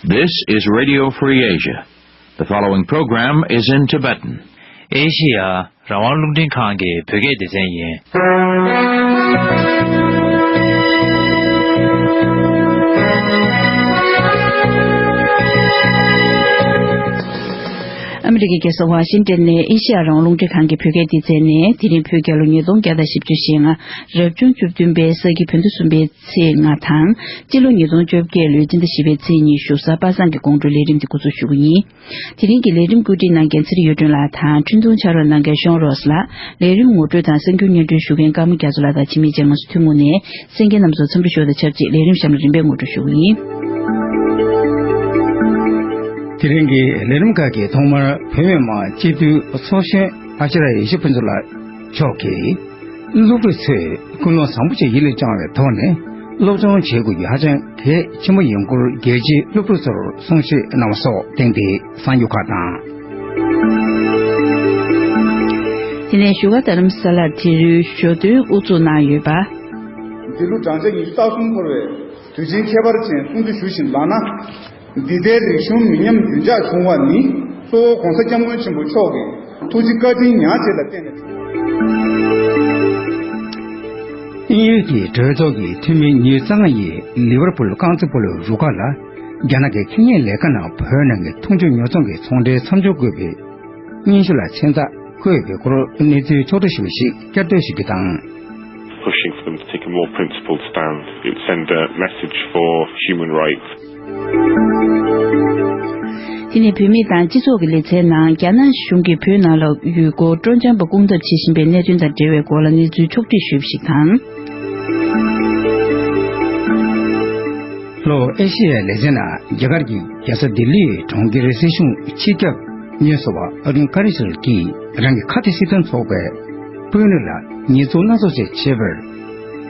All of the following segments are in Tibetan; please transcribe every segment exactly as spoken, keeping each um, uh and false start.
This is Radio Free Asia. The following program is in Tibetan. ཨེ་ཤི་ཡ་རང་དབང་རླུང་འཕྲིན་ཁང་གི་བོད་སྐད་སྡེ་ཚན་ཡིན། ཨ་མི་རི་ཀའི་རྒྱལ་ས་ཝ་ཤིང་ཏན་ནས་ཨེ་ཤི་ཡ་རང་དབང་རླུང་འཕྲིན་ཁང་གི་བོད་སྐད་སྡེ་ཚན་ནས། དེ་རིང་བོད་རྒྱལ་ལོ་ཉིས་སྟོང་བརྒྱ་དང་བཞི་བཅུ་ཞེ་ལྔ། རབ་བྱུང་བཅུ་བདུན་པའི་ས་ཁྱི་བོད་ཟླ་གསུམ་པའི་ཚེས་ལྔ་དང་། སྤྱི་ལོ་ཉིས་སྟོང་བཅོ་བརྒྱད་ལོའི་སྤྱི་ཟླ་བཞི་པའི་ཚེས་གཉིས། བཞུགས་གྲལ་པ་སངས་ཀྱི་དགོང་དྲོའི་ལས་རིམ་དེ་འགོ་འཛུགས་ཞུ་གི་ཡིན། དེ་རིང་གི་ལས་རིམ་བཀོད་སྒྲིག་གནང་མཁན་ཚེ་རིང་གཡུ་སྒྲོན་ལགས་དང་། འཕྲིན་ཐུང་ཕྱག་རོགས་གནང་མཁན་ཤོང་རོས་ལགས། ལས་རིམ་ངོ་སྤྲོད་དང་གསར་འགྱུར་སྙན་སྒྲོན་ཞུ་མཁན་ཀརྨ་རྒྱ་མཚོ་ལགས་དང་། འཆི་མེད་ཅན་ང་ཚོ་ཐུན་མོང་ནས་གསན་མཁན་རྣམ་ཚོར་འཚམས་འདྲི་ཞུ་བ་དང་ཆབས་ཅིག་ལས་རིམ་གཤམ་ལ་རིམ་པས་ངོ་སྤྲོད་ཞུ་གི་ཡིན། དེ་རིང་གི་ལས་རིམ་ཁག་གི་ཐོག་མར་བོད་མི་མང་སྤྱི་འཐུས་ཚོགས་གཞོན་ཨ་ཅཱརྱ་ཡེ་ཤེས་ཕུན་ཚོགས་ལགས་མཆོག་གིས། སློབ་ཕྲུག་ཚོས་ཀུན་སློང་བཟང་པོ་ཞིག་ཡིད་ལ་བཅངས་པའི་ཐོག་ནས་སློབ་སྦྱོང་བྱེད་དགོས་རྒྱུ་ཧ་ཅང་གལ་ཆེན་པོ་ཡིན་སྐོར་རྒྱལ་སྤྱིའི་སློབ་ཕྲུག་ཚོར་གསུང་བཤད་གནང་བ་སོགས་སྟེང་དེ་གསར་འགྱུར་ཁག་དང་། དེ་ནས་བཞུགས་སྒར་རྡ་རམ་ས་ལར་དེ་རིང་ཞོ་སྟོན་དབུ་འཛུགས་གནང་ཡོད་པ། འདི་ལོ་བགྲང་བྱ་ཉི་ཤུ་རྩ་གསུམ་འཁོར་བའི་དུས་ཆེན་ཁྱད་པར་ཅན་སྲུང་བརྩི་ཞུ་བཞིན་ལགས་ན། འདི་ལྟའི་རིག་གཞུང་མི་ཉམས་རྒྱུན་འཇགས་བྱུང་བ་ནི་གཙོ་བོ་༸གོང་ས་༸སྐྱབས་མགོན་ཆེན་པོ་མཆོག་གི་ཐུགས་རྗེ་བཀའ་དྲིན་ཉག་གཅིག་ལ་བརྟེན་ནས་བྱུང་། དབྱིན་ཡུལ་གྱི་གྲོས་ཚོགས་ཀྱི་འཐུས་མི་ཉེར་ལྔ་ཡིས་ལི་ཝར་པུལ་རྐང་རྩེད་སྤོ་ལོའི་རུ་ཁག་ལ་རྒྱ་ནག་གི་ཁེ་ཉེན་ལས་ཁང་ནང་བོད་ནང་གི་འཐུང་ཆུ་ཉོ་ཚོང་གི་ཚོང་འབྲེལ་མཚམས་འཇོག་དགོས་པའི་སྙན་ཞུ་ལ་མཚན་རྟགས་བཀོད་པའི་སྐོར་གནས་ཚུལ་ཕྱོགས་བསྒྲིགས་ཞུས་པ་ཞིག་བསྐྱར་ཟློས་ཞུ་རྒྱུ་དང་། Pushing for them to take a more principled stand. It would send a message for human rights. དེ་ནས་བུད་མེད་དང་སྤྱི་ཚོགས་ཀྱི་ལེ་ཚན་ནང་རྒྱ་ནག་གཞུང་གིས་བོད་ནང་ལ་ཡུལ་སྐོར་སྤྲོ་འཆམ་པ་སྐུང་ཐབས་བྱེད་བཞིན་པའི་གནད་དོན་དང་འབྲེལ་བའི་སྐོར་ལ་གནས་ཚུལ་ཕྱོགས་བསྒྲིགས་ཞུས་པ་ཞིག་དང་། ལྷོ་ཨེ་ཤི་ཡའི་ལེ་ཚན་ནང་རྒྱ་གར་གྱི་རྒྱལ་ས་ལྡི་ལིའི་གྲོང་ཁྱེར་སྲིད་གཞུང་སྤྱི་ཁྱབ་སྨྱོ་ཟུར་པ་ཨ་རུན་ཀ་རི་ཤལ་གྱིས་རང་གི་ཁ་གཏད་སྲིད་དོན་ཚོགས་པའི་དཔོན་རིགས་ལ་ཉེས་འཛུགས་སྣ་ཚོགས་ཤིག་བྱས་པར།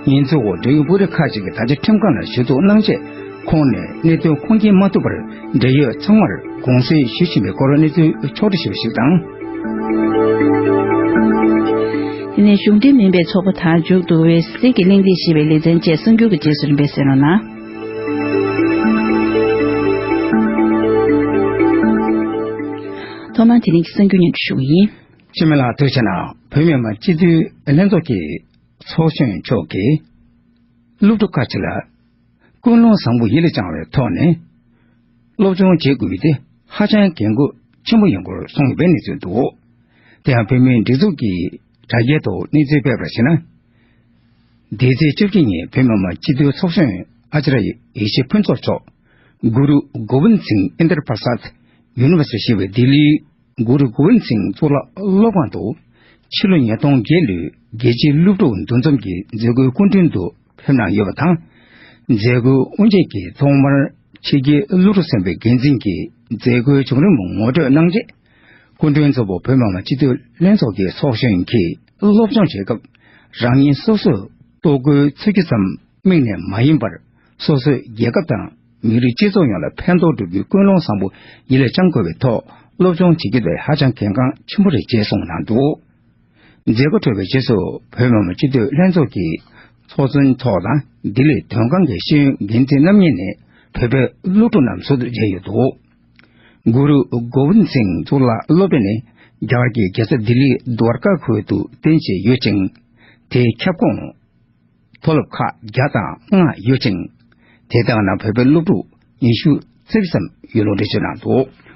ཉེས་འཛུགས་འོག་འབྲེལ་ཡོད་དཔོན་རིགས་ཁག་ཅིག་གིས་ད་ཆ་ཁྲིམས་ཁང་ལ་ཞུ་གཏུག་གནང་རྗེས། ཁོང་ནས་གནད་དོན་ཁུངས་སྐྱེལ་མ་ཐུབ་པར་འབྲེལ་ཡོད་ཚང་མར་དགོངས་སེལ་ཞུ་བཞིན་པའི་སྐོར་གནས་ཚུལ་ཕྱོགས་བསྒྲིགས་ཞུས་པ་ཞིག་དང་། དེ་ནས་གཞུང་འབྲེལ་མིན་པའི་ཚོགས་པ་དང་མཇུག་བསྡུ་བའི་གསེར་གྱི་གླེང་སྟེགས་ཞེས་པའི་ལེ་ཚན་བཅས་གསར་འགྱུར་གྱི་རྗེས་སུ་རིམ་པས་གསན་རོགས་གནང་། ཐོག་མར་དེ་རིང་གི་གསར་འགྱུར་སྙན་སྒྲོན་ཞུ་གི་ཡིན། སྤྱི་མི་ལགས་ཐུགས་རྗེ་གནང་། བོད་མི་མང་སྤྱི་འཐུས་ལྷན་ཚོགས་ཀྱི་ཚོགས་གཞོན་མཆོག་གིས། སློབ་ཕྲུག་ཁག་ཅིག་ལ་ཀུན་སློང་བཟང་པོ་ཡིད་ལ་བཅངས་པའི་ཐོག་ནས་སློབ་སྦྱོང་བྱེད་དགོས་པ་དེ་ཧ་ཅང་གལ་འགངས་ཆེན་པོ་ཡིན་སྐོར་གསུངས་ཡོད་པའི་གནས་ཚུལ་འདུག། དེ་ཡང་བོད་མིའི་སྒྲིག་འཛུགས་ཀྱི་དྲ་རྒྱའི་ཐོག་གནས་ཚུལ་སྤེལ་བར་གཞིགས་ན། འདས་ཚེས་བཅོ་བརྒྱད་ཉིན་བོད་མི་མང་སྤྱི་འཐུས་ཚོགས་གཞོན་ཨ་ཅཱརྱ་ཡེ་ཤེས་ཕུན་ཚོགས་མཆོག་གུ་རུ་གོ་བིན་སིང་ཨིན་དར་པ་སཱད་ཡུ་ནི་ཝར་སི་ཊི་ཞེས་པའི་ལྡི་ལིའི་གུ་རུ་གོ་བིན་སིང་གཙུག་ལག་སློབ་ཁང་དུ་ཕྱི་ལོ་ཉིས་སྟོང་བརྒྱད་ལོའི་རྒྱལ་སྤྱིའི་སློབ་ཕྲུག་འདུ་འཛོམས་ཀྱི་མཛད་སྒོའི་སྐུ་མགྲོན་དུ་ཕེབས་གནང་ཡོད་པ་དང་། མཛད་སྒོའི་དབུ་འབྱེད་ཀྱི་ཐོག་མར་ཕྱི་རྒྱལ་སློབ་ཕྲུག་ཚན་པའི་འགན་འཛིན་གྱིས་མཛད་སྒོའི་བྱུང་རིམ་ངོ་སྤྲོད་གནང་རྗེས། སྐུ་མགྲོན་གཙོ་བོ་བོད་མི་མང་སྤྱི་འཐུས་ལྷན་ཚོགས་ཀྱི་ཚོགས་གཞོན་གྱིས་སློབ་སྦྱོང་བྱེད་སྐབས་རང་ཉིད་སོ་སོས་ལྟོ་གོས་འཚོལ་རྒྱུ་ཙམ་དམིགས་ནས་མ་ཡིན་པར། སོ་སོའི་རྒྱལ་ཁབ་དང་མི་རིགས་སྤྱི་ཚོགས་ཡོངས་ལ་ཕན་ཐོགས་འགྲོ་རྒྱུའི་ཀུན་སློང་བཟང་པོ་ཡིད་ལ་བཅངས་དགོས་པའི་ཐོག་སློབ་སྦྱོང་བྱེད་རྒྱུ་དེ་ཧ་ཅང་གལ་འགངས་ཆེན་པོ་རེད་ཅེས་གསུངས་གནང་འདུག། མཛད་སྒོ་གྲོལ་བའི་རྗེས་སུ་བོད་མི་མང་སྤྱི་འཐུས་ལྷན་ཚོགས་ཀྱི་ཚོགས་གཙོའི་ཐོག་དང་ལྡི་ལིའི་དོན་ཁང་གི་ཤེས་ཡོན་འགན་འཛིན་རྣམ་གཉིས་ནས་བོད་པའི་སློབ་ཕྲུག་རྣམས་ཟུར་དུ་མཇལ་ཡོད་འདུག། གུ་རུ་གོ་བིན་སིང་གཙུག་ལག་སློབ་གྲྭ་ནི་རྒྱ་གར་གྱི་རྒྱལ་ས་ལྡི་ལིའི་དུར་ཁ་ཁུལ་དུ་རྟེན་གཞི་ཡོད་ཅིང་། དེའི་ཁྱབ་ཁོངས་མཐོ་སློབ་ཁག་བརྒྱ་དང་ལྔ་ཡོད་ཅིང་། དེ་དག་ནང་བོད་པའི་སློབ་ཕྲུག་ཉི་ཤུ་རྩ་བཞི་ཙམ་ཡོད་ལུགས་འགྲེལ་བརྗོད་གནང་འདུག།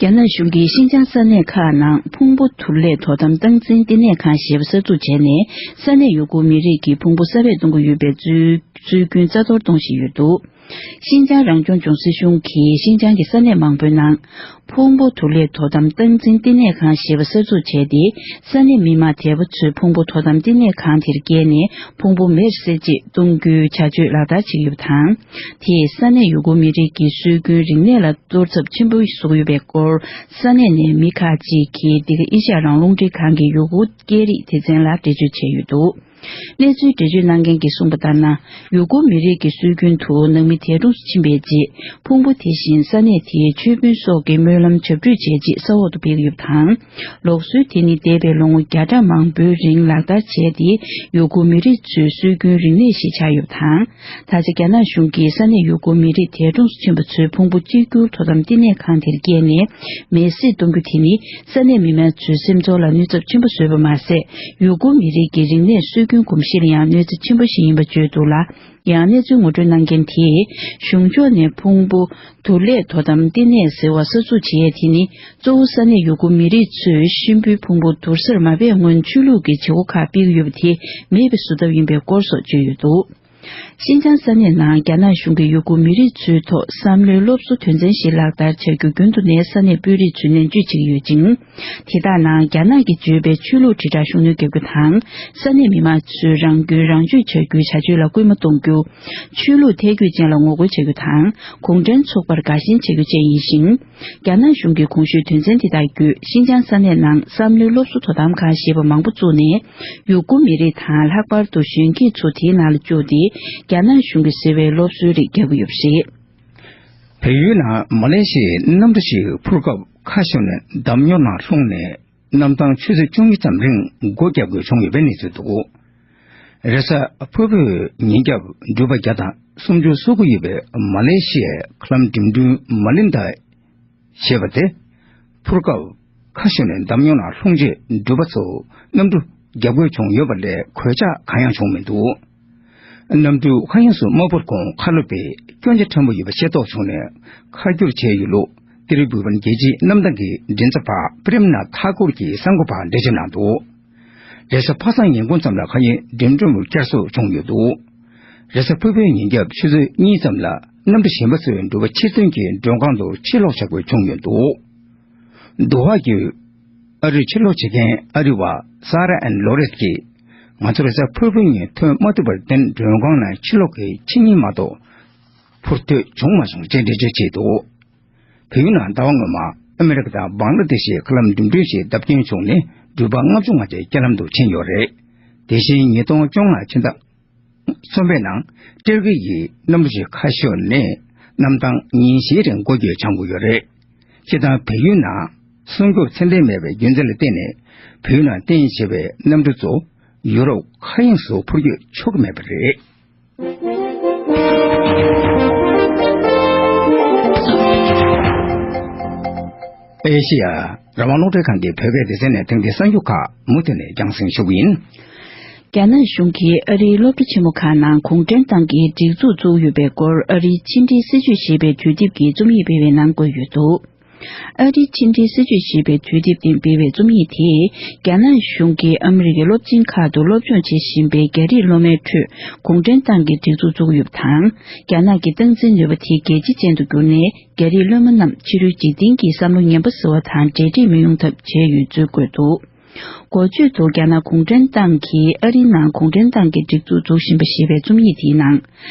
རྒྱ་ནག་གཞུང་གིས་ཤིན་ཅང་ས་གནས་ཁག་ནང་ཕུང་པོ་དུག་ལས་དོ་དམ་སྟངས་འཛིན་བསྟི་གནས་ཁང་ཞེས་པ་གསར་འཛུགས་བྱས་ནས། ས་གནས་ཡུ་གུར་མི་རིགས་ཀྱི་ཕུང་པོ་གསར་སྤེལ་གཏོང་གི་ཡོད་པའི་སྲོལ་སྲོལ་རྒྱུན་རྩ་གཏོར་གཏོང་བཞིན་ཡོད་འདུག། ཤིན་ཅང་རང་སྐྱོང་ལྗོངས་སྲིད་གཞུང་གིས་ཤིན་ཅང་གི་ས་གནས་མང་པོའི་ནང་ཕུང་པོ་དུག་ལས་དོ་དམ་སྟངས་འཛིན་བསྟི་གནས་ཁང་ཞེས་པ་གསར་འཛུགས་བྱས་ཏེ། ས་གནས་མི་མང་དལ་པོ་ཚོས་ཕུང་པོ་དོ་དམ་བསྟི་གནས་ཁང་དེར་བསྐྱལ་ནས་ཕུང་པོ་མེར་བསྲེགས་རྗེས་གཏོང་རྒྱུའི་བྱ་སྤྱོད་ལག་བསྟར་བྱེད་ཀྱི་ཡོད་པ་དང་། དེས་ས་གནས་ཡུ་གུར་མི་རིགས་ཀྱི་སྲོལ་རྒྱུན་རིག་གནས་ལ་གཏོར་ཚབས་ཆེན་པོ་བཟོ་གི་ཡོད་པའི་སྐོར། ས་གནས་ནས་མི་ཁག་ཅིག་གིས་འདི་ག་ཨེ་ཤ་ཡ་རང་དབང་རླུང་འཕྲིན་ཁང་གི་ཡུ་གུར་སྐད་རིགས་སྡེ་ཚན་ལ་འགྲེལ་བརྗོད་བྱས་ཡོད་འདུག། གནས་ཚུལ་འགྲེལ་བརྗོད་གནང་མཁན་གྱིས་གསུངས་པ་ལྟར་ན། ཡུ་གུར་མི་རིགས་ཀྱི་སྲོལ་རྒྱུན་དུ་ནང་མི་འདས་གྲོངས་སུ་ཕྱིན་པའི་རྗེས། ཕུང་པོ་དེ་བཞིན་ས་གནས་དེའི་ཆོས་དཔོན་སོགས་ཀྱི་སྨོན་ལམ་བྱབས་ཁྲུས་བྱས་རྗེས་ས་འོག་ཏུ་སྤེལ་གྱི་ཡོད་པ་དང་། ལུགས་སྲོལ་དེ་ནི་འདས་པའི་ལོ་ངོ་བརྒྱ་ཕྲག་མང་པོའི་རིང་ལག་བསྟར་བྱས་ཏེ། ཡུ་གུར་མི་རིགས་ཚོའི་སྲོལ་རྒྱུན་རིག་གནས་ཤིག་ཆགས་ཡོད་པ་དང་། ད་ཆ་རྒྱ་ནག་གཞུང་གིས་ས་གནས་ཡུ་གུར་མི་རིགས་འདས་གྲོངས་སུ་ཕྱིན་པ་ཚོའི་ཕུང་པོ་གཅིག་གྱུར་དོ་དམ་བསྟི་གནས་ཁང་དེར་བསྐྱལ་ནས་མེ་བསྲེགས་གཏོང་རྒྱུ་དེ་ནི། ས་གནས་མི་མང་ཚོའི་སེམས་ཚོར་ལ་གནོད་ཚབས་ཆེན་པོ་བཟོས་པ་མ་ཟད། ཡུ་གུར་མི་རིགས་ཀྱི་རིག་གནས་སྲོལ་རྒྱུན་གོམས་གཤིས་ལ་ཡང་གནོད་འཚེ་ཆེན་པོ་ཞིག་ཡིན་པ་བརྗོད་འདུག་ལ། ཡང་གནས་ཚུལ་ངོ་སྤྲོད་གནང་མཁན་དེས། གཞུང་ཕྱོགས་ནས་ཕུང་པོ་དུར་ལས་དོ་དམ་བསྟི་གནས་ཟེར་བ་གསར་འཛུགས་བྱེད་ཡས་དེ་ནི། གཙོ་བོ་ས་གནས་ཡུ་གུར་མི་རིགས་ཚོས་གཤིན་པོའི་ཕུང་པོ་དུར་སར་མ་སྦས་སྔོན་ཆོས་ལུགས་ཀྱི་བྱེད་སྒོ་ཁག་སྤེལ་གྱི་ཡོད་པ་དེ་མེད་པ་བཟོ་ཐབས་ཡིན་པའི་སྐོར་སོགས་བརྗོད་ཡོད་འདུག་ཤིན་ཅང་ས་གནས་ནང་རྒྱ་ནག་གཞུང་གིས་ཡུ་གུར་མི་རིགས་ཚོའི་ཐོག་བསམ་བློའི་སློབ་གསོ་དོན་ཚན་ཞིག་ལག་བསྟར་བྱ་རྒྱུ་རྒྱུན་དུ་ནས་ས་གནས་དཔོན་རིགས་ཚོས་ནན་བརྗོད་བྱེད་ཀྱི་ཡོད་ཅིང་། དེ་དག་ནང་རྒྱ་ནག་གིས་བརྗོད་པའི་ཆོས་ལུགས་དྲིལ་བསྒྲགས་ཤུགས་སྣོན་བརྒྱབ་རྒྱུ་དང་། ས་གནས་མི་མང་ཚོས་རང་སྐྱོན་རང་བརྗོད་བྱ་རྒྱུའི་བྱ་སྤྱོད་ལ་སྐུལ་མ་གཏོང་རྒྱུ། ཆོས་ལུགས་ཐལ་འགྱུར་ཅན་ལ་ངོ་རྒོལ་བྱ་རྒྱུ་དང་། གུང་ཁྲན་ཚོགས་པར་དགའ་ཞེན་བྱ་རྒྱུ་བཅས་ཡིན་ཞིང་། རྒྱ་ནག་གཞུང་གིས་གོང་ཞུས་དོན་ཚན་དེ་དག་བརྒྱུད་ཤིན་ཅང་ས་གནས་ནང་བསམ་བློའི་སློབ་གསོ་དོ་དམ་ཁང་ཞེས་པ་མང་པོ་བཙུགས་ནས། ཡུ་གུར་མི་རིགས་དང་ལྷག་པར་དུ་གཞོན་སྐྱེས་ཚོ་དེའི་ནང་ལ་བཅུག་སྟེ། རྒྱ་ནག་གཞུང་གིས་ཟེར་བའི་སློབ་གསོའི་རིགས་རྒྱག་གི་ཡོད་པ་རེད། བལ་ཡུལ་ནང་མ་ལེ་ཤི་ཡའི་གནམ་གྲུ་ཞིག་འཕུར་སྐབས་ཁ་ཤོར་ནས་འདམ་རྙོག་ནང་ལྷུང་ནས། གནམ་ཐང་ཆུ་ཚོད་བཅུ་གཉིས་ཙམ་རིང་སྒོ་བརྒྱབ་དགོས་བྱུང་ཡོད་པའི་གནས་ཚུལ་འདུག་རེས་གཟའ་ཕུར་བུའི་ཉིན་རྒྱབ་འགྲུལ་པ་བརྒྱ་དང་སུམ་ཅུ་སོ་དགུ་ཡོད་པའི་མ་ལེ་ཤི་ཡའི་མཁའ་ལམ་འགྲིམ་འགྲུལ་མ་ལིན་ད་ཞེས་པ་དེ། འཕུར་སྐབས་ཁ་ཤོར་ནས་འདམ་རྙོག་ནང་ལྷུང་རྗེས་འགྲུལ་པ་ཚོ་གནམ་གྲུ་བརྒྱབ་དགོས་བྱུང་ཡོད་པ་ལས་གོད་ཆག་གང་ཡང་བྱུང་མི་འདུག་གནམ་གྲུ་ཁ་གཡེང་སོགས་མ་འཕུར་གོང་ཁ་ལོ་པའི་སྐྱོན་ཆ་ཕྲན་བུ་ཡོད་པ་ཤེས་རྟོགས་བྱུང་ནས་ཁ་བསྒྱུར་བྱས་ཡོད་ལུགས། ཏི་རུ་བོད་བར་རྒྱལ་སྤྱིའི་གནམ་ཐང་གི་མགྲིན་ཚབ་པ་པྲེམ་ན་ཐ་ཀུར་གྱིས་གསར་འགོད་པར་འགྲེལ་བརྗོད་གནང་འདུག་རེས་གཟའ་པ་སངས་ཉིན་གུང་ཙམ་ལ་ཁ་གཡེང་འགྲིམ་འགྲུལ་བསྐྱར་གསོ་བྱུང་ཡོད་འདུག་རེས་གཟའ་ཕུར་བུའི་ཉིན་རྒྱབ་ཆུ་ཚོད་གཉིས་ཙམ་ལ་གནམ་གྲུ་གཞན་པ་ཚོའི་འགྲུལ་པ་ཕྱིར་ཐོན་གྱི་མགྲོན་ཁང་དུ་ཕྱིར་ལོག་བྱ་དགོས་བྱུང་ཡོད་འདུག་དོ་ཧ་གྱི་ཨ་རིར་ཕྱིར་ལོག་བྱེད་མཁན་ཨ་རི་བ་Sarah Ann Loris་གྱིས། ང་ཚོ་རེས་གཟའ་ཕུར་བུའི་ཉིན་ཐོན་མ་ཐུབ་པར་བརྟེན། མགྲོན་ཁང་ནང་ཕྱིར་ལོག་གི་ཕྱི་ཉིན་མ་གཏོགས་འཕུར་ཐུབ་བྱུང་མ་སོང་ཅེས་འགྲེལ་བརྗོད་བྱས་འདུག་བལ་ཡུལ་ནང་ཟླ་བ་སྔོན་མ་ཨ་མེ་རི་ཀ་དང་བང་ལ་དེ་ཤི་མཁའ་ལམ་འགྲིམ་འགྲུལ་ཞིག་བརྡབ་སྐྱོན་བྱུང་ནས་འགྲུལ་པ་ལྔ་བཅུ་ང་གཅིག་རྐྱེན་ལམ་དུ་ཕྱིན་ཡོད་རེད། དེ་བཞིན་ཉིས་སྟོང་བཅོ་ལྔ་ཕྱི་ཟླ་གསུམ་པའི་ནང་ཏུར་ཀི་ཡི་གནམ་གྲུ་ཞིག་ཁ་ཤོར་ནས་གནམ་ཐང་ཉིན་བཞིའི་རིང་འགོག་སྐྱོད་བྱ་དགོས་ཡོད་རེད། སྤྱིར་བཏང་བལ་ཡུལ་ནང་སྲུང་སྐྱོབ་ཚད་ལྡན་མེད་པའི་རྒྱུ་མཚན་ལ་བརྟེན་ནས་བལ་ཡུལ་ནང་རྟེན་བྱས་པའི་གནམ་གྲུ་ཚོ་ཡུ་རོབ་མཁའ་དབྱིངས་སུ་འཕུར་སྐྱོད་ཆོག་གི་མེད་པ་རེད། ཨེ་ཤེ་ཡ་རང་དབང་རླུང་འཕྲིན་ཁང་གི་བོད་སྐད་སྡེ་ཚན་ནས་ཐེངས་འདིའི་གསར་འགྱུར་ཁག་མུ་མཐུད་ནས་རྒྱང་སྲིང་ཞུ་གི་ཡིན། རྒྱ་ནག་གཞུང་གིས་ཨ་རིའི་སློབ་གྲྭ་ཆེན་མོ་ཁག་ནང་གུང་ཁྲན་ཏང་གི་སྒྲིག་འཛུགས་བཙུགས་ཡོད་པའི་སྐོར་ཨ་རིའི་ཕྱི་འབྲེལ་སྲིད་བྱུས་ཞེས་པའི་དུས་དེབ་ཀྱི་རྩོམ་ཡིག་སྤེལ་བའི་ནང་བཀོད་ཡོད་འདུག་ཨ་རིའི་ཕྱི་འབྲེལ་སྲིད་བྱུས་ཞེས་པའི་དུས་དེབ་སྟེང་སྤེལ་བའི་རྩོམ་ཡིག་དེས། རྒྱ་ནག་གཞུང་གིས་ཨ་མི་རི་ཀའི་སློབ་ཆེན་ཁག་ཏུ་སློབ་སྦྱོང་བྱེད་བཞིན་པའི་རྒྱ་རིགས་སློབ་མའི་ཁྲོད་གུང་ཁྲན་ཏང་གི་སྒྲིག་འཛུགས་བཙུགས་ཡོད་པ་དང་། རྒྱ་ནག་གི་སྟངས་འཛིན་ནུས་པ་དེ་རྒྱལ་སྤྱི་ཅན་དུ་གྱུར་ནས། རྒྱ་རིགས་སློབ་མ་རྣམས་ཕྱི་རོལ་འཇིག་རྟེན་གྱི་བསམ་བློ་ངན་པ་ཟེར་བ་དང་འབྲེལ་འདྲིས་མི་ཡོང་ཐབས་བྱས་ཡོད་ཚུལ་བཀོད་འདུག་འགོ་བརྗོད་དུ་རྒྱ་ནག་གུང་ཁྲན་ཏང་གིས་ཨ་རིའི་ནང་གུང་ཁྲན་ཏང་གི་སྒྲིག་འཛུགས་འཛུགས་བཞིན་པ་ཞེས་པའི་རྩོམ་ཡིག་དེའི་ནང་།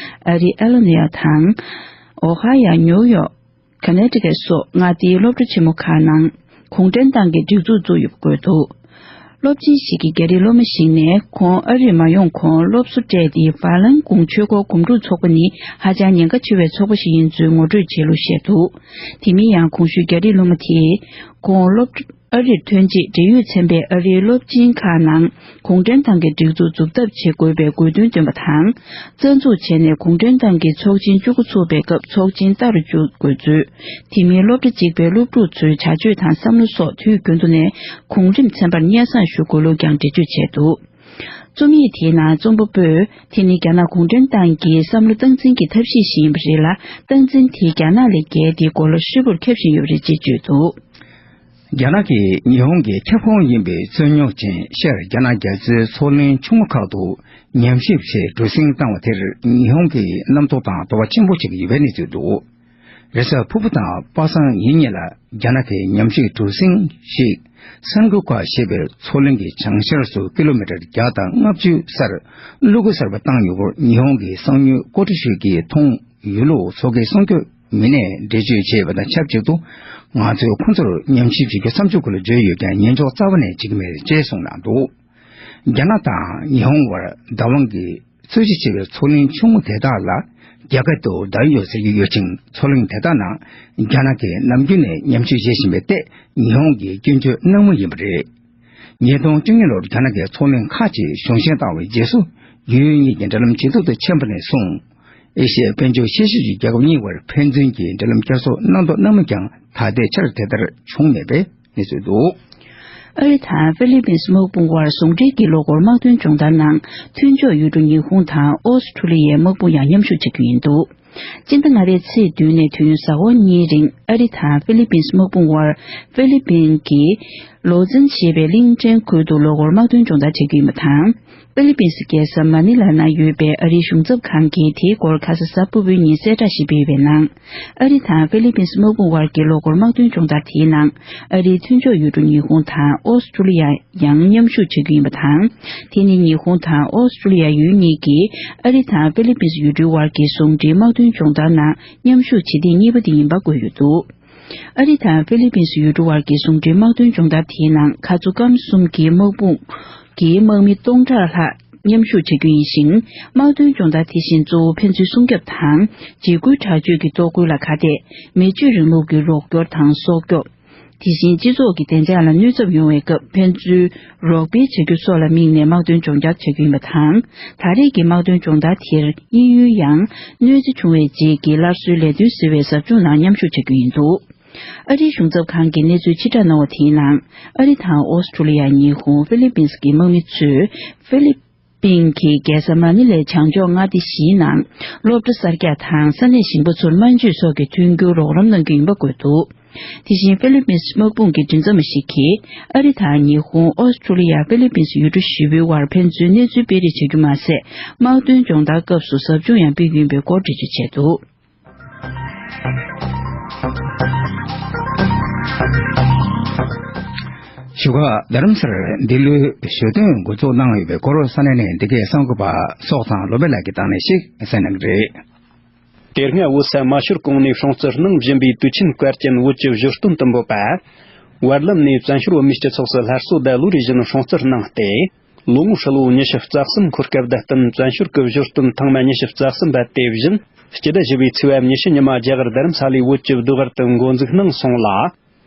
ཨ་རིའི་ཨེ་ལོ་ནི་ཡ་དང་། ཨོ་ཧ་ཡ། ནིའུ་ཡོག་ཁ་ནེ་ཊི་ཀེ་ཊི་སོགས་མངའ་སྡེའི་སློབ་གྲྭ་ཆེན་མོ་ཁག་ནང་གུང་ཁྲན་ཏང་གི་སྒྲིག་འཛུགས་བཙུགས་ཡོད་པ་བཀོད་འདུག་སློབ་ཆེན་ཞིག་གི་རྒྱ་རིགས་སློབ་མ་ཞིག་ནས། ཁོང་ཨ་རིར་མ་ཡོང་གོང་སློབ་གསོ་སྤྲད་དེ། ཧྥ་ལན་གུང་ཆོས་འཁོར་སྒོམ་སྒྲུབ་ཚོགས་པ་ནི་ཧ་ཅང་ཉེན་ཁ་ཆེ་བའི་ཚོགས་པ་ཞིག་ཡིན་ཚུལ་ངོ་སྤྲོད་བྱས་ལུགས་བཤད་འདུག་དེ་མིན་ཡང་གོང་ཞུས་རྒྱ་རིགས་སློབ་མ་དེས། ཁོང་སློབ་ཨ་རིར་ཐོན་རྗེས་འབྲེལ་ཡོད་ཚན་པས་ཨ་རིའི་སློབ་ཆེན་ཁག་ནང་གུང་ཁྲན་ཏང་གི་སྒྲིག་འཛུགས་འཛུགས་ཐབས་བྱེད་དགོས་པའི་དགོས་འདུན་བཏོན་པ་དང་། རྩ་འཛུགས་བྱས་ནས་གུང་ཁྲན་ཏང་གི་ཚོགས་ཆེན་བཅུ་དགུ་ཚོགས་པའི་སྐབས་ཚོགས་ཆེན་ལྟ་རུ་བཅུག་དགོས་ཚུལ། དེ་མིན་སློབ་གྲྭ་གཅིག་པའི་སློབ་ཕྲུག་ཚོའི་བྱ་སྤྱོད་དང་བསམ་བློ་སོགས་དུས་རྒྱུན་དུ་ནས་གོང་རིམ་ཚན་པར་སྙན་སེང་ཞུ་དགོས་ལུགས་ཀྱང་འགྲེལ་བརྗོད་བྱས་འདུག་རྩོམ་ཡིག་དེའི་ནང་རྩོམ་པ་པོས། དེ་ནི་རྒྱ་ནག་གུང་ཁྲན་ཏང་གི་བསམ་བློ་སྟངས་འཛིན་གྱི་ཐབས་ཤེས་ཤིག་ཡིན་པ་རེད་ལ། སྟངས་འཛིན་དེ་རྒྱ་ནག་ལས་བརྒལ་ཏེ་གོ་ལ་ཧྲིལ་པོར་ཁྱབ་བཞིན་ཡོད་པ་རེད་ཅེས་བརྗོད་འདུག་རྒྱ་ནག་གིས་ཉི་ཧོང་གི་ཁྱབ་ཁོངས་ཡིན་པའི་རྩོད་རྙོག་ཅན་ཤར་རྒྱ་ནག་རྒྱ་མཚོའི་མཚོ་གླིང་ཆུང་ངུ་ཁག་ཏུ་ཉམས་ཞིབ་ཆེད་གྲུ་གཟིངས་བཏང་བ་དེར་ཉི་ཧོང་གིས་རྣམ་རྟོག་དང་དོགས་པ་ཆེན་པོ་བྱེད་ཀྱི་ཡོད་པའི་གནས་ཚུལ་འདུག་རེས་གཟའ་ཕུར་བུ་དང་པ་སངས་ཉིན་གཉིས་ལ་རྒྱ་ནག་གི་ཉམས་ཞིབ་གྲུ་གཟིངས་ཤིག་སན་གུ་ཀ་ཞེས་པའི་མཚོ་གླིང་གི་བྱང་ཤར་སུ་ཀི་ལོ་མི་ཊར་བརྒྱ་དང་ལྔ་བཅུ་སར་བླུག་གུ་གསར་པ་བཏང་ཡོད་སྐོར་ཉི་ཧོང་གི་གསང་མྱུལ་ཀོ་ཀྲི་ཤུད་ཀྱིས་མཐོང་ཡོད་ལུགས་མཚོ་ཁའི་གསང་སྤྱོད་མི་སྣས་འགྲེལ་བརྗོད་བྱས་པ་དང་ཆབས་ཅིག་ཏུ། ང་ཚོས་ཁོང་ཚོར་ཉམས་ཞིབ་བྱེད་རྒྱུ་བསམ་ཚུལ་སྐོར་ལ་བརྗོད་ཡོད་ཀྱང་ཉན་འཇོག་རྩ་བ་ནས་བྱེད་ཀྱི་མེད་ཅེས་གསུངས་གནང་འདུག་རྒྱ་ནག་དང་ཉི་ཧོང་བར་བདག་དབང་གི་ཚོས་གཞི་ཆེ་བའི་མཚོ་གླིང་ཆུང་ངུ་དེ་དག་ལ་རྒྱ་སྐད་དུ་ད་ཡོ་ཟེར་གྱི་ཡོད་ཅིང་། མཚོ་གླིང་དེ་དག་ནང་རྒྱ་ནག་གིས་ནམ་རྒྱུན་ནས་ཉམས་ཞིབ་བྱེད་བཞིན་པའི་སྟེང་ཉི་ཧོང་གིས་སྐྱོན་བརྗོད་གནང་མུས་ཡིན་པ་རེད། ཉིས་སྟོང་བཅུ་གཉིས་ལོར་རྒྱ་ནག་གིས་མཚོ་གླིང་ཁག་ཅིག་གཞུང་བཞེས་བཏང་བའི་རྗེས་སུ། ཡུལ་གཉིས་ཀྱི་འབྲེལ་ལམ་ཇེ་སྡུག་ཏུ་ཕྱིན་པ་ནས་བཟུང་། ཨེ་ཤི་ཡའི་དཔལ་འབྱོར་ཤན་ཤོས་ཀྱི་རྒྱལ་ཁབ་གཉིས་བར་ཕན་ཚུན་གྱི་འབྲེལ་ལམ་བསྐྱར་གསོ་གནང་འདོད་གནང་མིན་ཀྱང་ད་ལྟའི་ཆར་དེ་ལྟར་བྱུང་མེད་པའི་གནས་ཚུལ་འདུག། ཨ་རི་དང་ཧྥི་ལི་པིན་སི་དམག་དཔུང་དབར་ཟུང་འབྲེལ་གྱི་ལོ་འཁོར་དམག་དོན་སྦྱོང་བརྡར་ནང་མཐུན་ཕྱོགས་ཡུལ་གྲུ་ཉི་ཧོང་དང་ཨོ་སི་ཁྲུ་ལི་ཡའི་དམག་དཔུང་ཡང་མཉམ་ཞུགས་བྱ་རྒྱུ་ཡིན་འདུག། སྤྱི་ཟླ་ལྔ་པའི་ཚེས་བདུན་ནས་དུས་ཡུན་གཟའ་འཁོར་གཉིས་རིང་ཨ་རི་དང་ཧྥི་ལི་པིན་སི་དམག་དཔུང་དབར་ཧྥི་ལི་པིན་གྱི་ལོ་ཙིན་ཞེས་པའི་གླིང་ཕྲན་ཁུལ་དུ་ལོ་འཁོར་དམག་དོན་སྦྱོང་བརྡར་བྱ་རྒྱུ་ཡིན་པ་དང་། ཧྥི་ལི་པིན་སི་རྒྱལ་ས་མ་ནི་ལ་ན་ཡོད་པའི་ཨ་རིའི་གཞུང་ཚབ་ཁང་གིས་དེའི་སྐོར་ཁ་ས་གཟའ་ཕུར་བུའི་ཉིན་གསལ་བསྒྲགས་ཤིག་སྤེལ་བའི་ནང་། ཨ་རི་དང་ཧྥི་ལི་པིན་སི་དམག་དཔུང་དབར་གྱི་ལོ་འཁོར་དམག་དོན་སྦྱོང་བརྡར་དེའི་ནང་། ཨ་རིའི་མཐུན་ཕྱོགས་ཡུལ་གྲུ་ཉི་ཧོང་དང་ཨོ་སི་ཁྲུ་ལི་ཡ་ཡང་མཉམ་ཞུགས་བྱ་རྒྱུ་ཡིན་པ་དང་། དེ་ནི་ཉི་ཧོང་དང་ཨོ་སི་ཁྲུ་ལི་ཡ་ཡུལ་གཉིས་ཀྱིས་ཨ་རི་དང་ཧྥི་ལི་པིན་སི་ཡུལ་གྲུའི་དབར་གྱི་ཟུང་འབྲེལ་དམག་དོན་སྦྱོང་བརྡར་ནང་མཉམ་ཞུགས་བྱེད་ཐེངས་གཉིས་པ་དེ་ཡིན་པ་བཀོད་ཡོད་འདུག། ཨ་རི་དང་ཧྥི་ལི་པིན་སི་ཡུལ་གྲུ་བར་གྱི་ཟུང་འབྲེལ་དམག་དོན་སྦྱོང་བརྡར་དེའི་ནང་ཁ་མཚོ་སྐམ་གསུམ་གྱི་དམག་དཔུང་གི་དམག་མི་སྟོང་ཕྲག་ལྷག་མཉམ་ཞུགས་བྱ་རྒྱུ་ཡིན་ཞིང་། དམག་དོན་སྦྱོང་བརྡར་དེ་བཞིན་གཙོ་བོ་ཕན་ཚུན་སྲུང་སྐྱོབ་དང་། འཇིགས་སྐུལ་དྲག་སྤྱོད་ཀྱི་གཏོར་རྒོལ་ལ་ཁ་གཏད། མི་སྤྱོད་རིང་ལུགས་ཀྱི་རོགས་སྐྱོར་དང་སྲོག་སྐྱོབ། དེ་བཞིན་སྤྱི་ཚོགས་ཀྱི་བདེ་འཇགས་ལ་གནོད་ཚབས་ཡོང་བའི་སྐབས་ཕན་ཚུན་རོགས་ཕན་བྱ་རྒྱུ་སོགས་ལ་དམིགས་ནས་དམག་དོན་སྦྱོང་བརྡར་བྱ་རྒྱུ་ཡིན་པ་དང་། ད་རེས་ཀྱི་དམག་དོན་སྦྱོང་བརྡར་དེར་དབྱིན་ཡུལ་ཡང་གནོད་འཚེ་བྱུང་བའི་རྗེས་ཀྱི་སླར་གསོའི་ལས་དོན་ཟེར་བའི་ཟབ་སྦྱོང་ནང་མཉམ་ཞུགས་བྱ་རྒྱུ་ཡིན་འདུག། ཨ་རིའི་གཞུང་ཚབ་ཁང་གིས་གནས་ཚུལ་ཕྱིར་བསྒྲགས་གནང་བ་དེའི་ནང་། ཨ་རི་དང་ཨོ་སི་ཁྲུ་ལི་ཡ། ཉི་ཧོང་། ཧྥི་ལི་པིན་སི་གི་དམག་མི་ཚོས་ཧྥི་ལི་པིན་གྱི་རྒྱལ་ས་མ་ནི་ལའི་བྱང་ཕྱོགས་མངའ་སྡེ་བཞིའི་ནང་སློབ་གྲྭ་གསར་རྒྱག་དང་ས་གནས་ཞིང་པ་ཚོར་སྨན་བཅོས་སོགས་ཀྱི་མཐུན་འགྱུར་རོགས་རམ་གནང་རྒྱུ་ཡིན་པ་བཀོད་འདུག། དེ་བཞིན་ཧྥི་ལི་པིན་སི་དམག་དཔུང་གི་མགྲིན་ཚབ་པ་ཞིག་གིས་ཨ་རི་དང་ཉི་ཧོང་། ཨོ་སི་ཁྲུ་ལི་ཡ། ཧྥི་ལི་པིན་སི་ཡུལ་གྲུ་བཞི་པོའི་དབར་ཕན་ཚུན་གནས་ཚུལ་སྤེལ་རེས་བྱ་རྒྱུ་མ་ཟད། དམག་དོན་སྦྱོང་བརྡར་སྐབས་སུ་ཟབ་སྦྱོང་ཡང་སྤེལ་རྒྱུ་ཡིན་པའི་སྐོར་འགྲེལ་བརྗོད་བྱས་འདུག། བཞུགས་སྒར་རྡ་རམ་ས་ལར་འདི་ལོའི་ཞོ་སྟོན་འགོ་འཛུགས་གནང་ཡོད་པའི་སྐོར་ས་གནས་ནས་འདི་གའི་གསར་འགོད་པ་སོགས་དང་ལོ་པཎ་ལགས་ཀྱིས་བཏང་ནས་ཤིག་གསན་གནང་གི་རེད། དེ་སྔ་བོད་ས་མ་ཤོར་གོང་ནས་སྲུང་བརྩི་གནང་བཞིན་པའི་དུས་ཆེན་བཀའ་བསྟན་བོད་ཀྱི་བཞུར་སྟོན་དུ་འབོད་པ། བར་ལམ་ནས་བཙན་བྱོལ་བོད་མིའི་སྤྱི་ཚོགས་སུ་སླར་གསོ་དང་ལོ་རེ་བཞིན་སྲུང་བརྩི་གནང་སྟེ། ལོ་ངོ་ཧྲིལ་བོ་ཉི་ཤུ་རྩ་གསུམ་འཁོར་སྐབས་དང་བསྟུན་བཙན་བྱོལ་གྱི་བཞུར་སྟོན་ཐེངས་མ་ཉི་ཤུ་རྩ་གསུམ་པ་དེ་བཞིན་སྤྱི་ཟླ་བཞི་པའི་ཚེས་པ་ཉི་ཤུ་ཉི་མ་རྒྱ་གར་རྡ་རམ་ས་ལའི་བོད་ཀྱི་སྡོད་སྒར་དུ་འགོ་འཛུགས་གནང་སོང་ལ།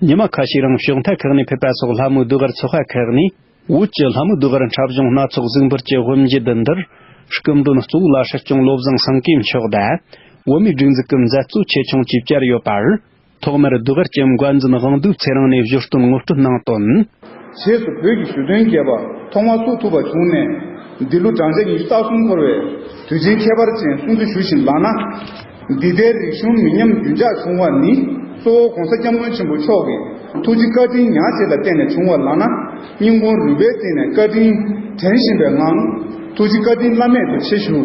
ཉི་མ་ཁ་ཤས་རིང་ཕྱོགས་མཐའ་ཁག་ནས་ཕེབས་པ་སོགས་ལྷ་མོའི་སྡོད་སྒར་ཚོགས་པ་ཁག་ནས་བོད་ཀྱི་ལྷ་མོའི་སྡོད་སྒར་འཁྲབ་གཞུང་སྣ་ཚོགས་གཟིགས་འབུལ་གྱི་དབུ་འབྱེད་དུ་འདིར་སྐུ་མགྲོན་གཙོ་བོ་ལ་སྲིད་སྐྱོང་བློ་བཟང་སེང་གེ་མཆོག་དང་བོད་མིའི་སྒྲིག་འཛུགས་ཀྱི་མཛད་གཙོ་ཆེ་ཆུང་བཅས་བཅར་ཡོད་པར། ཐོག་མར་སྡོད་སྒར་གྱི་འགོ་འཛིན་དབང་འདུས་ཚེ་རིང་ནས་བཞུར་སྟོན་ངོ་སྤྲོད་གནང་དོན། ཕྱིས་སུ་བོད་ཀྱི་ཞོ་སྟོན་རྒྱས་པ་ཐོག་མར་ཚུགས་ཐུབ་པ་བྱུང་ནས། འདི་ལོ་བགྲང་བྱ་ཉི་ཤུ་རྩ་གསུམ་འཁོར་བའི་དུས་ཆེན་ཁྱད་པར་ཅན་སྲུང་བརྩི་ཞུ་བཞིན་ལགས་ན། འདི་ལྟའི་རིག་གཞུང་མི་ཉམས་རྒྱུན་འཇགས་བྱུང་བ་ནི་གཙོ་བོ་༸གོང་ས་༸སྐྱབས་མགོན་ཆེན་པོ་མཆོག་གི་ཐུགས་རྗེ་བཀའ་དྲིན་ཉག་གཅིག་ལ་བརྟེན་ནས་བྱུང་བ་ལགས་ན། སྙིང་ཁོང་རུས་པའི་གཏིང་ནས་བཀའ་དྲིན་དྲན་བཞིན་པའི་ངང་ཐུགས་རྗེ་བཀའ་དྲིན་བླ་མེད་དུ་ཆེ་ཞུ།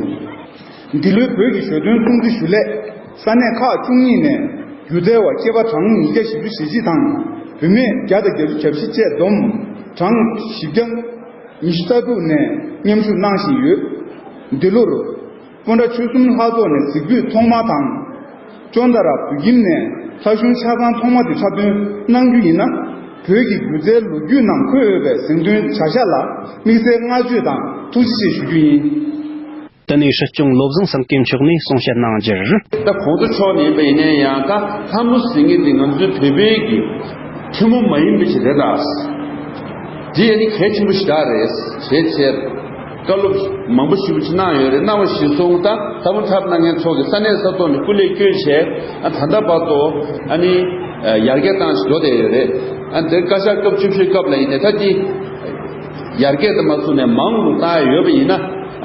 འདི་ལོའི་བོད་ཀྱི་ཞོ་སྟོན་སྲུང་བརྩི་ཞུ་སླད། ས་གནས་ཁག་བཅུ་གཉིས་ནས་སྒྱུ་རྩལ་བ་སྐྱེས་པ་གྲངས་ཉིས་བརྒྱ་བཞི་བཅུ་ཞེ་གཅིག་དང་། བུད་མེད་བརྒྱ་དང་བརྒྱད་ཅུ་གྱ་བཞི་བཅས་བསྡོམས་གྲངས་བཞི་བརྒྱ་ཉི་ཤུ་རྩ་དྲུག་ནས་མཉམ་ཞུགས་གནང་བཞིན་ཡོད། འདི་ལོར་སྤོན་ཊ་ཆོལ་གསུམ་ལྷ་ཚོགས་ནས་གཟིགས་འབུལ་ཐོག་མ་དང་། ཅོན་ཏ་ར་བོད་ཁྱིམ་ནས་ལྷ་གཞུང་ཆ་ཚང་ཐོག་མ་དེ་འཁྲབ་སྟོན་གནང་རྒྱུ་ཡིན་ན། བོད་ཀྱི་སྒྱུ་རྩལ་ལོ་རྒྱུས་ནང་འཁོད་ཡོད་པའི་གཟེངས་ཐོན་བྱ་གཞག་ལ་དམིགས་བསལ་བསྔགས་བརྗོད་དང་ཐུགས་རྗེ་ཆེ་ཞུ་རྒྱུ་ཡིན། དེ་ནས་སྲིད་སྐྱོང་བློ་བཟང་སེང་གེ་མཆོག་ནས་གསུང་བཤད་གནང་རྒྱུར། ད་གོང་ས་མཆོག་ནས་ཡིན་པ་ཡིན་ན་ཡང་། ད་ལྷ་མོ་ཟེར་མཁན་དེ་ང་ཚོའི་བོད་པའི་གི་ཐུན་མོང་མ་ཡིན་པ་ཞིག་རེད་ད། འདི་ཡ་ནི་གལ་ཆེན་པོ་ཞིག་རེད། བྱས་ཚེ་བཀའ་སློབ་མང་པོ་ཞིག་གནང་ཡོད་རེད། གནང་བ་གཞིར་བཟུང་ད་ལྷ་མོ་འཁྲབ་གནང་མཁན་ཚོ་གི་ས་གནས་ས་ཐོག་ནས་སྐུ་ལས་བསྐྱོན་བྱས། ཨ་ད་ལྟ་བར་དུ་ཨ་ནི་ཡར་རྒྱས་བཏང་བཞིན་འགྲོ་བསྡད་ཡོད་རེད། ཨ་འདིར་བཀའ་ཤག་སྐབས་བཅུ་བཞི་སྐབས་ལ་ཡིན་ནའི་ད་ཅི། ཡར་རྒྱས་དུ་མ་སོང་ནས་མང་རུ་བཏང་ཡ་ཡོད་པ་ཡིན་ན།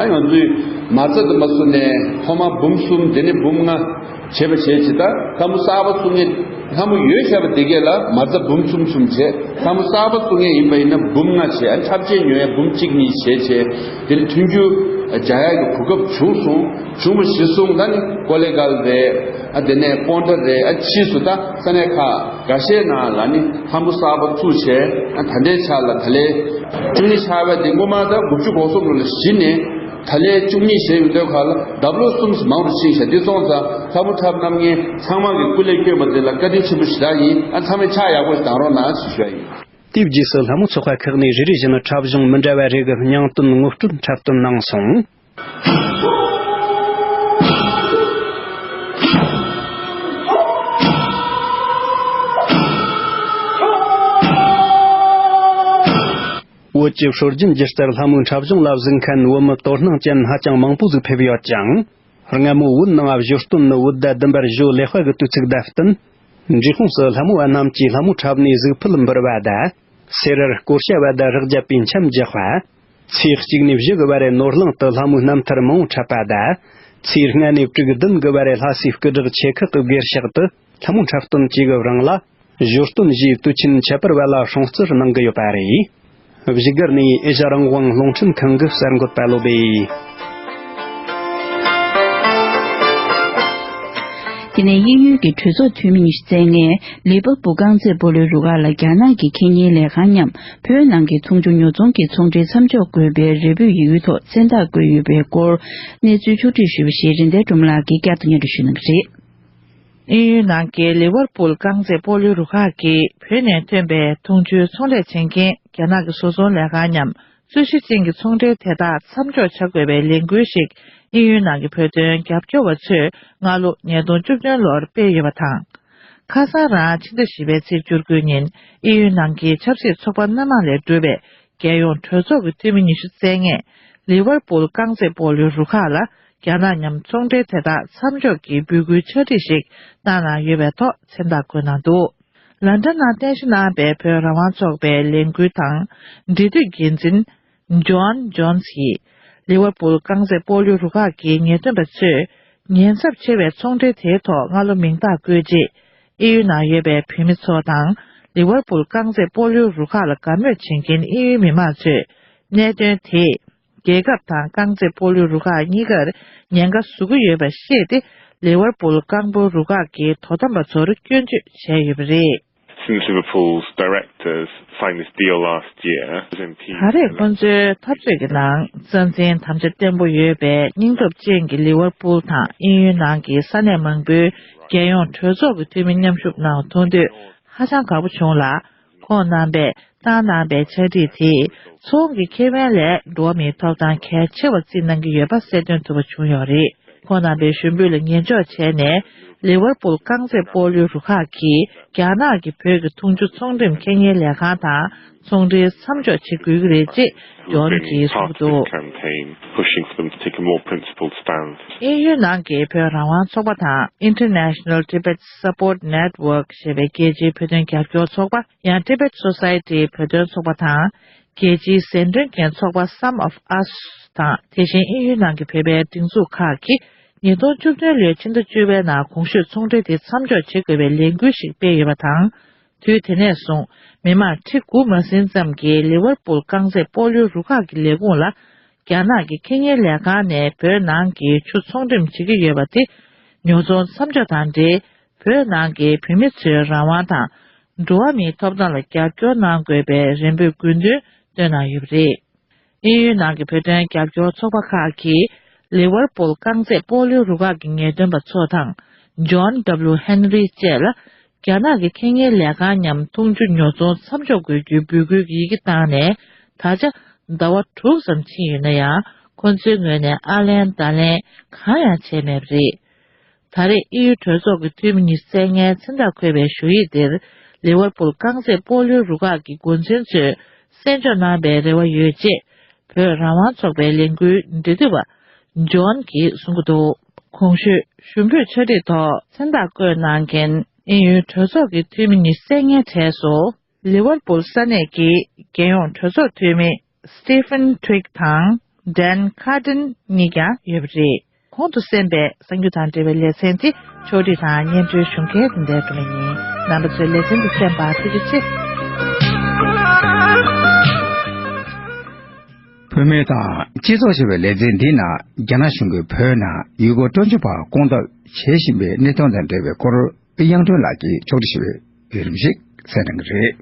ཨ་ང་ཚོས་མ་རྩ་དུ་མ་སོང་ནས་ཐོག་མ་འབུམ་གསུམ། དེ་ནས་འབུམ་ལྔ་བྱས་པ་བྱས་ཅི། ད་ལྷ་མོ་གསར་པ་བཙུགས་མཁན་ལྷ་མོ་ཡོད་བྱས་པ་དེ་གས་ལ་མ་རྩ་འབུམ་གསུམ་གསུམ་བྱས། ལྷ་མོ་གསར་པ་བཙུགས་མཁན་ཡིན་པ་ཡིན་ན་འབུམ་ལྔ་བྱས། ཨ་འཁྲབ་ཆས་ཉོ་ཡ་འབུམ་གཅིག་གཉིས་བྱས་བྱས། དེ་ནས་མཐུན་འགྱུར་སྦྱར་ཡ་གི་གོ་སྐབས་བྱུང་སོང་། བྱུང་བ་གཞིར་བཟུང་ད་ནི་ཀོ་ལེ་གལ་རེད། ཨ་དེ་ནས་སྤོན་ཊ་རེད། ཨ་ཕྱིས་སུ་ད་ས་གནས་ཁག་འགའ་ཤས་ནང་ལ་ནི་ལྷ་མོ་གསར་པ་བཙུགས་བྱས། ཨ་ད་ལྟའི་ཆ་ལ་ད་ལས་བཅུ་གཉིས་ཆགས་པ་དེ་སྔོན་མ་ད་དགུ་བཅུ་གོ་གསུམ་ལོ་ལ་གཞི་ནས་ད་ལས་བཅུ་གཉིས་བྱས་ཡོད་དུས་ཁ་ལ་ལྡབ་ལོ་གསུམ་མང་རུ་ཕྱིན་ཤག་འདི་སོང་ཙང་ལྷ་མོ་འཁྲབ་གནང་མཁན་ཚང་མ་གི་སྐུ་ལས་བསྐྱོན་པ་དེ་ལ་བཀའ་དྲིན་ཆེན་པོ་ཞེ་དྲག་ཡིན། ཨ་ཚང་མས་ཕྱག་ཡག་པོ་ཞིག་བཏང་རོགས་གནང་ཞེས་ཞུ་ཡ་ཡིན། དེའི་རྗེས་སུ་ལྷ་མོ་ཚོགས་པ་ཁག་ནས་རེ་རེ་བཞིན་འཁྲབ་གཞུང་མི་འདྲ་བ་རེ་གི་སྙིང་དོན་ངོ་སྤྲོད་འཁྲབ་སྟོན་གནང་སོང་། བོད་ཀྱི་སྲོལ་རྒྱུན་སྒྱུ་རྩལ་ལྷ་མོའི་འཁྲབ་གཞུང་ལ་གཟིགས་མཁན་བོད་མི་དོ་སྣང་ཅན་ཧ་ཅང་མང་པོ་ཞིག་ཕེབས་ཡོད་ཅིང་། སྔ་མོ་བོད་ནང་བཞུགས་སྟོན་ནི་བོད་ཟླ་བདུན་པར་ཞོ་ལེགས་པ་གི་དུས་ཚིགས་དང་བསྟུན། འབྲས་སྤུངས་སུ་ལྷ་མོ་བ་རྣམས་ཀྱིས་ལྷ་མོ་འཁྲབ་ནས་གཟུགས་ཕུད་འབུལ་བ་དང་། སེར་རར་སྐོར་བྱ་བ་དང་རེག་བརྒྱབ་པའི་འཆམ་རྒྱག་པ། ཚེས་གཅིག་ནས་བཞི་གི་བར་རེ་ནོར་གླིང་དུ་ལྷ་མོའི་རྣམ་ཐར་མང་པོ་འཁྲབ་པ་དང་། ཚེས་ལྔ་ནས་དྲུག་བདུན་གི་བར་རེ་ལྷ་སའི་སྐུ་དྲག་ཆེ་ཁག་གི་སྒེར་ཕྱག་ཏུ་ལྷ་མོ་འཁྲབ་སྟོན་བཅས་ཀྱི་རིང་ལ། ཞོ་སྟོན་བཞིའི་དུས་ཆེན་ཁྱད་པར་བ་ལ་སྲུང་བརྩི་གནང་གི་ཡོད་པ་རེད། བཞུགས་སྒར་ནས་ཨེ་ཤ་རང་དབང་རླུང་འཕྲིན་ཁང་གི་གསར་འགོད་པ་བློ་སྦེ། དེ་ནས་དབྱིན་ཡུལ་གྱི་གྲོས་ཚོགས་འཐུས་མི་ཉི་ཤུ་རྩ་ལྔས་ལི་ཝར་པུལ་རྐང་རྩེད་སྤོ་ལོའི་རུ་ཁག་ལ་རྒྱ་ནག་གི་ཁེ་གཉེར་ལས་ཁང་མཉམ་བོད་ནང་གི་འཐུང་ཆུ་ཉོ་ཚོང་གི་ཚོང་འབྲེལ་མཚམས་འཇོག་དགོས་པའི་རེ་འབོད་ཡི་གུའི་ཐོག་མཚན་རྟགས་བཀོད་ཡོད་པའི་སྐོར་གནས་ཚུལ་ཕྱོགས་བསྒྲིགས་ཞུས་པ་ཞིག་རིན་ལྡན་སྒྲོལ་མ་ལགས་ཀྱིས་བསྐྱར་དུ་སྙན་སྒྲོན་ཞུ་གནང་གི་རེད། དབྱིན་ཡུལ་ནང་གི་ལི་ཝར་པུལ་རྐང་རྩེད་སྤོ་ལོའི་རུ་ཁག་གིས་བོད་ནས་ཐོན་པའི་འཐུང་ཆུའི་ཚོང་ལས་བྱེད་མཁན་རྒྱ་ནག་གི་བཟོ་ཚོང་ལས་ཁང་མཉམ་རྩོད་གཞི་ཅན་གྱི་ཚོང་འབྲེལ་དེ་དག་མཚམས་འཇོག་བྱ་དགོས་པའི་ལས་འགུལ་ཞིག་དབྱིན་ཡུལ་ནང་གི་བོད་དོན་རྒྱབ་སྐྱོར་བ་ཚོས་སྔ་ལོ་ཉིས་སྟོང་བཅུ་བདུན་ལོར་སྤེལ་ཡོད་པ་དང་། ཁ་སང་རང་ཕྱི་ཟླ་བཞི་པའི་ཚེས་བཅུ་དགུ་ཉིན་དབྱིན་ཡུལ་ནང་གི་ཆབ་སྲིད་ཚོགས་པ་སྣ་མང་ལས་གྲུབ་པའི་རྒྱལ་ཡོངས་གྲོས་ཚོགས་ཀྱི་འཐུས་མི་ཉི་ཤུ་རྩ་ལྔས་ལི་ཝར་པུལ་རྐང་རྩེད་སྤོ་ལོའི་རུ་ཁག་ལ་རྒྱ་ནག་མཉམ་ཚོང་འབྲེལ་དེ་དག་མཚམས་འཇོག་གི་འབོད་སྐུལ་ཕྱག་བྲིས་ཤིག་བཏང་གནང་ཡོད་པའི་ཐོག་མཚན་རྟགས་བཀོད་གནང་འདུག་ལན་ཀྲན་ནང་རྟེན་གཞི་གནང་པའི་བོད་རང་དབང་ཚོགས་པའི་ལས་འགུལ་དང་འབྲེལ་མཐུད་འགན་འཛིན་ཇོན་ཇོན་སི་ཡིས་ལི་ཝར་པུལ་རྐང་རྩེད་སྤོ་ལོའི་རུ་ཁག་གི་ཉེས་དོན་པ་ཚོས་ཉེན་ཚབས་ཆེ་བའི་ཚོང་འབྲེལ་དེའི་ཐོག་སྔ་ལོ་མིང་རྟགས་བཀོད་རྗེས། ཨེ་ཡུ་ནང་ཡོད་པའི་བོད་མི་ཚོ་དང་ལི་ཝར་པུལ་རྐང་རྩེད་སྤོ་ལོའི་རུ་ཁག་ལ་དགའ་མོས་བྱེད་མཁན་ཨེ་ཡུའི་མི་མང་ཚོས་གནད་དོན་དེས་རྒྱལ་ཁབ་དང་རྐང་རྩེད་སྤོ་ལོའི་རུ་ཁག་གཉིས་ཀར་ཉེན་ཁ་བཟོ་གི་ཡོད་པ་ཤེས་ཏེ། ལི་ཝར་པུལ་རྐང་སྤོལ་རུ་ཁག་གི་དོ་དམ་པ་ཚོར་སྐྱོན་བརྗོད་བྱས་ཡོད་པ་རེད། Since Liverpool's directors signed this deal last year, ད་རེས་ཁོང་ཚོའི་འཐབ་རྩོད་ཀྱི་ནང་རྩ་འཛིན་དམ་བཅའ་བརྟན་པོ་ཡོད་པའི་སྙིང་སྟོབས་ཅན་གྱི་ལི་ཝར་པུལ་དང་དབྱིན་ཡུལ་ནང་གི་ས་གནས་མང་པོའི་རྒྱལ་ཡོངས་གྲོས་ཚོགས་ཀྱི་འཐུས་མི་མཉམ་ཞུགས་གནང་བ་མཐོང་དུས་ཧ་ཅང་དགའ་པོ་བྱུང་ལ། ཁོང་རྣམ་པས་བཏང་གནང་པའི་ཕྱག་བྲིས་དེས་ཚོང་གི་ཁེ་ཕན་ལས་འགྲོ་བ་མིའི་ཐོབ་ཐང་གལ་ཆེ་བ་བརྩིས་གནང་གི་ཡོད་པ་གསལ་སྟོན་ཐུབ་པ་བྱུང་ཡོད་རེད། ཁོང་རྣམ་པས་ཞུ་འབོད་ལ་ཉན་འཇོག་བྱས་ནས་ལི་ཝར་པུལ་རྐང་རྩེད་སྤོ་ལོའི་རུ་ཁག་གིས་རྒྱ་ནག་གི་བོད་ཀྱི་འཐུང་ཆུ་ཚོང་འགྲེམས་ཁེ་གཉེར་ལས་ཁང་དང་ཚོང་འབྲེལ་མཚམས་འཇོག་བྱེད་དགོས་ཀྱི་རེད་ཅེས་ཇོན་གྱིས་གསུངས་འདུག་ཨེ་ཡུ་ནང་གི་བོད་རང་དབང་ཚོགས་པ་དང་International Tibet Support Network ཞེས་པའི་རྒྱལ་སྤྱིའི་བོད་དོན་རྒྱབ་སྐྱོར་ཚོགས་པ། ཡང་Tibet Society བོད་དོན་ཚོགས་པ་དང་། རྒྱལ་སྤྱིའི་ཟད་གྲོན་ཅན་ཚོགས་པ་Sum of Us དང་། དེ་བཞིན་དབྱིན་ཡུལ་ནང་གི་བོད་པའི་སྒྲིག་འཛུགས་ཁག་གིས་ཉིས་སྟོང་བཅུ་བདུན་ལོའི་ཕྱི་ཟླ་བཅུ་པའི་ནང་གོང་ཞུས་ཚོང་འབྲེལ་དེ་མཚམས་འཇོག་བྱེད་དགོས་པའི་ལས་འགུལ་ཞིག་སྤེལ་ཡོད་པ་དང་། དུས་དེ་ནས་བཟུང་མི་མང་ཁྲི་དགུ་མ་ཟིན་ཙམ་གྱིས་ལི་ཝར་པུལ་རྐང་རྩེད་སྤོ་ལོའི་རུ་ཁག་གི་ལས་ཁུངས་ལ་རྒྱ་ནག་གི་ཁེ་གཉེར་ལས་ཁང་ནས་བོད་ནང་གི་ཆུ་ཚོང་འགྲེམས་བྱེད་ཀྱི་ཡོད་པ་དེ་ཉོ་ཚོང་མཚམས་འཇོག་དང་འབྲེལ། བོད་ནང་གི་བོད་མི་ཚོའི་རང་དབང་དང་འགྲོ་བ་མིའི་ཐོབ་ཐང་ལ་རྒྱབ་སྐྱོར་གནང་དགོས་པའི་རེ་འབོད་དགོས་འདུན་བཏོན་གནང་ཡོད་པ་རེད། དབྱིན་ཡུལ་ནང་གི་བོད་དོན་རྒྱབ་སྐྱོར་ཚོགས་པ་ཁག་གིས་ལི་ཝར་པུལ་རྐང་རྩེད་སྤོ་ལོའི་རུ་ཁག་གི་ངེས་སྟོན་པ་ཚོ་དང་ཇོན་ཌབ་ལུ་ཧེན་རི་བཅས་ལ་རྒྱ་ནག་གི་ཁེ་གཉེར་ལས་ཁང་མཉམ་འཐུང་ཆུ་ཉོ་ཚོང་མཚམས་འཇོག་དགོས་རྒྱུའི་འབོད་སྐུལ་གྱི་ཡི་གེ་བཏང་ནས་ད་ཆ་ཟླ་བ་དྲུག་ཙམ་ཕྱིན་ཡོད་ན་ཡང་ཁོ་ཚོའི་ངོས་ནས་ཨ་ལན་བརྡ་ལན་གང་ཡང་བྱས་མེད་པ་རེད། ད་རེས་ཨི་ཡུ་གྲོས་ཚོགས་ཀྱི་འཐུས་མི་ཉི་ཤུ་རྩ་ལྔའི་མཚན་རྟགས་འཁོད་པའི་ཞུ་ཡིག་འདིར་ལི་ཝར་པུལ་རྐང་རྩེད་སྤོ་ལོའི་རུ་ཁག་གི་འགོ་འཛིན་ཚོས་གསན་འཇོག་གནང་པའི་རེ་བ་ཡོད་ཅེས་བོད་རང་དབང་ཚོགས་པའི་ལས་འགུལ་འབྲེལ་མཐུད་པ་ཇོན་གྱིས་གསུང་གི་འདུག་གོང་ཞུས་ཞུ་འབོད་ཕྱག་བྲིས་ཐོག་མཚན་རྟགས་བཀོད་གནང་མཁན་ཨི་ཡུའི་གྲོས་ཚོགས་ཀྱི་འཐུས་མི་ཉི་ཤུ་རྩ་ལྔའི་གྲས་སུ། ལི་ཝར་པུལ་ས་གནས་ཀྱི་རྒྱལ་ཡོངས་གྲོས་ཚོགས་འཐུས་མི་Stephen Twigg དང་Dan Cardin གཉིས་ཀྱང་ཡོད་པ་རེད། གོང་དུ་གསན་པའི་གསར་འགྱུར་དང་འབྲེལ་བའི་ལེ་ཚན་དེ་ཕྱོགས་སྒྲིག་དང་སྙན་སྒྲོན་ཞུ་མཁན་དེ་འདྲའི་སྒྲོན་མེ་ཡིན། རྣམ་པ་ཚོས་ལེ་ཚན་འདི་གསན་པར་ཐུགས་རྗེ་ཆེ། བུད་མེད་དང་སྤྱི་ཚོགས་ཞེས་པའི་ལེ་ཚན་འདིའི་ནང་རྒྱ་ནག་གཞུང་གིས་བོད་ནང་ཡུལ་སྐོར་སྤྲོ་འཆམ་པ་སྐོང་ཐབས་བྱེད་བཞིན་པའི་གནས་སྟངས་དང་འབྲེལ་བའི་སྐོར། དབྱངས་སྒྲོན་ལགས་ཀྱིས་ཕྱོགས་སྒྲིག་ཞུ་བའི་ལས་རིམ་ཞིག་གསན་གནང་གི་རེད།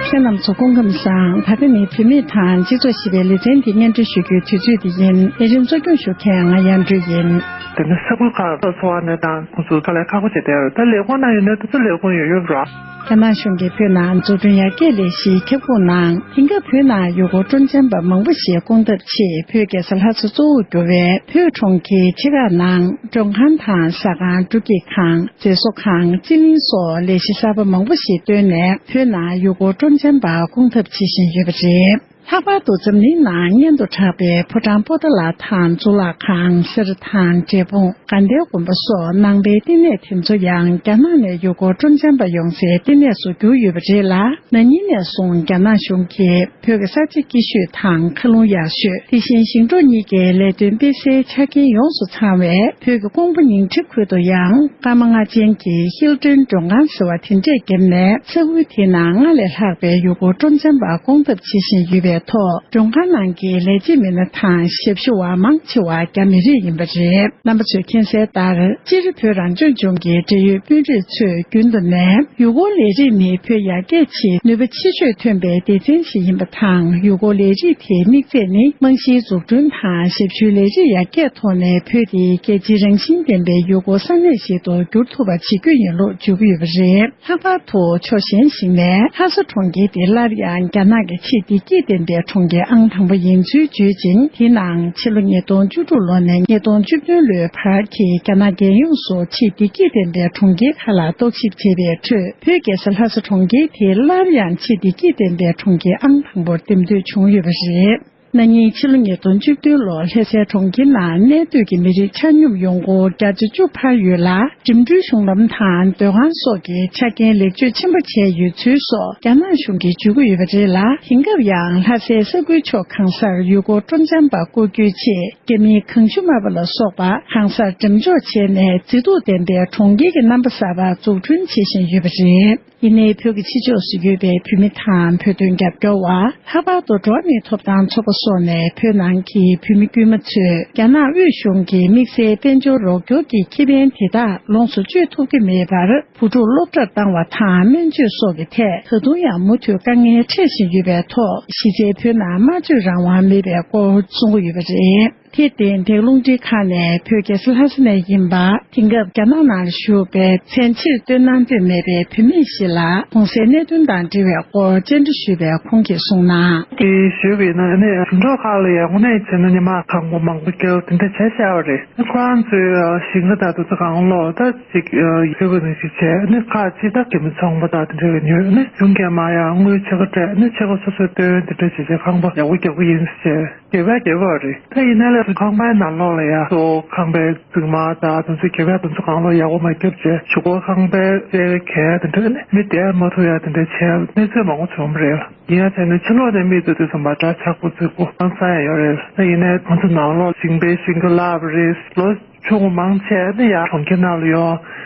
ཁྱེད་རྣམ་ཚོ་སྐུ་ཁམས་བཟང་། ད་ལྟ་ནི་བུད་མེད་དང་སྤྱི་ཚོགས་ཞེས་པའི་ལེ་ཚན་འདི་སྙན་སྒྲོན་ཞུ་རྒྱུའི་དུས་ཚོད་འདི་ཡིན། ལས་རིམ་གཙོ་སྐྱོང་ཞུ་མཁན་ང་ཡང་སྤྲུལ་ཡིན། དེ་ནི་ས་ཁུལ་ཁག་ཏུ་འཚོ་བ་གནས་སྟངས་ཁོང་ཚོ་དཀའ་ལས་ཁག་པོ་བྱས་བསྡད་ཡོད་རེད། ད་ལས་ཁུངས་ནང་ཡོད་ན་དེ་ཚོ་ལས་ཁུངས་ཡོད་ཡོད་ར། རྒྱ་ནག་གཞུང་གིས་བོད་ནང་འཛུགས་སྐྲུན་ཡར་རྒྱས་ལས་གཞི་ཁྱབ་ཁོངས་ནང་དེང་སྐབས་བོད་ནང་ཡུལ་སྐོར་སྤྲོ་འཆམ་པ་མང་པོ་ཞིག་སྐོང་ཐབས་ཆེད་བོད་རྒྱལ་ས་ལྷ་ས་གཙོ་བོར་གྱུར་བའི་བོད་གྲོང་ཁྱེར་ཆེ་ཁག་ནང་མགྲོན་ཁང་དང་ཟ་ཁང་འགྲུལ་སྐྱེལ་ཁང་མཛེས་བཟོ་ཁང་རྩི་གླིང་སོགས་ལས་གཞི་གསར་པ་མང་པོ་ཞིག་བཏོན་ནས་བོད་ནང་ཡུལ་སྐོར་སྤྲོ་འཆམ་པ་སྐོང་ཐབས་བྱེད་བཞིན་ཡོད་པ་རེད། ལྷག་པར་དུ་འཛམ་གླིང་ནང་སྙན་དུ་གྲགས་པའི་ཕོ་བྲང་པོ་ཏཱ་ལ་དང་གཙུག་ལག་ཁང་གསེར་ཐང་འབྲས་སྤུངས་དགའ་ལྡན་དགོན་པ་སོགས་ནང་པའི་བསྟི་གནས་དེ་ཚོ་ཡང་རྒྱ་ནག་ནས་ཡུལ་སྐོར་སྤྲོ་འཆམ་པ་ཡོང་སའི་བསྟི་གནས་སུ་གྱུར་ཡོད་པ་རེད་ལ། ན་ནིང་ནས་བཟུང་རྒྱ་ནག་གཞུང་གིས་བོད་ཀྱི་ས་ཆ་སྐྱིད་ཤོས་དང་མཁའ་རླུང་ཡག་ཤོས། དེ་བཞིན་ཞིང་འབྲོག་གཉིས་ཀའི་ལས་དོན་སྤེལ་སའི་ཆ་རྐྱེན་ཡོངས་སུ་ཚང་བའི་བོད་ཀྱི་ཀོང་པོ་ཉིང་ཁྲི་ཁུལ་དུ་ཡང་སྐར་མ་ལྔ་ཅན་གྱི་ཧིལ་ཏོན་མགྲོན་ཁང་ཟེར་བ་དེ་འདྲས་བརྒྱབ་ནས་ས་ཁུལ་དེའི་ནང་སྔར་ལས་ལྷག་པའི་ཡུལ་སྐོར་སྤྲོ་འཆམ་པ་སྐོང་ཐབས་བྱེད་བཞིན་ཡོད་པའི་ཐོག་མགྲོན་ཁང་ནང་གི་ལས་བྱེད་མི་སྣ་དང་ཞབས་ཞུ་བ་མང་ཆེ་བ་རྒྱ་མི་རིགས་ཡིན་པ་རེད། རྣམ་པ་ཚོས་མཁྱེན་གསལ་ལྟར་སྤྱིར་བོད་རང་སྐྱོང་ལྗོངས་ཀྱི་འབྲེལ་ཡོད་དཔོན་རིགས་ཚོས་རྒྱུན་དུ་ནས་ཡུལ་སྐོར་ལས་རིགས་ནི་བོད་ཡར་རྒྱས་ཆེད་ནུས་པ་ཆེ་ཤོས་ཐོན་པའི་སྡེ་ཚན་ཞིག་ཡིན་པ་དང་། ཡུལ་སྐོར་ལས་རིགས་དེའི་དམིགས་ཚད་ནི་རྨང་གཞིའི་འཛུགས་སྐྲུན་དང་ཞབས་ཞུའི་ལས་རིགས་ཡར་རྒྱས་ཐོག་ནས་བོད་དེ་རྒྱལ་སྤྱིའི་རང་བཞིན་ལྡན་པའི་ཡུལ་སྐོར་ས་གནས་ཤིག་ཏུ་འགྱུར་ཐུབ་པ་བྱེད་རྒྱུ་ཡིན་ལུགས་བརྗོད་ཀྱི་ཡོད་པ་རེད། ལྷག་པར་དུ་ཕྱོགས་གཞན་ཞིག་ནས་ལྷ་ས་གྲོང་ཁྱེར་དེ་སླར་ཡང་རྒྱ་ནག་གི་ཆེས་བདེ་སྐྱིད་ལྡན་པའི་གྲོང་ཁྱེར་ཨང་དང་པོ་ཡིན་ཚུལ་བརྗོད་ཅིང་། དེའི་ནང་ཕྱི་ལོ་ཉིས་སྟོང་བཅུ་དྲུག་ལོ་ནས་ཉིས་སྟོང་བཅུ་བདུན་ལོའི་བར་གྱི་རྒྱ་ནག་རྒྱལ་ཡོངས་སུ་ཆེས་བདེ་སྐྱིད་ལྡན་པའི་གྲོང་ཁྱེར་ཁག་ལ་རྟོག་ཞིབ་བྱས་པའི་ཁྲོད། བོད་རྒྱལ་ས་ལྷ་ས་གྲོང་ཁྱེར་དེ་སླར་ཡང་ཆེས་བདེ་སྐྱིད་ལྡན་པའི་གྲོང་ཁྱེར་ཨང་དང་པོར་འདེམས་ཐོན་བྱུང་ཡོད་པ་རེད། ན་ནིང་ཕྱི་ལོ་ཉིས་སྟོང་བཅུ་བདུན་ལོར་ལྷ་སའི་གྲོང་ཁྱེར་ནང་གནས་སྡོད་ཀྱི་མི་རིགས་ཆ་སྙོམས་ཡོང་སྒོ་བརྒྱ་ཆ་བཅུ་འཕར་ཡོད་ལ། འགྲིམ་འགྲུལ་གཞུང་ལམ་དང་སྡོད་ཁང་སོགས་ཀྱི་ཆ་རྐྱེན་ལེགས་བཅོས་ཆེན་པོ་བྱས་ཡོད་ཚུལ་སོགས་རྒྱ་ནག་གཞུང་གིས་བརྗོད་ཀྱི་ཡོད་པ་རེད་ལ། དེང་སྐབས་ཡང་ལྷ་སའི་ས་ཁུལ་ཕྱོགས་གང་སར་ཡུལ་སྐོར་སྤྲོ་འཆམ་པ་བསྐོ་རྒྱུའི་ཆེད་རྒྱ་མིའི་གངས་ཆུ་མ་པ་ལ་སོགས་པ་གང་སར་འགྲེམས་འཇོག་བྱས་ནས་མཛེས་སྡུག་ལྡན་པའི་གྲོང་ཁྱེར་གྱི་རྣམ་པ་གསར་པ་འཛུགས་སྐྲུན་བྱེད་བཞིན་ཡོད་པ་རེད། ཡིན་ནའི་བོད་ཀྱི་ཕྱི་ཕྱོགས་སུ་ཡོད་པའི་བོད་མི་དང་བོད་དོན་རྒྱབ་སྐྱོར་བ། ལྷག་པར་དུ་འགྲོ་བ་མིའི་ཐོབ་ཐང་ཚོགས་པ་སོགས་ནས་བོད་ནང་གི་བོད་མི་དཀྱུས་མ་ཚོས་རྒྱ་ནག་དབུས་གཞུང་གི་དམིགས་བསལ་དཔལ་འབྱོར་རོགས་སྐྱོར་གྱི་ཁེ་ཕན་དེ་དག་ལོངས་སུ་སྤྱོད་ཐུབ་ཀྱི་མེད་པར། བུ་ཕྲུག་སློབ་གྲྭར་བཏང་བ་དང་སྨན་བཅོས་སོགས་ཀྱི་ཐད་ད་དུང་ཡང་མུ་མཐུད་དཀའ་ངལ་འཕྲད་བཞིན་ཡོད་པའི་ཐོག་གཞི་རྩའི་བོད་ནང་སྨྲ་བརྗོད་རང་དབང་མེད་པའི་སྐོར་གསུང་གི་ཡོད་པ་རེད། དེར་བརྟེན་འདི་ག་རླུང་འཕྲིན་ཁང་ནས་བོད་རྒྱལ་ས་ལྷ་ས་ནས་ཡིན་པ། དེང་སྐབས་རྒྱ་ནག་ནང་བཞུགས་པའི་མཚན་ཕྱིར་བཏོན་གནང་འདོད་མེད་པའི་བུད་མེད་ཞིག་ལ་གོང་གསལ་གནད་དོན་དང་འབྲེལ་བའི་སྐོར་བཅར་འདྲི་ཞུས་པས་ཁོང་གིས་གསུངས་ན། དེ་ཞུས་པ་ཡིན་ན་ནི་ཞིང་འབྲོག་ཁག་ལ་ཡང་དངོས་གནས་བྱས་ན་ཉི་མ་དང་པོ་མང་པོ་བརྒྱབ་དེ་འདྲ་བྱས་བཞག་པ་རེད། ཁོ་རང་ཚོའི་ཞིང་ཁ་དང་དེ་ཚོ་གང་ལོག་ད་ཅིག་ཡོད་པ་ནང་བཞིན་བྱས་ནི་ཁག་ཅིག་ད་རྒྱ་མི་ཚོང་པ་དང་དེ་འདྲ་གི་ཉོས་ནི་ཡུང་རྒྱལ་མ་ཡང་དངུལ་ཕྱེད་ཀ་སྤྲད་ནི་ཕྱེད་ཀ་སོ་སོས་བཏོན་དེ་འདྲ་བྱས་བྱས་ཁང་པ་ཡག་པོ་རྒྱག་གི་ཡིན་ཟེར་བྱས། རྒྱབ་པ་རྒྱབ་པ་རེད། ད་ཡིན་ནའི་ལས་ཁང་པའི་ནང་ལོགས་ལ་ཡ་སོ་ཁང་པའི་རྫུན་མ་དང་དེ་ཚོ་རྒྱབ་པ་དེ་ཚོ་གང་ལོག་ཡག་པོ་མ་རྒྱབ་བྱས་གཞུག་གུ་ཁང་པའི་གསེར་གྱི་དེ་འདྲ་ནི་མི་བསྡད་མ་ཐུབ་ཡ་དེ་འདྲ་བྱས་གནས་ཚུལ་མང་པོ་བྱུང་བ་རེད། ཡིན་ཡང་བྱས་ནས་ཕྱི་ལོགས་ནས་མིག་ལྟོས་དུས་ཙམ་པ་འདྲ་ཆགས་པོ་རྫིག་པོ་ཧང་སང་ཡ་ཡོད་རེད། ད་ཡིན་ནའི་ང་ཚོ་ནང་ལོགས་ཞིང་པའི་ཞིང་ཁ་བརླག་པ་རེད། ལོ་ཆུང་ངུ་མང་ཆེ་ནི་ཡ་གྲོང་ཁྱེར་ནང་ལ་ཡོང་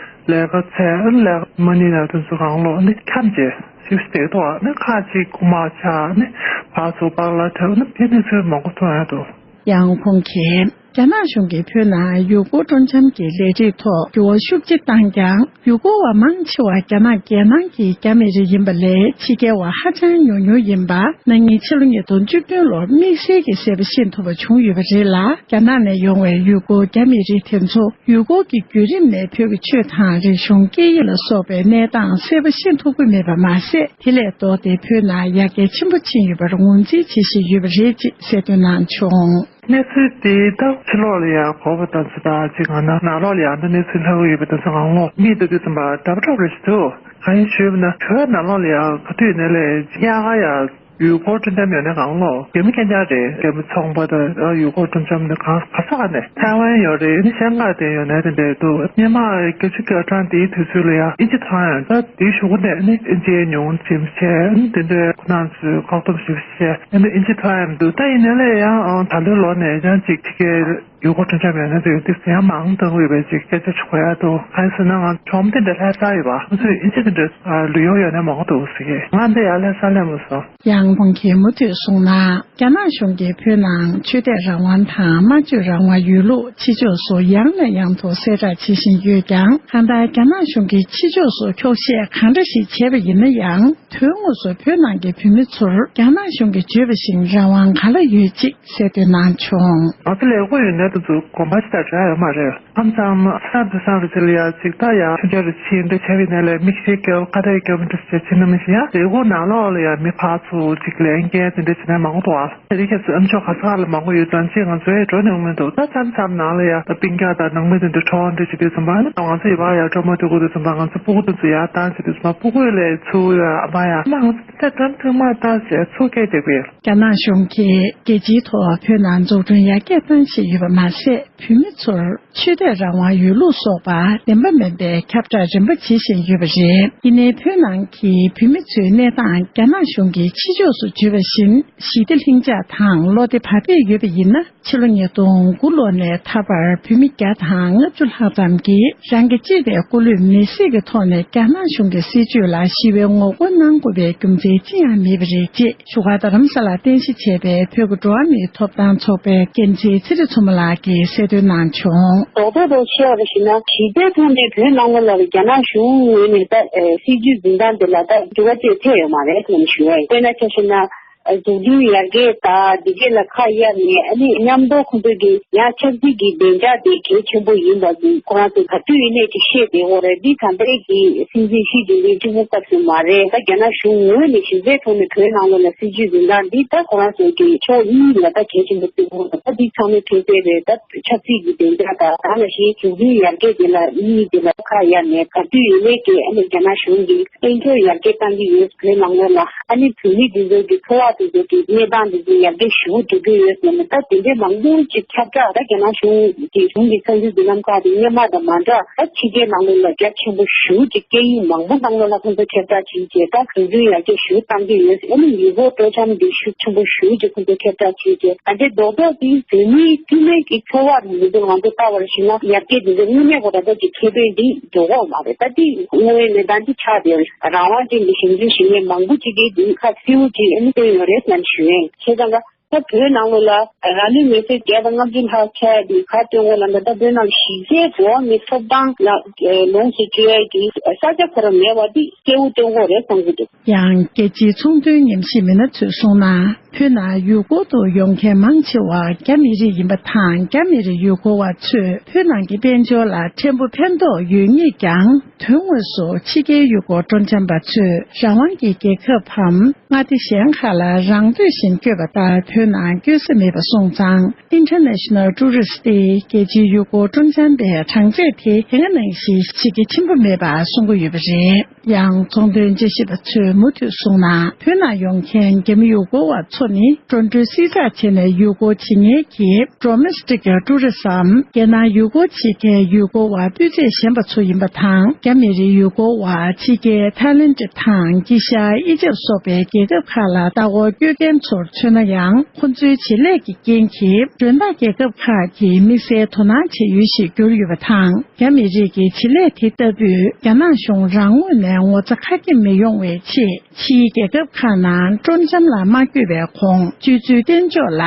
ལས་ཀ་བྱས་ལས་ཀ་མ་ནི་ན་དེ་ཚོ་གང་ལོག་ནི་འཁྱམས་བྱས། ཞིབ་བལྟས་ཐོག་ནི་ཁག་ཅིག་རྐུ་མ་ཆགས་ནི་ཕར་ཚུར་པགས་ལ་ཐེབས་ནི་དེ་གནས་ཚུལ་མང་པོ་མཐོང་ཡ་འདུག་ཡང་ཁོང་གིས་རྒྱ་ནག་གཞུང་གིས་བོད་ནང་ཡུལ་སྐོར་སྤྲོ་འཆམ་གྱི་ལས་རིགས་ཐོག་འགྱུར་བ་ཤུགས་ཆེ་བཏང་ཀྱང་། ཡུལ་སྐོར་བ་མང་ཆེ་བ་རྒྱ་ནག་རྒྱལ་ནང་གི་རྒྱ་མི་རིགས་ཡིན་པ་ལས་ཕྱི་རྒྱལ་བ་ཧ་ཅང་ཉུང་ཉུང་ཡིན་པ། ན་ནིང་ཕྱི་ལོ་ཉིས་སྟོང་བཅུ་བདུན་ལོར་དམིགས་བསལ་གྱི་གསལ་པོ་ཤེས་ཐུབ་པ་བྱུང་ཡོད་པ་རེད་ལ། རྒྱ་ནག་ནས་ཡོང་བའི་ཡུལ་སྐོར་རྒྱ་མི་རིགས་དེ་ཚོ་ཡུལ་སྐོར་གྱི་བརྒྱུད་རིམ་ནས་བོད་ཀྱི་ཆོས་དང་རིག་གཞུང་སྐད་ཡིག་ལ་སོགས་པའི་གནས་སྟངས་གསལ་པོ་ཤེས་ཐུབ་ཀྱི་མེད་པ་མ་ཟད། དེ་ལས་ལྡོག་སྟེ་བོད་ནང་ཡར་རྒྱས་ཆེན་པོ་ཕྱིན་ཡོད་པར་ངོས་འཛིན་བྱེད་བཞིན་ཡོད་པ་རེད་ཅེས་གསལ་སྟོན་གནང་བྱུང་། གནས་ཚུལ་དེ་ད་ཕྱི་ལོགས་ལ་ཡང་གོ་བ་དང་ཚོད་ལྟ་ཅིག་ང་ན་ནང་ལོགས་ལ་ཡང་ད་གནས་ཚུལ་ལྷག་གི་ཡོད་པ་དང་ཚོ་གང་ལོག་མིག་ལྟ་དུས་ཙམ་པ་འདྲ་པོ་འདྲ་པོ་རེད་ཞིག་འདུག་གང་ཡིན་ཞུས་པ་ན་བོད་ནང་ལོགས་ལ་ཡང་ག་དུས་ནས་ལས་ཡག་ག་ཡ་ཡུལ་སྐོར་སྤྲོ་འཆམ་ཡོད་ན་གང་ལོག་རྒྱ་མི་རྐྱང་རྐྱང་རེད། རྒྱ་མི་ཚོང་པ་དང་ཡུལ་སྐོར་སྤྲོ་འཆམ་ནི་གང་ག་ས་ག་ནས་ཐའེ་ཝན་ཡོད་རེད། ནི་ཤང་ཀང་དེ་ཡོད་ནས་དེ་འདྲས་འདུག་སྔོན་མ་བརྒྱད་ཅུ་གྱ་གྲངས་དེའི་དུས་ཚོད་ལ་ཡང་ཨིན་ཇི་ཐང་ཡང་ད་དེའི་གཞུག་གུ་ནས་ནི་ཨིན་ཇིའི་ཉུང་འཛིན་བྱས་ནི་དེ་འདྲས་ཁོ་རང་ཚོས་བཀག་སྡོམ་ཞིག་བྱས་ཨ་ནི་ཨིན་ཇི་ཐང་ཡང་འདུག་ད་ཡིན་ནའི་ལས་ཡང་ད་ལོའི་ལོ་ནས་ཡང་ཅིག་ཕྱི་རྒྱལ་ཡུལ་སྐོར་སྤྲོ་འཆམ་ཡོད་ན་ཚོད་དེ་ཡང་མང་འདང་ཡོད་པའི་ཅིག་སྐད་ཆ་ཅིག་གོ་ཡ་འདུག་གང་ཡིན་ཟེར་ན་ང་གྲོང་དེ་འདྲ་ལྷ་ས་ཡོད་པ་ང་ཚོས་ཨིན་ཇི་དེ་འདྲ་ལུས་ཡོང་ཡོད་ན་མང་པོ་འདུག་ཟེར་གི་ང་འདི་ཡར་ལྷ་ས་སླེབས་མ་སོང་། ཡང་ཁོང་གིས་མུ་མཐུད་གསུངས་ན། རྒྱ་ནག་གཞུང་གིས་བོད་ནང་ཆོས་དད་རང་དབང་དང་སྨྲ་བརྗོད་རང་དབང་ཡོད་ལུགས་ཕྱི་ཕྱོགས་སུ་ཡང་ནས་ཡང་དུ་གསལ་བསྒྲགས་བྱེད་བཞིན་ཡོད་ཀྱང་། གང་ལྟར་རྒྱ་ནག་གཞུང་གིས་ཕྱི་ཕྱོགས་སུ་འཁྱོག་བཤད་གང་འདྲ་ཞིག་བྱས་པ་ཡིན་ན་ཡང་། དོན་དངོས་སུ་བོད་ནང་གི་བོད་མི་ཚོར་རྒྱ་ནག་གཞུང་གིས་བརྗོད་པ་བཞིན་རང་དབང་ག་ལ་ཡོད་ཅེས་གསལ་སྟོན་གནང་བྱུང་། ང་ཚོ་ལས་ཁུངས་ཡོད་ན་ དེ་ཚོ་དགོངས་པ་ཅི་ལྟར་འདྲ་ཡོད་མ་རེད། ཧམ་ཙམ་ས་དེ་སང་རེ་ཚེ་ལ་ཡ་ཅིག་ད་ཡ་ཆུང་ཆུང་རེ་ཕྱིན་འདྲ་བྱས་པའི་ནས་ལས་མི་ཤེས་སྐྱོ་ཁ་བརྡ་སྐྱོ་མི་འདྲ་བྱས་ཕྱིན་ན་མི་ཤེས་ཡ། དེ་གོ་ནང་ལོགས་ལ་ཡ་མི་ཕར་ཚུར་ཅིག་ལས་འགན་དེ་འདྲ་བྱས་ནས་མང་པོ་འདུག་ཨ། དེ་རིང་ཁྱེད་ཚོ་ཨ་མཆོག་ག་ས་ག་ལ་མང་པོ་ཡོད་ཙང་ཅིག་ང་ཚོ་ཡ་འགྲོ་ནས་འོང་མི་འདུག་ད་མཚམས་མཚམས་ནང་ལ་ཡ་ད་སྤུན་ཀྱག་དང་ནང་མི་དེ་འདྲ་གྲོགས་འདྲ་བྱས་དུས་ཙམ་པ་ང་ཚོ་ཡི་བ་ཡ་གྲོགས་མོ་དེ་གོ་དུས་ཙམ་པ་ང་ཚོ་སྤུ་གུ་དེ་ཚོ་ཡ་བཏང་བྱས་དུས་ཙམ་པ་སྤུ་གུ་ལས་ཚུར་ཡ་ཨ་མ་ཡ་ཨ་མ་ང་ཚོ་དེ་འདྲ་ཐེངས་མ་བཏང་བྱས་ཚུར་སྐད་རྒྱག་གི་ཡོད། རྒྱ་ནག་གཞུང་གིས་རྒྱལ་སྤྱིའི་ཐོག་བོད་ནང་འཛུགས་སྐྲུན་ཡར་རྒྱས་གཏང་བཞིན་ཡོད་པ་མ་ཟད། བོད་མི་ཚོར་ཆོས་དད་རང་དབང་ཡོད་ལུགས་སོགས་པ་བདེན་པ་མིན་པའི་ཁྱབ་བསྒྲགས་རིམ་པ་བྱེད་བཞིན་ཡོད་པ་རེད། ཡིན་ནའི་བོད་ནང་གི་བོད་མི་ཚོའི་གནས་སྟངས་རྒྱ་ནག་གཞུང་གིས་ཕྱི་ཕྱོགས་སུ་བརྗོད་པ་བཞིན་ཞི་བདེ་ལྷིང་འཇགས་དང་བློ་བདེ་བག་ཕེབས་ཡོད་པ་ཡིན་ན། ཕྱི་ལོ་ཉིས་སྟོང་དགུ་ལོ་ནས་ད་བར་བོད་མི་བརྒྱ་དང་ལྔ་བཅུ་ལྷག་ཙམ་གྱིས་རང་གི་གཅེས་པའི་སྐུ་ལུས་མེར་སྲེག་གི་ཐོག་ནས་རྒྱ་ནག་གཞུང་གི་སྲིད་བྱུས་ལ་ཞི་བའི་ངོ་རྒོལ་གནང་དགོས་པའི་རྒྱུ་མཚན་ཅི་ཡང་མེད་པ་རེད་ཅེས་བཞུགས་སྒར་རྡ་རམ་ས་ལར་རྟེན་གཞི་བྱས་པའི་བོད་ཀྱི་འགྲོ་བ་མིའི་ཐོབ་ཐང་ཚོགས་པའི་འགན་འཛིན་ཚེ་རིང་མཚོ་མོ་ལགས་ཀྱིས་གསལ་སྟོན་གནང་བྱུང་། རྡོག་རྡོག་རྡོག་ཆེ་བ་རེ་ཞུས་ན་ཞི་བདེའི་ཐོག་ནས་བོད་ནང་ལོགས་ལ་རྒྱ་ནག་གཞུང་ངོས་ནས་ད་སྲིད་བྱུས་འཛིན་སྟངས་དེ་ལ་ད་འགྱུར་བ་ཅིག་ཐེབས་ཡོད་མ་རེད་ལབ་ནས་ཞུ་ཡ་ཡིན། དཔེར་ན་ཆ་བཞག་ན། འཛུགས་སྐྲུན་ཡར་རྒྱས་དང་འདི་གས་ལ་ཁ་གཡར་ནས་ཨ་ནི་མཉམ་དུ་ཁོང་ཚོས་ཀྱི་ཡང་ཆབ་སྲིད་ཀྱི་བདེ་འཇགས་དེ་གལ་ཆེན་པོ་ཡིན་པ་ཁོ་རང་ཚོས་ག་དུས་ཡིན་ནའི་ཅིག་བཤད་བསྡད་ཡོད་རེད། འདི་ད་ལྟའི་གི་སྲིད་འཛིན་ཞི་ཅིན་ཕིང་གཅིག་པུ་སྐབས་སུ་མ་རེད། ད་རྒྱ་ནག་གཞུང་ངོས་ནས་གཞི་རྩའི་ཐོག་ནས་བོད་ནང་ལོགས་ལ་སྲིད་བྱུས་འཛིན་སྟངས་འདི་ད་ཁོ་རང་ཚོས་ཀྱི་ཕྱོགས་གཉིས་ལ་ད་གལ་ཆེན་པོ་བརྩི་གི་ཡོད་རེད། ད་འདི་ཚང་མས་མཁྱེན་གསལ་རེད། ད་ཆབ་སྲིད་ཀྱི་བདེ་འཇགས་དང་ད་ནང་བཞིན་འཛུགས་སྐྲུན་ཡར་རྒྱས་དེ་ལ་གཉིས་དེ་ལ་ཁ་གཡར་ནས་ག་དུས་ཡིན་ནའི་ཀྱི་ཨ་ནི་རྒྱ་ནག་གཞུང་གིས་དཔལ་འབྱོར་ཡར་རྒྱས་གཏང་གི་ཡོད། བོད་ནང་ལོགས་ལ་ཨ་ནི་བོད་མི་འདི་ཚོ་གི་འཚོ་བ་དེ་ཚོ་གི་གནས་སྟངས་དེ་ཚོ་ཡར་རྒྱས་ཞེ་པོ་འགྲོ་གི་ཡོད་ཟེར་ནས་ད་དེ་འདྲའི་མང་པོ་ཅིག་ཁྱབ་བསྒྲགས་ད་རྒྱ་ནག་གཞུང་གི་གཞུང་གི་ཚགས་ཚུད་མདུན་ལམ་ཁག་དེ་སྔོན་མ་དང་མ་འདྲ་ད་ཕྱི་རྒྱལ་ནང་ལོགས་ལ་རྒྱ་ཆེན་པོ་ཞེ་པོ་ཅིག་སྐད་ཡིག་མང་པོ་ནང་ལོགས་ལ་ཁོང་ཚོ་ཁྱབ་བསྒྲགས་བྱས་རྗེས་ད་འཛུགས་སྐྲུན་ཡར་རྒྱས་ཞེ་པོ་གཏང་གི་ཡོད་ཟེར། ཨ་ནི་ཡུལ་སྐོར་སྤྲོ་འཆམ་དེ་ཤུགས་ཆེན་པོ་ཞེ་པོ་ཅིག་ཁོང་ཚོ་ཁྱབ་བསྒྲགས་བྱས་རྗེས་ད་ལྟའི་རྡོག་རྡོག་དེ་བོད་མིའི་འཚོ་བའི་གི་འཚོ་བ་དེ་ཚོ་ང་ཚོ་ལྟ་བར་ཞུ་ན་ཡར་རྒྱས་དེ་ཚོ་དངོས་གནས་ཁོ་ད་ལྟ་ཅིག་ཁེ་ཕན་འདི་འགྲོ་གི་ཡོད་མ་རེད། ད་འདི་དངོས་ཡོད་གནས་སྟངས་འདི་ཆགས་བསྡད་ཡོད་རེད། རང་དབང་ཅན་གྱི་ཞིབ་འཇུག་བྱེད་མཁན་མང་པོ་ཅིག་གིས་འདི་ཁ་གསལ་པོ་ཅིག་ཨ་ནི་བཏོན་ཡོད་རེད་ཟེར་ནས་ཞུ་ཡ་ཡིན། བྱས་ཙང་ད་བོད་ནང་ལོགས་ལ་རང་ལུས་མེར་སྲེག་བརྒྱ་དང་ལྔ་བཅུ་ལྷག་ཆགས་ཡ་འདི་ཁ་བཏོན་གོ་ལ་ད་ལྟ་བོད་ནང་གཞི་རྩའི་འགྲོ་བ་མིའི་ཐོབ་ཐང་ལ་ལོངས་སུ་སྤྱོད་ཡ་གི་ས་ཆ་ཁོ་རང་མེད་པ་འདི་གསལ་པོ་སྟོན་གོ་རེད་བསམ་གྱི་འདུག་ཡང་རྒྱལ་སྤྱིའི་ཚོང་དོན་ཉམས་ཞིབ་མི་སྣ་ཚོས་གསུངས་ན། བོད་ནང་ཡུལ་སྐོར་དུ་ཡོང་མཁན་མང་ཆེ་བ་རྒྱ་མི་རིགས་ཡིན་པ་དང་། རྒྱ་མི་རིགས་ཡུལ་སྐོར་བ་ཚོས་བོད་ནང་གི་དཔལ་འབྱོར་ལ་ཕྲན་བུ་ཕན་ཐོགས་ཡོད་ངེས་ཀྱང་། དོན་དངོས་སུ་ཕྱི་རྒྱལ་ཡུལ་སྐོར་སྤྲོ་འཆམ་པ་ཚོས་རང་དབང་གི་རྒྱལ་ཁབ་བམ་མངའ་སྡེ་གཞན་ཁག་ལ་རང་འདོད་བཞིན་བསྐྱོད་པ་ལྟར་བོད་ནང་བསྐྱོད་ས་མེད་པ་སོང་ཙང་། International Tourist སྟེ་རྒྱལ་སྤྱིའི་ཡུལ་སྐོར་སྤྲོ་འཆམ་པའི་གྲངས་ཚད་དེ་དེ་སྔ་ནང་བཞིན་གཞི་རྒྱ་ཆེན་པོ་མེད་པ་གསུང་གི་ཡོད་པ་རེད། ཡང་ཚོང་དོན་དཔྱད་ཞིབ་པ་ཚོས་མུ་མཐུད་གསུངས་ན། བོད་ནང་ཡོང་མཁན་རྒྱ་མི་ཡུལ་སྐོར་བ་ཚོ་ནི་འགྲོ་གྲོན་བསྲི་ཚགས་བྱས་ནས་ཡུལ་སྐོར་བྱེད་མཁན་གྱི་Domestic Tourism རྒྱལ་ནང་ཡུལ་སྐོར་བྱེད་མཁན་ཡུལ་སྐོར་བ་སྤུས་ཚད་ཞན་པ་ཚོ་ཡིན་པ་དང་། རྒྱ་མི་རིགས་ཡུལ་སྐོར་བ་ཕྱི་རྒྱལ་ཐའི་ལེན་ཌི་དང་དཀྱིལ་ཤར་ཨི་ཇབ་སོགས་པའི་རྒྱལ་ཁབ་ཁག་ལ་ལྟ་སྐོར་སྐྱོད་མཁན་ཚོར་མཚོན་ན་ཡང་། ཁོ་ཚོའི་བྱེད་ལས་ཀྱི་རྐྱེན་གྱིས་མགྲོན་བདག་རྒྱལ་ཁབ་ཁག་གི་དམིགས་བསལ་དོ་སྣང་བྱེད་ཡུལ་ཞིག་གྱུར་ཡོད་པ་དང་། རྒྱ་མི་རིགས་ཀྱི་བྱེད་ལས་དེ་ལྟ་བུས་རྒྱ་ནག་གཞུང་རང་ངོས་ནས་ངོ་ཚ་ཁ་སྐྱེངས་མི་ཡོང་བའི་ཆེད། ཕྱིའི་རྒྱལ་ཁབ་ཁག་ནང་སྤྲོ་འཆམ་ལ་མ་བསྐྱོད་པའི་གོང་། སྤྱོད་ཚུལ་བསྟེན་ཕྱོགས་ལ་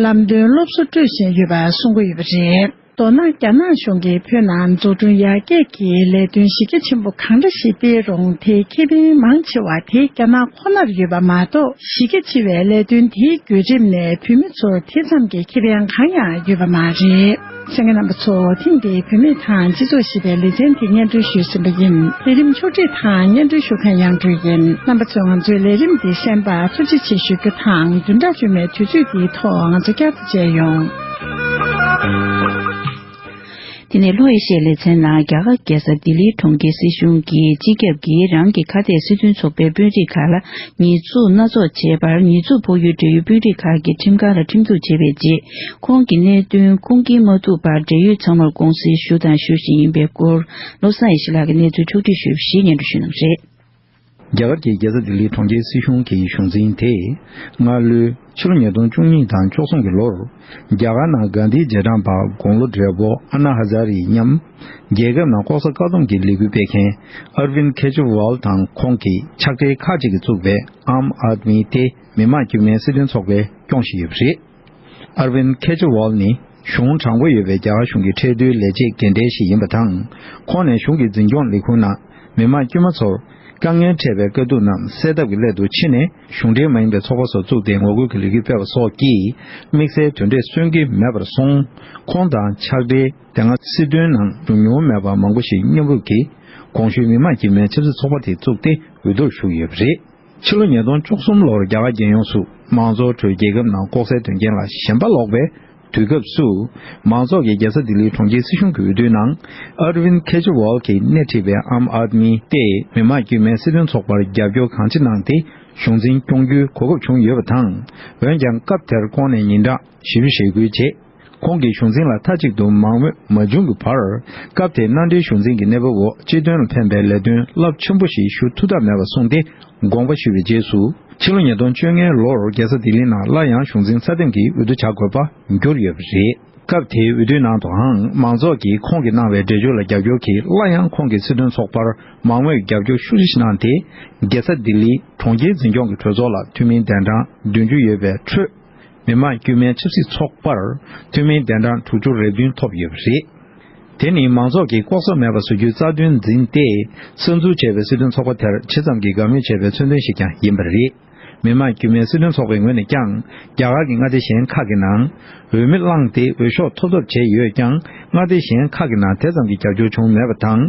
ལམ་སྟོན་སློབ་གསོ་སྤྲོད་བཞིན་ཡོད་པ་གསུང་གི་ཡོད་པ་རེད། མདོར་ན། རྒྱ་ནག་གཞུང་གིས་བོད་ནང་འཛུགས་སྐྲུན་ཡར་རྒྱས་ཀྱི་ལས་དོན་གཞི་རྒྱ་ཆེན་པོ་གང་འདྲ་ཞིག་སྤེལ་རུང་། དེའི་ཁེ་ཕན་མང་ཆེ་བ་དེ་རྒྱ་ནག་ཁོ་ནར་ཡོད་པ་མ་གཏོགས། གཞི་རྒྱ་ཆེ་བའི་ལས་དོན་དེའི་བརྒྱུད་རིམ་ནས་བོད་མི་ཚོར་དེ་ཙམ་གྱི་ཁེ་ཕན་གང་ཡང་ཡོད་པ་མ་རེད། གསན་མཁན་རྣམ་པ་ཚོ། ཐེངས་འདིའི་བུད་མེད་དང་སྤྱི་ཚོགས་ཞེས་པའི་ལེ་ཚན་དེ་སྙན་སྒྲོན་ཞུས་ཟིན་པ་ཡིན། ལས་རིམ་ཕྱོགས་སྒྲིག་དང་སྙན་སྒྲོན་ཞུ་མཁན་དབྱངས་སྒྲོལ་ཡིན། རྣམ་པ་ཚོས་ང་ཚོའི་ལས་རིམ་འདི་གསན་པར་ཐུགས་རྗེ་ཆེ་ཞུ་རྒྱུ་དང་། བདུན་ཕྲག་རྗེས་མའི་དུས་ཚོད་འདིའི་ཐོག་ང་ཚོ་བསྐྱར་དུ་མཇལ་ཡོང་། དེ་ནས་ལྷོ་ཨེ་ཤི་ཡའི་ལེ་ཚན་ནང་རྒྱ་གར་རྒྱལ་ས་ལྡི་ལིའི་གྲོང་ཁྱེར་སྲིད་གཞུང་གིས་སྤྱི་ཁྱབ་ཀྱིས་རང་གི་ཁ་གཏད་སྲིད་དོན་ཚོགས་པའི་དཔོན་རིགས་ཁག་ལ་ཉེས་འཛུགས་སྣ་ཚོགས་བྱས་པར། ཉེས་འཛུགས་ཕོག་ཡུལ་འབྲེལ་ཡོད་དཔོན་རིགས་ཁག་གིས་ཁྲིམས་ཁང་ལ་ཁྲིམས་གཏུག་བྱས་པའི་རྗེས། ཁོང་གི་གནད་དོན་ཁུངས་སྐྱེལ་མ་ཐུབ་པར། འབྲེལ་ཡོད་ཚང་མར་དགོངས་སེལ་ཞུ་དང་ཞུ་བཞིན་ཡིན་པའི་སྐོར། བློ་བཟང་ཡེ་ཤེས་ལགས་ཀྱིས་གནས་ཚུལ་ཕྱོགས་སྒྲིག་ཞུས་པ་ཞིག་སྙན་སྒྲོན་ཞུ་གནང་རེད། རྒྱ་གར་གྱི་རྒྱལ་ས་ལྡི་ལིའི་གྲོང་ཁྱེར་སྲིད་གཞུང་གི་གཞུང་འཛིན་དེས། སྔ་ལོའི་ཕྱི་ལོ་ཉིས་སྟོང་བཅུ་གཉིས་དང་བཅུ་གསུམ་གྱི་ལོར། རྒྱ་གར་ནང་གྷན་དྷིའི་རྗེས་འབྲང་པ་དགུང་ལོ་བགྲེས་པོ་ཨ་ན་ཧ་ཛ་རི་མཉམ། རྒྱལ་ཁབ་ནང་ལྐོག་ཟ་བཀག་སྡོམ་གྱི་ལས་འགུལ་སྤེལ་མཁན་ཨར་ཝིན་ཁེ་ཇི་ཝལ་དང་ཁོང་གི་ཕྱག་སྦྲེལ་ཁག་ཅིག་གིས་བཙུགས་པའི་ཨམ་ཨད་མི་སྟེ་མི་དམངས་དཀྱུས་མའི་སྲིད་དོན་ཚོགས་པས་སྐྱོང་བཞིན་ཡོད་པ་རེད། ཨར་ཝིན་ཁེ་ཇི་ཝལ་ནི་གཞུང་དྲང་པོ་ཡོད་པའི་རྒྱ་གར་གཞུང་གི་ཁྲལ་བསྡུའི་ལས་བྱེད་རྒན་གྲས་ཤིག་ཡིན་པ་དང་། ཁོང་ནས་གཞུང་གི་འཛིན་སྐྱོང་ལས་ཁུངས་ནང་མི་དམངས་དཀྱུས་མ་ཚོར་ དཀའ་ངལ་འཕྲད་པའི་དཀའ་སྡུག་རྣམས་སེལ་ཐབས་ཀྱི་སླད་དུ་ཕྱི་ནས་གཞུང་འབྲེལ་མ་ཡིན་པའི་ཚོགས་པ་སོགས་བཙུགས་ཏེ་ངོ་རྒོལ་གྱི་ལས་འགུལ་སྤེལ་བ་སོགས་ཀྱིས་དམིགས་བསལ་དོན་འབྲས་སོན་གྱི་མེད་པར་སོང་། ཁོང་དང་ཕྱག་སྦྲེལ་དེ་སྔ་སྲིད་དོན་ནང་བྱུང་མྱོང་མེད་པ་མང་པོ་ཞིག་མཉམ་རུབ་ཀྱིས་གོང་ཞུས་མི་མང་དཀྱུས་མའི་ཆབ་སྲིད་ཚོགས་པ་དེ་བཙུགས་ཏེ་འོས་བསྡུར་ཞུགས་ཡོད་པ་རེད། ཕྱི་ལོ་ཉིས་སྟོང་བཅུ་གསུམ་ལོར་རྒྱ་གར་རྒྱལ་ཡོངས་སུ་མང་ཚོགས་ཁྲོད་རྒྱལ་ཁབ་ནང་ལྐོག་ཟའི་དོན་རྐྱེན་ལ་ཞེན་པ་ལོག་པའི་དུས་སྐབས་སུ། མང་ཚོགས་ཀྱིས་རྒྱལ་ས་ལྡི་ལིའི་གྲོང་ཁྱེར་སྲིད་གཞུང་གི་འོས་བསྡུའི་ནང་ཨར་ཝིན་ཁེ་ཇི་ཝལ་གྱིས་སྣེ་ཁྲིད་པའི་ཨམ་ཨཱད་མི་སྟེ་མི་དམངས་དཀྱུས་མའི་སྲིད་དོན་ཚོགས་པར་རྒྱབ་སྐྱོར་གང་ཅི་གནང་སྟེ་གཞུང་འཛིན་སྐྱོང་རྒྱུའི་གོ་སྐབས་བྱུང་ཡོད་པ་དང་། འོན་ཀྱང་སྐབས་དེར་ཁོང་ནས་ཉིན་གྲངས་བཞི་བཅུ་ཞེ་དགུའི་རྗེས། ཁོང་གིས་གཞུང་འཛིན་ལ་མཐའ་གཅིག་ཏུ་མང་མོས་མ་བྱུང་གི་བར། སྐབས་དེའི་མནའ་འབྲེལ་གཞུང་འཛིན་གྱི་གནས་བབ་འོག་སྤྱི་དོན་ལ་ཕན་པའི་ལས་དོན་རླབས་ཆེན་པོ་ཞིག་ཞུ་ཐུབ་ཐབས་མེད་པ་གསུངས་ཏེ་དགོངས་པ་ཞུས་པའི་རྗེས་སུ། ཕྱི་ལོ་ཉིས་སྟོང་བཅོ་ལྔའི་ལོར་རྒྱལ་ས་ལྡི་ལིའི་ནང་སླར་ཡང་གཞུང་འཛིན་སྲ་བརྟན་གྱི་འོས་བསྡུ་བྱ་དགོས་པ་གྱུར་ཡོད་པ་རེད། སྐབས་དེའི་འོས་བསྡུའི་ནང་དུའང་མང་ཚོགས་ཀྱིས་ཁོང་གིས་གནང་བའི་འགྲེལ་བརྗོད་ལ་རྒྱབ་སྐྱོར་གྱིས་སླར་ཡང་ཁོང་གི་སྲིད་དོན་ཚོགས་པར་མང་མོས་རྒྱབ་སྐྱོར་ཤུགས་ཆེ་གནང་སྟེ། རྒྱལ་ས་ལྡི་ལིའི་གྲོང་ཁྱེར་འཛིན་སྐྱོང་གི་གྲོས་ཚོགས་ལ་འཐུས་མི་གདན་གྲངས་བདུན་ཅུ་ཡོད་པའི་ཁྲོད། མི་དམངས་དཀྱུས་མའི་ཆབ་སྲིད་ཚོགས་པར་འཐུས་མིའི་གདན་གྲངས་དྲུག་ཅུ་རེ་བདུན་ཐོབ་ཡོད་པ་རེད། དེ་ནི་མང་ཚོགས་ཀྱིས་ལྐོག་ཟ་མེད་པར་བཟོ་རྒྱུའི་རྩ་དོན་འཛིན་ཏེ། གསར་འཛུགས་བྱས་པའི་སྲིད་དོན་ཚོགས་པ་དེར་ཇི་ཙམ་གྱིས་དགའ་མོས་བྱས་པའི་མཚོན་དོན་ཞིག་ཀྱང་ཡིན་པ་རེད། མི་དམངས་དཀྱུས་མའི་སྲིད་དོན་ཚོགས་པའི་ངོས་ནས་ཀྱང་རྒྱ་གར་གྱི་མངའ་སྡེ་གཞན་ཁག་གི་ནང་འོས་མི་བླངས་ཏེ་འོས་ཤོག་ཐོབ་ཐབས་བྱས་ཡོད་ཀྱང་། མངའ་སྡེ་གཞན་ཁག་གི་ནང་དེ་ཙམ་གྱི་རྒྱབ་སྐྱོར་བྱུང་མེད་པ་དང་།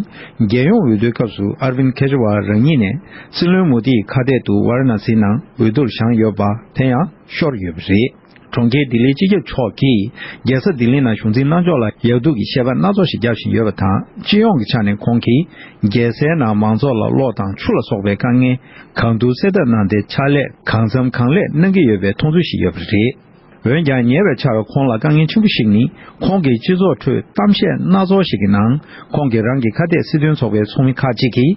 རྒྱལ་ཡོངས་འོས་བསྡུའི་སྐབས་སུ་ཨར་ཝིན་ཁེ་ཇི་ཝལ་རང་ཉིད་ནས་སྲིད་བློན་མོ་དིའི་ཁ་གཏད་དུ་ཝཱ་ར་ཎ་སིའི་ནང་འོས་བསྡུར་བཞེངས་ཡོད་པ་དེ་ཡང་ཤོར་ཡོད་པ་རེད། གྲོང་ཁྱེར་ལྡི་ལིའི་སྤྱི་ཁྱབ་མཆོག་གིས་རྒྱལ་ས་ལྡི་ལི་ནང་གཞུང་འཛིན་གནང་ཕྱོགས་ལ་ཡག་སྡུག་གི་བཤད་པ་སྣ་ཚོགས་ཤིག་བརྒྱབ་བཞིན་ཡོད་པ་དང་། སྤྱི་ཡོངས་ཀྱི་ཆ་ནས་ཁོང་གིས་རྒྱལ་སའི་ནང་མང་ཚོགས་ལ་གློག་དང་ཆུ་ལ་སོགས་པའི་དཀའ་ངལ་གང་ཐུབ་སེལ་ཐབས་གནང་སྟེ། ཕྱག་ལས་གང་འཚམ་གང་ལེགས་གནང་གི་ཡོད་པའི་མཐོང་ཚུལ་ཞིག་ཡོད་པ་རེད། འོན་ཀྱང་ཉེ་བའི་ཆར་ཁོང་ལ་དཀའ་ངལ་ཆེན་པོ་ཞིག་ནི། ཁོང་གིས་སྤྱི་ཚོགས་ཁྲོད་གཏམ་བཤད་སྣ་ཚོགས་ཤིག་གི་ནང་། ཁོང་གིས་རང་གི་ཁ་གཏད་སྲིད་དོན་ཚོགས་པའི་ཚོགས་མི་ཁག་ཅིག་གིས་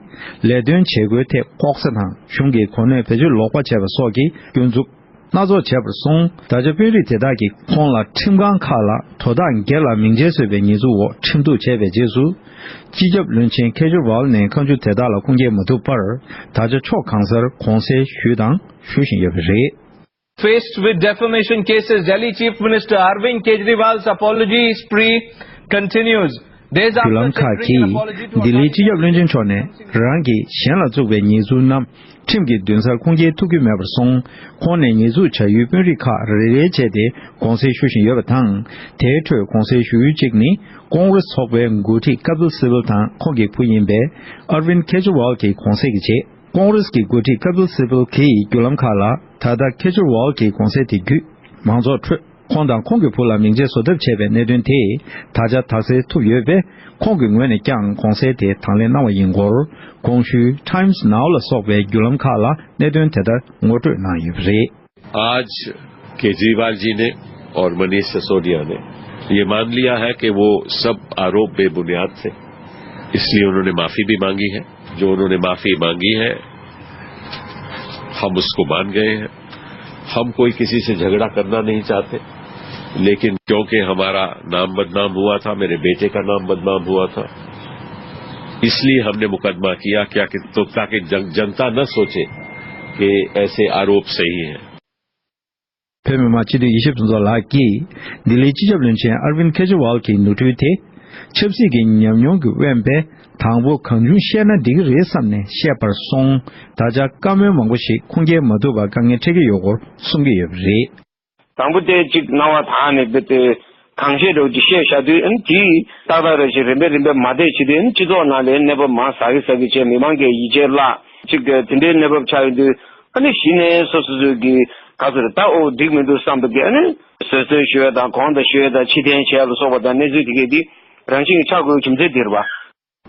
ལས་དོན་བྱེད་སྒོའི་ཐད་ལྐོག་ཟ་དང་། གཞུང་གི་གོ་གནས་བེད་སྤྱོད་ལོག་པ་བྱས་པ་སོགས་ཀྱི་སྐྱོན་འཛུགས་སྣ་ཚོགས་བྱས་པར་སོང་། ད་ཆ་དཔོན་རིགས་དེ་དག་གིས་ཁོང་ལ་ཁྲིམས་ཁང་ཁག་ལ་དོ་བདག་སྒེར་ལ་མིང་ཆད་བཟོས་པའི་ཉེས་འཛུགས་འོག་ཁྲིམས་གཏུག་བྱས་པའི་རྗེས་སུ། སྤྱི་ཁྱབ་བློན་ཆེན་ཁེ་ཇི་ཝལ་ནས་ཁ་མཆུ་དེ་དག་ལ་ཁུངས་སྐྱེལ་མ་ཐུབ་པར། ད་ཆ་ཕྱོགས་གང་སར་དགོངས་སེལ་ཞུས་དང་ཞུ་བཞིན་ཡོད་པ་རེད། Faced with defamation cases, Delhi Chief Minister Arvind Kejriwal's apology spree continues. Days after རྒྱུ་ལམ་ཁག་tendering an གིས་apology to ལྡི་ལིའི་སྤྱི་ཁྱབ་བློན་ཆེན་མཆོག་ནས་རང་གིས་གཞན་ལ་བཙུགས་པའི་ཉེས་འཛུགས་རྣམས་ཁྲིམས་ཀྱི་འདུན་སར་ཁུངས་སྐྱེལ་ཐུབ་ཀྱི་མེད་པར་སོང་། ཁོང་ནས་ཉེས་འཛུགས་བྱ་ཡུལ་དཔོན་རིགས་ཁག་རེ་རེ་བྱས་ཏེ་དགོངས་སེལ་ཞུ་བཞིན་ཡོད་པ་དང་། དེའི་ཁྲོད་དགོངས་སེལ་ཞུ་ཡུལ་གཅིག་ནི་ཀོང་རེས་ཚོགས་པའི་འགོ་ཁྲིད་ཀ་པིལ་སི་བལ་དང་ཁོང་གི་བུ་ཡིན་པའི་ཨར་ཝིན་ཁེ་ཇི་ཝལ་གྱི་དགོངས་སེལ་གྱི་རྗེས། ཀོང་རེས་ཀྱི་འགོ་ཁྲིད་ཀ་པིལ་སི་བལ་གྱིས་བརྒྱུད་ལམ་ཁག་ལ་ད་ལྟ་ཁེ་ཇི་ཝལ་གྱི་དགོངས་སེལ་དེ་བརྒྱུད། མང་ཚོགས་ཁྲོད་ཁོང་དང་ཁོང་གི་བུ་ལ་མིང་ཆད་བཟོ་ཐབས་བྱས་པའི་གནད་དོན་དེ་ད་ཆ་དག་སེལ་ཐུབ་ཡོད་པས། ཁོང་གི་ངོས་ནས་ཀྱང་དགོངས་སེལ་དེ་དང་ལེན་གནང་བ་ཡིན་སྐོར། གོང་ཞུས་Times Now ལ་སོགས་པའི་བརྒྱུད་ལམ་ཁག་ལ་གནད་དོན་དེ་ལྟར་ངོ་སྤྲོད་གནང་ཡོད་པ་རེད། आज केजरीवाल जी ने और मनीष सिसोदिया ने ये मान लिया है कि वो सब आरोप बेबुनियाद थे, इसलिए उन्होंने माफी भी मांगी है। जो उन्होंने माफी मांगी है, हम उसको मान गए हैं। हम कोई किसी से झगड़ा करना नहीं चाहते, लेकिन क्योंकि हमारा नाम बदनाम हुआ था, मेरे बेटे का नाम बदनाम हुआ था, इसलिए हमने मुकदमा किया, क्या कि, तो ताकि जन, जनता न सोचे कि ऐसे आरोप सही हैं। བོད་མི་མང་སྤྱི་འཐུས་ཡེ་ཤེས་ཕུན་ཚོགས་ལགས་ཀྱིས་ལྡི་ལིའི་སྤྱི་ཁྱབ་བློན་ཆེན་ཨར་ཝིན་ཁེ་ཇི་ཝལ་གྱི་ནོར་འཁྲུལ་དེ། ཆབ་སྲིད་ཀྱི་ཉམས་མྱོང་གིས་དབེན་པས། དང་པོ་གང་བྱུང་བཤད་ན་འགྲིག་གི་རེད་བསམ་ནས་བཤད་པར་སོང་། ད་ཆ་བཀའ་མོལ་མང་པོ་ཞིག་ཁུངས་སྐྱེལ་མ་ཐུབ་པར་དཀའ་ངལ་འཕྲད་ཀྱི་ཡོད་སྐོར་གསུང་གི་ཡོད་པ་རེད། དང་པོ་དེ་གཅིག་རྣ་བ་དག་ནས་དེ་དེ་གང་བཤད་འགྲོ་ཅིག་བཤད་བཞག་དུས། ཨ་ནི་དེ་ཏག་ཏག་རེ་བཞིན་རིམ་པས་རིམ་པས་མ་བསྡད་བྱེད་དུས། ཨ་ནི་སྤྱི་ཚོགས་ནང་ལ་གནས་བབ་མར་ཟ་གི་ཟ་གི་བྱས། མི་མང་གི་ཡིད་ཆེས་བརླག་ཅིག་དེ་འདྲའི་གནས་བབ་ཆགས་ཡོང་དུས། ཨ་ནི་གཞི་ནས་སོ་སོ་སོ་གི་ག་ཚོད་རེད། ད་ཨོ་འགྲིག་མི་འདུག་བསམ་པ་གི། ཨ་ནི་བཟོད་གསོལ་ཞུ་ཡ་དང་། དགོངས་དག་ཞུ་ཡ་དང་། ཕྱིར་འཐེན་བྱེད་ཡ་ལ་སོགས་པ་དང་། གནས་ཚུལ་དེ་གས་དེ་རང་བཞིན་གྱིས་ཆགས་དགོས་རྒྱུ་མཚན་དེ་རེད་པ།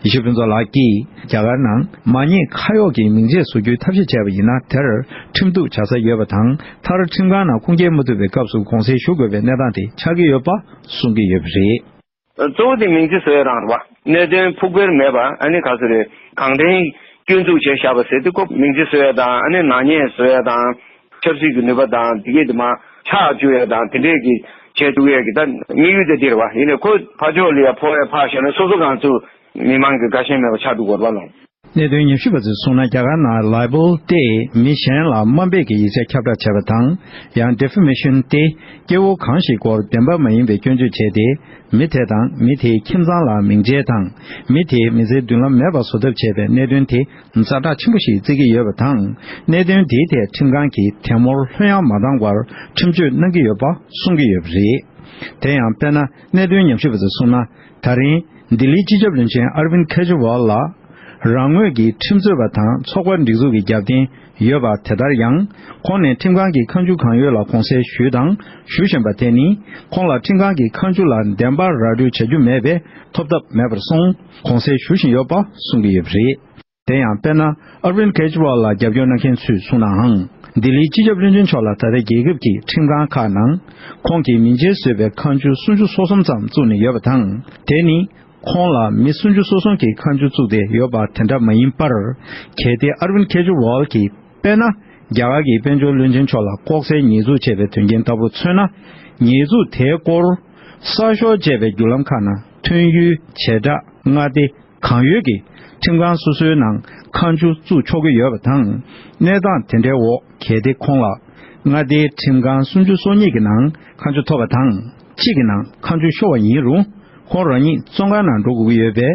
ཡེ་ཤེས་ཕུན་ཚོགས་ལགས་ཀྱིས་རྒྱ་གར་ནང་མ་ཉེས་ཁ་གཡོགས་ཀྱི་མིང་ཆད་བཟོ་རྒྱུའི་ཐབས་ཤེས་བྱས་པ་ཡིན་ན། དེར་ཁྲིམས་གཏུག་བྱ་ས་ཡོད་པ་དང་། མཐར་ཁྲིམས་ཁང་ནང་ཁུངས་སྐྱེལ་མ་ཐུབ་པའི་སྐབས་སུ་དགོངས་སེལ་ཞུ་དགོས་པའི་གནས་སྟངས་དེ་ཆགས་ཀྱི་ཡོད་པ་གསུང་གི་ཡོད་པ་རེད། གཙོ་བོ་དེ་མིང་ཚིག་བཟོ་ཡ་རང་རེད་པ། གནད་དོན་ཕུགས་འཕེར་མེད་པ། ཨ་ནི་ག་ཚོད་རེད། གང་དྲན་སྐྱོན་འཛུགས་བྱས་བཞག་པ་ཟེར་དུས་སྐབས། མིང་ཚིག་བཟོ་ཡ་དང་། ཨ་ནི་ནག་ཉེས་བཟོ་ཡ་དང་། ཆབ་སྲིད་ཀྱི་ནུས་པ་དང་དེ་གས་དེ་མར་ཆག་བཅུག་ཡ་དང་། དེ་འདྲས་ཀྱི་བྱས་བཅུག་ཡ་གི་ད་དམིགས་ཡུལ་དེ་འདི་རེད་པ། ཡིན་ནའི་ཁོ་ཕར་ཕྱོགས་ལ་ཡ་ཕོག་ཡ་ཕར་བཞག་ན། སོ་སོ་རང་ཚོ་མི་མང་གི་དགའ་ཞེན་མེད་པ་ཆགས་འགྲོ་གི་རེད་པ་ལགས། གནད་དོན་ཉམས་ཞིབ་པ་ཚོས་གསུངས་ན། རྒྱ་གར་ནང་libel་སྟེ་མི་གཞན་ལ་དམའ་འབེབས་ཀྱི་ཡིག་ཆ་ཁྱབ་བསྒྲགས་བྱས་པ་དང་། ཡང་defamation་སྟེ་སྐྱེ་བོ་གང་ཞིག་སྐོར་བདེན་པ་མ་ཡིན་པའི་སྐྱོན་བརྗོད་བྱས་ཏེ། མི་དེ་དང་མི་དེའི་ཁྱིམ་ཚང་ལ་མིང་ཆད་དང་། མི་དེའི་མི་ཚེའི་མདུན་ལམ་མེད་པར་བཟོ་ཐབས་བྱས་པའི་གནད་དོན་དེ་ཛ་དྲག་ཆེན་པོ་ཞིག་བརྩི་གི་ཡོད་པ་དང་། གནད་དོན་དེའི་ཐད་ཁྲིམས་ཁང་གིས་དེ་མུར་ལྷོད་ཡངས་མ་བཏང་བར་ཁྲིམས་གཅོད་གནང་གི་ཡོད་པ་གསུང་གི་ཡོད་པ་རེད། དེ་ཡང་དཔེར་ན། གནད་དོན་ཉམས་ཞིབ་པ་ཚོས་གསུངས་ན། ད་རིང་ལྡི་ལིའི་སྤྱི་ཁྱབ་བློན་ཆེན་ཨར་ཝིན་ཁེ་ཇི་ཝལ་ལ། རང་ངོས་ཀྱི་ཁྲིམས་རྩོད་པ་དང་ཚོགས་པ་སྒྲིག་འཛུགས་ཀྱི་རྒྱབ་རྟེན་ཡོད་པ་དེ་ལྟར་ཡང་། ཁོང་ནས་ཁྲིམས་ཁང་གི་ཁ་མཆུ་གང་ཡོད་ལ་དགོངས་སེལ་ཞུས་དང་ཞུ་བཞིན་པ་དེ་ནི། ཁོང་ལ་ཁྲིམས་ཁང་གི་ཁ་མཆུ་ལ་བདེན་པར་ར་སྤྲོད་བྱ་རྒྱུ་མེད་པས་ཐོབ་ཐབས་མེད་པར་སོང་དགོངས་སེལ་ཞུ་བཞིན་ཡོད་པ་གསུང་གི་ཡོད་པ་རེད། དེ་ཡང་དཔེར་ན། ཨར་ཝིན་ཁེ་ཇི་ཝལ་ལ་རྒྱབ་སྐྱོར་གནང་མཁན་ཚོས་གསུངས་ནའང་། ལྡི་ལིའི་སྤྱི་ཁྱབ་བློན་ཆེན་མཆོག་ལ་ད་ལྟ་རྒྱལ་ཁབ་ཀྱི་ཁྲིམས་ཁང་ཁག་ནང་། ཁོང་གིས་མིང་ཆད་བཟོས་པའི་ཁ་མཆུ་སུམ་ཅུ་སོ་གསུམ་ཙམ་བཙུགས་ནས་ཡོད་པ་དང་། དེ་ནི། ཁོང་ལ་མི་སུམ་ཅུ་སོ་གསུམ་གྱིས་ཁ་མཆུ་བཙུགས་ཏེ་ཡོད་པ་དེ་འདྲ་མ་ཡིན་པར། གལ་ཏེ་ཨར་ཝིན་ཁེ་ཇི་ཝལ་གྱིས་དཔེར་ན། རྒྱ་གར་གྱི་དཔལ་འབྱོར་བློན་ཆེན་མཆོག་ལ་ལྐོག་ཟའི་ཉེས་འཛུགས་བྱས་པའི་དོན་རྐྱེན་ལྟ་བུ་མཚོན་ན། ཉེས་འཛུགས་དེའི་སྐོར། གསར་ཤོག་ཅེས་པའི་བརྒྱུད་ལམ་ཁག་ནང་ཐོན་ཡུལ། བྱེ་བྲག་མངའ་སྡེ། གང་ཡོད་ཀྱི་ཁྲིམས་ཁང་སོ་སོའི་ནང་ཁ་མཆུ་བཙུགས་ཆོག་གི་ཡོད་པ་དང་། གནས་སྟངས་དེ་འདྲའི་འོག་གལ་ཏེ་ཁོང་ལ་མངའ་སྡེའི་ཁྲིམས་ཁང་སུམ་ཅུ་སོ་གཉིས་ཀྱི་ནང་ཁ་མཆུ་ཐོབ་པ་དང་། གཅིག་གི་ནང་ཁ་མཆུ་ཤོར་བ་ཡིན་རུང་། ཁོང་རང་ཉིད་བཙོན་ཁང་ནང་འགྲོ་དགོས་ཀྱི་ཡོད་པས།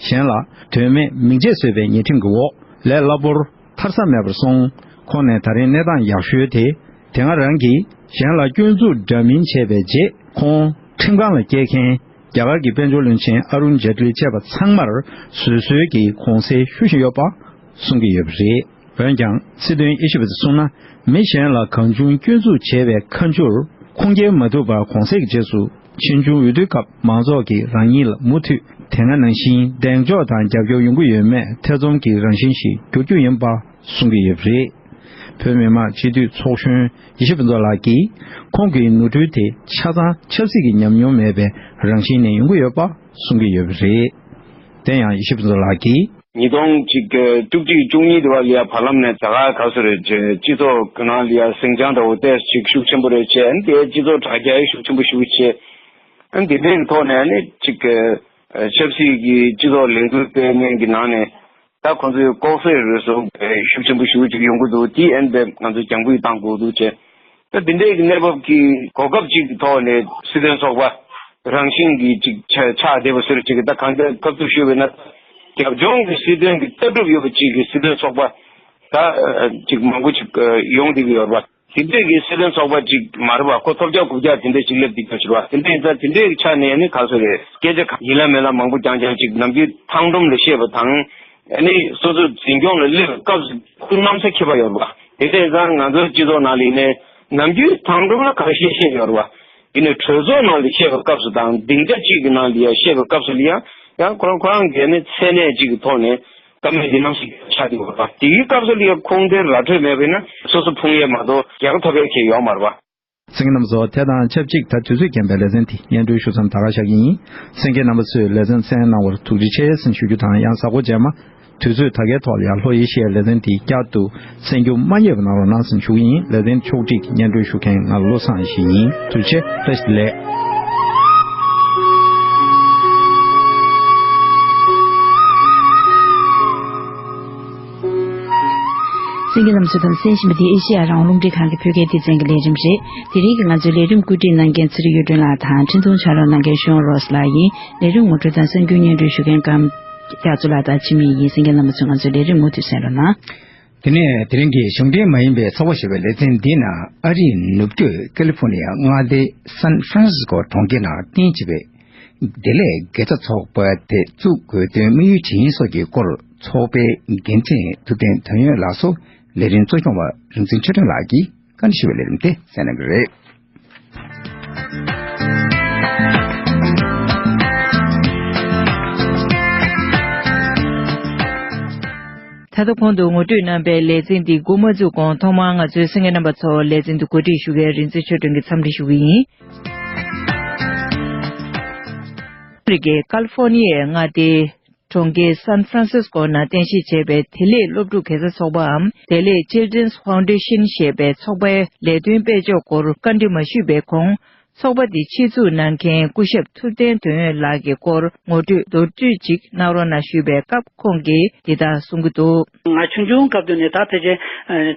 གཞན་ལ་དོན་མེད་མིང་ཆད་བཟོས་པའི་ཉེས་ཁྲིམས་ཀྱི་འོག་ལས་སླ་པོར་ཐར་ས་མེད་པར་སོང་། ཁོང་ནས་ད་རིང་གནས་སྟངས་ཡག་ཤོས་དེ། དེ་སྔ་རང་གིས་གཞན་ལ་སྐྱོན་འཛུགས་འདྲ་མིན་བྱས་པའི་རྗེས། ཁོང་ཁྲིམས་ཁང་ལ་སྐྱེལ་མཁན། རྒྱ་གར་གྱི་དཔལ་འབྱོར་བློན་ཆེན་ཨ་རུན་ཇེ་ཏི་ལི་བཅས་པ་ཚང་མར་བཟོད་གསོལ་གྱི་དགོངས་སེལ་ཞུ་བཞིན་ཡོད་པ་གསུང་གི་ཡོད་པ་རེད། འོན་ཀྱང་། སྲིད་དོན་དབྱེ་ཞིབ་པ་ཚོས་གསུངས་ན། མི་གཞན་ལ་གང་བྱུང་སྐྱོན་འཛུགས་བྱས་པའི་ཁ་མཆུར་ཁུངས་སྐྱེལ་མ་ཐུབ་པར་དགོངས་སེལ་གྱི་རྗེས་སུ། ཕྱིས་འབྱུང་འོས་བསྡུའི་སྐབས་མང་ཚོགས་ཀྱིས་རང་ཉིད་ལ་མུ་མཐུད་དེ་སྔ་ནང་བཞིན་གདེང་འཇོག་དང་རྒྱབ་སྐྱོར་ཡོང་གི་ཡོད་མེད་ཐེ་ཚོམ་གྱི་རང་བཞིན་ཞིག་འགྱུར་རྒྱུ་ཡིན་པ་གསུང་གི་ཡོད་པ་རེད། བོད་མི་མང་སྤྱི་འཐུས་ཚོགས་གཞོན་ཡེ་ཤེས་ཕུན་ཚོགས་ལགས་ཀྱིས། ཁོང་གི་ནོར་འཁྲུལ་དེ་ཆ་ཚང་ཆབ་སྲིད་ཀྱི་ཉམས་མྱོང་མེད་པའི་རང་བཞིན་ནས་ཡོང་གི་ཡོད་པ་གསུང་གི་ཡོད་པ་རེད། དེ་ཡང་ཡེ་ཤེས་ཕུན་ཚོགས་ལགས་ཀྱིས། ཉིས་སྟོང་གཅིག་བཅུ་གཅིག་བཅུ་གཉིས་དེ་བ་ལ་ཡ་བར་ལམ་ནས་ད་ག་ག་སོ་རེད། སྤྱི་ཚོགས་ཀྱི་ནང་ལ་ཡ་ཟིང་ཆ་འདྲ་བོ་ཏོག་ཙམ་ཅིག་ཤུགས་ཆེན་པོ་རེད་བྱས། ཨ་ནི་དེ་སྤྱི་ཚོགས་དྲ་རྒྱ་ཡང་ཤུགས་ཆེན་པོ་ཞེ་པོ་བྱས། ཨ་ནི་དེ་འདྲའི་ཐོག་ནས་ཨ་ནི་ཅིག་ཆབ་སྲིད་ཀྱི་སྤྱི་ཚོགས་ལས་འགུལ་སྤེལ་མཁན་གྱི་ནང་ནས། ད་ཁོང་ཚོའི་ལྐོག་ཟ་རུལ་སུངས་ཤུགས་ཆེན་པོ་ཞེ་པོ་ཅིག་ཡོང་གི་འདུག་དེ་ཨ་ནི་དེ་ང་ཚོས་རྒྱང་ཕུད་བཏང་དགོས་འདུག་བྱས། ད་འདི་འདྲའི་གནས་བབ་ཀྱི་གོ་སྐབས་ཅིག་གི་ཐོག་ནས་སྲིད་དོན་ཚོགས་པ་རང་བཞིན་གྱིས་ཅིག་ཆ་ཆགས་བསྡད་པ་ཟེར་ཅིག་ད་གང་ལྟར་སྐབས་ཐོག་ཞུས་པ་ཡིན་ན། རྒྱབ་ལྗོངས་ཀྱི་སྲིད་དོན་གྱི་ལྟ་གྲུབ་ཡོད་པ་ཅིག་གི་སྲིད་དོན་ཚོགས་པ་ད་ཅིག་མང་པོ་ཅིག་ཡོང་བསྡད་ཀྱི་ཡོད་རེད་པ། དེ་འདྲའི་གི་སྲིད་དོན་ཚོགས་པ་ཅིག་མ་རེད་པ། ཁོ་ཐོབ་རྒྱག་རྐུབ་རྒྱག་དེ་འདྲ་ཅིག་སླེབས་བསྡད་ཀྱི་ཡོད་རེད་པ། དེ་འདྲ་ཡིན་ཙང་དེ་འདྲའི་ཆ་ནས་ནི་ག་ཚོད་རེད། སྐད་ཆ་གང་ཡིན་ལ་མིན་ལ་མང་པོ་རྐྱང་རྐྱང་ཅིག་ནམ་རྒྱུན་ཐང་སྒྲོམ་ལ་བཤད་པ་དང་། ཨ་ནི་སོ་སོ་འཛིན་སྐྱོང་ལ་སླེབས་པའི་སྐབས་སུ་ཁོ་གནམ་ས་འཁེལ་བ་ཡོད་རེད་པ། དེ་འདྲ་ཡིན་ཙང་ང་ཚོའི་སྤྱི་ཚོགས་ནང་ལ་ཡིན་ནའི་ནམ་རྒྱུན་ཐང་སྒྲོམ་ལ་གང་བཤད་བཤད་ཡོད་རེད་པ། ཡིན་ནའི་གྲོས་ཚོགས་ནང་ལ་བཤད་པའི་སྐབས་སུ་དང་སྡིངས་ཆ་གཅིག་གི་ནང་ལ་ཡང་བཤད་པའི་སྐབས་སུ་ལ་ཡང་ཡང་ཁོ་རང་ཁོ་རང་གི་ནི་མཚན་གནས་གཅིག་གི་ཐོག་ནས་བཀའ་མོལ་འདི་ནང་བཞིན་ཆགས་བསྡད་ཡོད་པ། དེའི་སྐབས་སུ་ལ་ཡང་ཁུངས་འདེད་ར་འཕྲོད་མེད་པས་ན་སོ་སོ་ཕུང་ཡས་མ་གཏོགས་རྒྱལ་ཁ་ཐོབ་ཡས་ཁེལ་ཡོད་མ་རེད་པ། གསན་མཁན་རྣམ་པ་ཚོ། དེ་དང་ཆབས་ཅིག་ད་དུས་ཚོད་རྐྱེན་པས་ལེ་ཚན་འདི་སྙན་སྒྲོན་ཞུ་མཚམས་ད་ག་བཞག་གི་ཡིན། གསན་མཁན་རྣམ་པ་ཚོས་ལེ་ཚན་གསན་གནང་བར་ཐུགས་རྗེ་ཆེ་ཟེར་ཞུ་རྒྱུ་དང་། ཡང་གཟའ་འཁོར་རྗེས་མ་དུས་ཚོད་ད་གའི་ཐོག་ལ་ཡང་ལྷོ་ཨེ་ཤི་ཡའི་ལེ་ཚན་འདི་བསྐྱར་དུ་གསན་རྒྱུ་མ་བསྙེལ་བ་གནང་རོགས་གནང་ཟེར་ཞུ་གི་ཡིན། ལེ་ཚན་ཕྱོགས་སྒྲིག་སྙན་སྒྲོན་ཞུ་མཁན་ང་བློ་བཟང་ཡེ་ཤེས་ཡིན། ཐུགས་རྗེ་ཆེ། བཀྲ་ཤིས་བདེ་ལེགས། གསན་མཁན་རྣམ་པ་ཚོས་གསན་བཞིན་པ་འདི་ཨེ་ཤེ་ཡ་རང་དབང་རླུང་འཕྲིན་ཁང་གི་བོད་སྐད་སྡེ་ཚན་གྱི་ལས་རིམ་རེད། དེ་རིང་གི་ང་ཚོའི་ལས་རིམ་བཀོད་སྒྲིག་གནང་མཁན་ཚེ་རིང་གཡུ་སྒྲོན་ལགས་དང་། འཕྲིན་ཐུང་ཕྱག་རོགས་གནང་མཁན་ཤོན་རོས་ལགས་ཡིན། ལས་རིམ་ངོ་སྤྲོད་དང་གསར་འགྱུར་སྙན་སྒྲོན་ཞུ་མཁན་ཀམ་རྒྱ་མཚོ་ལགས་དང་འཆི་མེད་ཡིན། གསན་མཁན་རྣམ་པ་ཚོས་ང་ཚོའི་ལས་རིམ་མུ་མཐུད་གསན་རོགས་གནང་། དེ་ནས་དེ་རིང་གི་གཞུང་འབྲེལ་མ་ཡིན་པའི་ཚགས་པར་ཞེས་པའི་ལེ་ཚན་འདིའི་ནང་། ཨ་རིའི་ནུབ་རྒྱུད་ཀེ་ལི་ཧྥོ་ནི་ཡ་མངའ་སྡེའི་སན་ཧྥ་རན་སིས་ཀོ་གྲོང་ཁྱེར་ནང་རྟེན་བྱས་པའི་བདེ་ལེགས་དགེ་རྩ་ཚོགས་པ་དེ་བཙུགས་དགོས་དོན་དམིགས་ཡུལ་ཇི་ཡིན་སོགས་ཀྱི་སྐོར། ཚོགས་པའི་འགན་འཛིན་ཐུབ་བསྟན་དོན་ཡོད་ལགས་སུ་ལས་རིམ་གཙོ་སྐྱོང་བ་རིག་འཛིན་ཆོས་སྒྲོན་ལགས་ཀྱིས་བཀའ་འདྲི་ཞུ་བའི་ལས་རིམ་དེ་གསན་གནང་གི་རེད། ད་ལྟ་གོང་དུ་ངོ་སྤྲོད་གནང་པའི་ལེ་ཚན་འདི་འགོ་མ་བཙུགས་གོང་། ཐོག་མར་ང་ཚོའི་གསན་མཁན་རྣམ་པ་ཚོར་ལེ་ཚན་འདི་གོ་སྒྲིག་ཞུ་མཁན་རིག་འཛིན་ཆོས་སྒྲོན་གྱིས་འཚམས་འདྲི་ཞུ་གི་ཡིན། ཨ་མི་རི་ཀའི་ཀ་ལི་ཧྥོ་ནི་ཡའི་མངའ་སྡེའི་གྲོང་ཁྱེར་སན་ཧྥ་རན་སིས་ཀོ་ནང་རྟེན་གཞི་བྱས་པའི་བདེ་ལེགས་སློབ་ཕྲུག་དགེ་རྩ་ཚོགས་པའམ། བདེ་ལེགས་Children's Foundation་ཞེས་པའི་ཚོགས་པའི་ལས་དོན་སྤེལ་ཕྱོགས་སྐོར་བཀའ་འདྲི་མ་ཞུས་པའི་གོང་། ཚོགས་པ་འདི་ཆེད་འཛུགས་གནང་མཁན་སྐུ་ཞབས་ཐུབ་བསྟན་དོན་ཡོད་ལགས་ཀྱི་སྐོར་ངོ་སྤྲོད་མདོར་བསྡུས་ཅིག་གནང་རོགས་གནང་ཞུས་པའི་སྐབས་ཁོང་གིས་འདི་ལྟར་གསུང་གི་འདུག། ང་ཆུང་ཆུང་སྐབས་དུས་ནས་ད་ཕལ་ཆེར་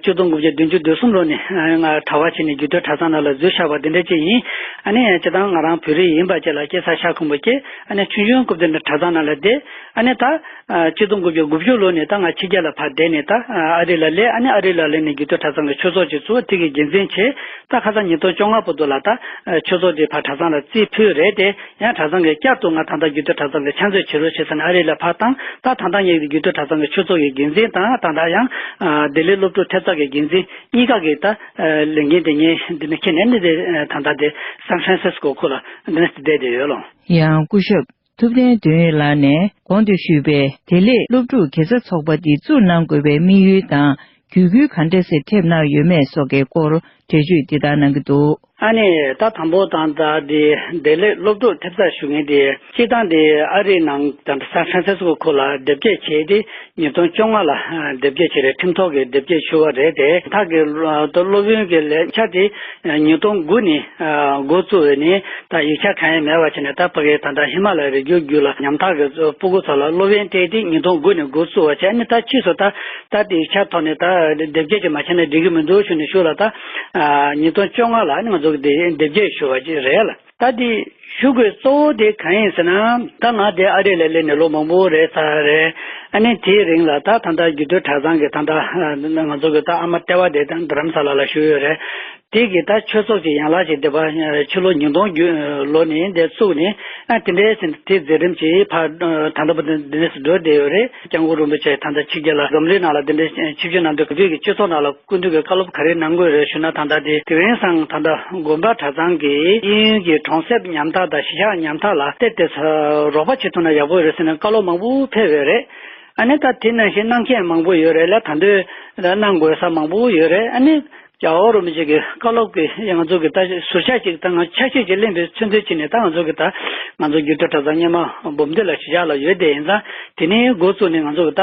ཆིག་སྟོང་དགུ་བརྒྱ་བདུན་ཅུ་དོན་གསུམ་ལོ་ནས་ང་གྲྭ་པ་བྱས་ནས་རྒྱུད་སྟོད་གྲྭ་ཚང་ནང་ལ་འཛུལ་བཞག་པ་འདི་འདྲ་ཅིག་ཡིན། ཨ་ནི་སྤྱིར་བཏང་ང་རང་བོད་རིགས་ཡིན་པ་བཅས་ལ་སྐྱེས་ས་ཤ་ཁོང་པ་སྐྱེས། ཨ་ནི་ཆུང་ཆུང་སྐབས་དུས་ནས་གྲྭ་ཚང་ནང་ལ་བསྡད། ཨ་ནི་ད་ཆིག་སྟོང་དགུ་བརྒྱ་དགུ་བཅུ་ལོ་ནས་ད་ང་ཕྱི་རྒྱལ་ལ་ཕར་བསྡད་ནས་ད་ཨ་རི་ལ་སླེབས། ཨ་ནི་ཨ་རི་ལ་སླེབས་ནས་རྒྱུད་སྟོད་གྲྭ་ཚང་གི་ཆོས་ཚོགས་ཅིག་བཙུགས། དེ་གི་འགན་འཛིན་བྱས། ད་ཁ་སང་ཉིས་སྟོང་བཅོ་ལྔ་བར་དུ་ལ་ད་ཆོས་ཚོགས་དེ་ཕར་གྲྭ་ཚང་ལ་རྩིས་ཕུལ་རེད་དེ། ཡང་གྲྭ་ཚང་གིས་བསྐྱར་དུ་ང་ད་ལྟ་རྒྱུད་སྟོད་གྲྭ་ཚང་གི་ཕྱག་མཛོད་བྱེད་རོགས་བྱེད་ཟེར་ནས་ཨ་རི་ལ་ཕར་བཏང་། ད་ད་ལྟ་ངེད་ཀྱི་རྒྱུད་སྟོད་གྲྭ་ཚང་གི་ཆོས་ཚོགས་ཀྱི་འགན་འཛིན་དང་། ད་ལྟ་ཡང་ལྡི་ལི་སློབ་ཕྲུག་ཐེབས་རྩ་གི་འགན་འཛིན་གཉིས་ཀ་གི་ད་ལས་འགན་དེ་ངས་འདི་ནས་འཁྱེར་ནས་ནི་དེ་ད་ལྟ་དེ་སན་ཧྥ་རན་སིས་ཀོ་ཁུལ་ལ་འདི་ནས་བསྡད་བསྡད་ཡོད་ལོ། ཡང་སྐུ་ཞབས་ཐུབ་བསྟན་དོན་ཡོད་ལགས་ནས་གོང་དུ་ཞུས་པའི་བདེ་ལེགས་སློབ་ཕྲུག་དགེ་རྩ་ཚོགས་པ་འདི་བཙུགས་གནང་དགོས་པའི་དམིགས་ཡུལ་དང་། གུས་བཀུར་ག་འདྲ་ཞིག་ཐེབས་གནང་ཡོད་མེད་སོགས་ཀྱི་སྐོར་འགྲེལ་བརྗོད་འདི་ལྟར་གནང་གི་འདུག། ཨ་ནི་ད་དང་པོ་དང་ད་འདི་བདེ་ལེགས་སློབ་ཕྲུག་ཐེབས་རྩ་ཞུ་མཁན་དེ་སྤྱིར་བཏང་དེ་ཨ་རིའི་ནང་ད་སན་ཧྥ་རན་སིས་ཀོ་ཁུལ་ལ་དེབ་སྐྱེལ་བྱས་ཏེ་ཉིས་སྟོང་བཅོ་ལྔ་ལ་དེབ་སྐྱེལ་བྱས་རེད། ཁྲིམས་ཐོག་གི་དེབ་སྐྱེལ་ཞུ་བ་རེད་དེ། ད་གི་ད་སློབ་དཔོན་གྱི་ལས་འཆར་དེ་ཉིས་སྟོང་དགུ་ནས་འགོ་བཙུགས་པ་ནས་ད་ཡིག་ཆ་གང་ཡང་མེད་པ་བྱས་ནས་ད་ཕ་གི་ད་ད་ཧི་མ་ལ་ཡའི་རི་རྒྱུད་རྒྱུད་ལ་ཉམ་ཐག་གི་སྤུ་གུ་ཚོ་ལ་སློབ་ཡོན་སྤྲད་དེ་ཉིས་སྟོང་དགུ་ནས་འགོ་བཙུགས་པ་བྱས། ཨ་ནི་ད་ཕྱིས་སུ་ད་ད་དེ་ཡིག་ཆ་ཐོག་ནས་ད་དེབ་སྐྱེལ་ཅིག་མ་བྱས་ན་འགྲིག་གི་མི་འདུག་ཞུས་ནས་ཞུ་ལ། ད་ཉིས་སྟོང་བཅོ་ལྔ་ལ་ནི་ང་ཚོ་གི་དེ་དེབ་སྐྱེལ་ཞུ་བ་ཅིག་རེད་ལ། ད་དེ་ཞུ་དགོས་གཙོ་བོ་དེ་གང་ཡིན་ཟེར་ན། ད་ང་དེ་ཨ་རི་ལ་སླེབས་ནས་ལོ་མང་པོ་རེད་ཚར་རེད། ཨ་ནི་དེའི་རིང་ལ་ད་ད་ལྟ་རྒྱུད་སྟོད་གྲྭ་ཚང་གི་ད་ལྟ་ང་ཚོ་གི་ད་ཨ་མ་ལྟེ་བ་དེ་ད་རྡ་རམ་ས་ལ་ལ་བཞུགས་ཡོད་རེད། དེ་གི་ད་ཆོས་ཚོགས་ཀྱི་ཡན་ལག་ཅིག་དེ་པ་ཕྱི་ལོ་ཉིས་སྟོང་བརྒྱད་ལོ་ནས་འདི་བཙུགས་ནས། ཨ་དེ་འདྲའི་ཟིན་དེ་མཛད་རིམ་གྱིས་ཕར་ད་ལྟ་བར་དུ་འདི་འདྲས་སུ་འགྲོ་བསྡད་ཡོད་རེད། སྐྱབས་མགོན་རིན་པོ་ཆེ་ད་ལྟ་ཕྱི་རྒྱལ་ལ་འཛམ་གླིང་ནང་ལ་འདི་འདྲའི་ཆིབས་བསྒྱུར་གནང་དུས་བོད་ཀྱི་སྤྱི་ཚོགས་ནང་ལ་སྐུ་མདུན་གྱིས་བཀའ་སློབ་ག་རེ་གནང་དགོས་རེད་ཞུ་ན། ད་ལྟ་དེ་དེ་རིང་སང་ད་ལྟ་དགོན་པ་གྲྭ་ཚང་གིས་དབྱིན་ཡུལ་གྱི་གྲོང་གསེབ་ཉམ་ཐག་དང་གཞིས་ཆགས་ཉམ་ཐག་ལ་དེ་དེ་རོགས་པ་བྱེད་ཐུབ་ན་ཡག་པོ་རེད་ཟེར་ནས་བཀའ་སློབ་མང་པོ་ཕེབས་ཡོད་རེད། ཨ་ནི་ད་དེ་ནང་བཞིན་གནང་མཁན་མང་པོ་ཡོད་རེད་ལ། ད་དུང་གནང་དགོས་ས་མང་པོ་ཡོད་རེད། ཨ་ནི་རྒྱལ་བ་རིན་པོ་ཆེ་གི་བཀའ་སློབ་ཀྱི་ང་ཚོ་གི་ད་ཟུར་ཆ་ཅིག་ད་ང་ཆ་ཤས་ཅིག་ལེན་པའི་མཚོན་དོན་བྱས་ནས། ད་ང་ཚོ་གི་ད་ང་ཚོ་རྒྱུད་སྟོད་གྲྭ་ཚང་སྔོན་མ་འབུམ་སྡེ་ལ་གཞིས་ཆགས་ལ་ཡོད་དེ་ཡིན་ཙང་། དེ་ནས་འགོ་བཙུགས་ནས་ང་ཚོ་གི་ད་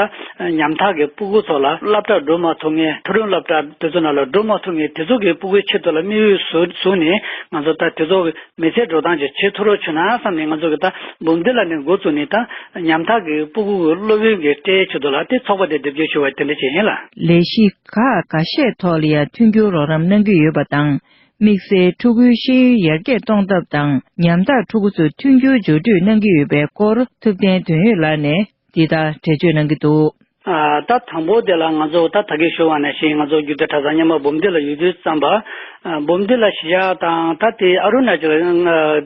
ཉམ་ཐག་གི་སྤུ་གུ་ཚོ་ལ་སློབ་གྲྭ་འགྲོ་མ་ཐུབ་མཁན། མཐོ་རིམ་སློབ་གྲྭ་དེ་ཚོ་ནང་ལ་འགྲོ་མ་ཐུབ་མཁན་དེ་ཚོ་གི་སྤུ་གུའི་ཆེད་དུ་ལ་དམིགས་ཡུལ་བཟུང་བཟུང་ནས། ང་ཚོ་ད་དེ་ཚོ་གི་མི་ཚེ་འགྲོ་སྟངས་ཅིག་བྱེད་ཐུབ་རོགས་བྱུང་ན་བསམ་ནས། ང་ཚོ་གི་ད་འབུམ་སྡེ་ལ་ནས་འགོ་བཙུགས་ནས་ད་ཉམ་ཐག་གི་སྤུ་གུ་གི་སློབ་ཡོན་གྱི་སྤྲད་ཆེད་དུ་ལ་དེ་ཚོགས་པ་དེ་དེབ་སྐྱེལ་ཞུ་བ་དེ་འདྲ་ཅིག་ཡིན་ལ། ལས་གཞི་ཁག་འགའ་ཤས་ཐོག་ལ་ཡང་མཐུན་འགྱུར་རོགས་རམ་གནང་གི་ཡོད་པ་དང་། དམིགས་བསལ་ཕྲུ་གུའི་ཤེས་ཡོན་ཡར་རྒྱས་གཏོང་ཐབས་དང་། ཉམ་ཐག་ཕྲུ་གུ་ཚོ་མཐུན་འགྱུར་སྦྱོར་སྤྲོད་གནང་གི་ཡོད་པའི་སྐོར་ཐུབ་བསྟན་དོན་ཡོད་ལགས་ནས་འདི་ལྟར་འགྲེལ་བརྗོད་གནང་གི་འདུག། ཨ་ད་དང་པོ་དེ་ལ་ང་ཚོ་ད་ད་གིན་ཞུ་བ་ནང་བཞིན་ང་ཚོ་རྒྱུད་སྟོད་གྲྭ་ཚང་སྔོན་མ་འབུམ་སྡེ་ལ་ཡོད་དུས་ཙམ་པ། ཨ་འབུམ་སྡེ་ལ་གཞིས་ཆགས་དང་། ད་དེ་ཨ་རུ་ན་ཅལ་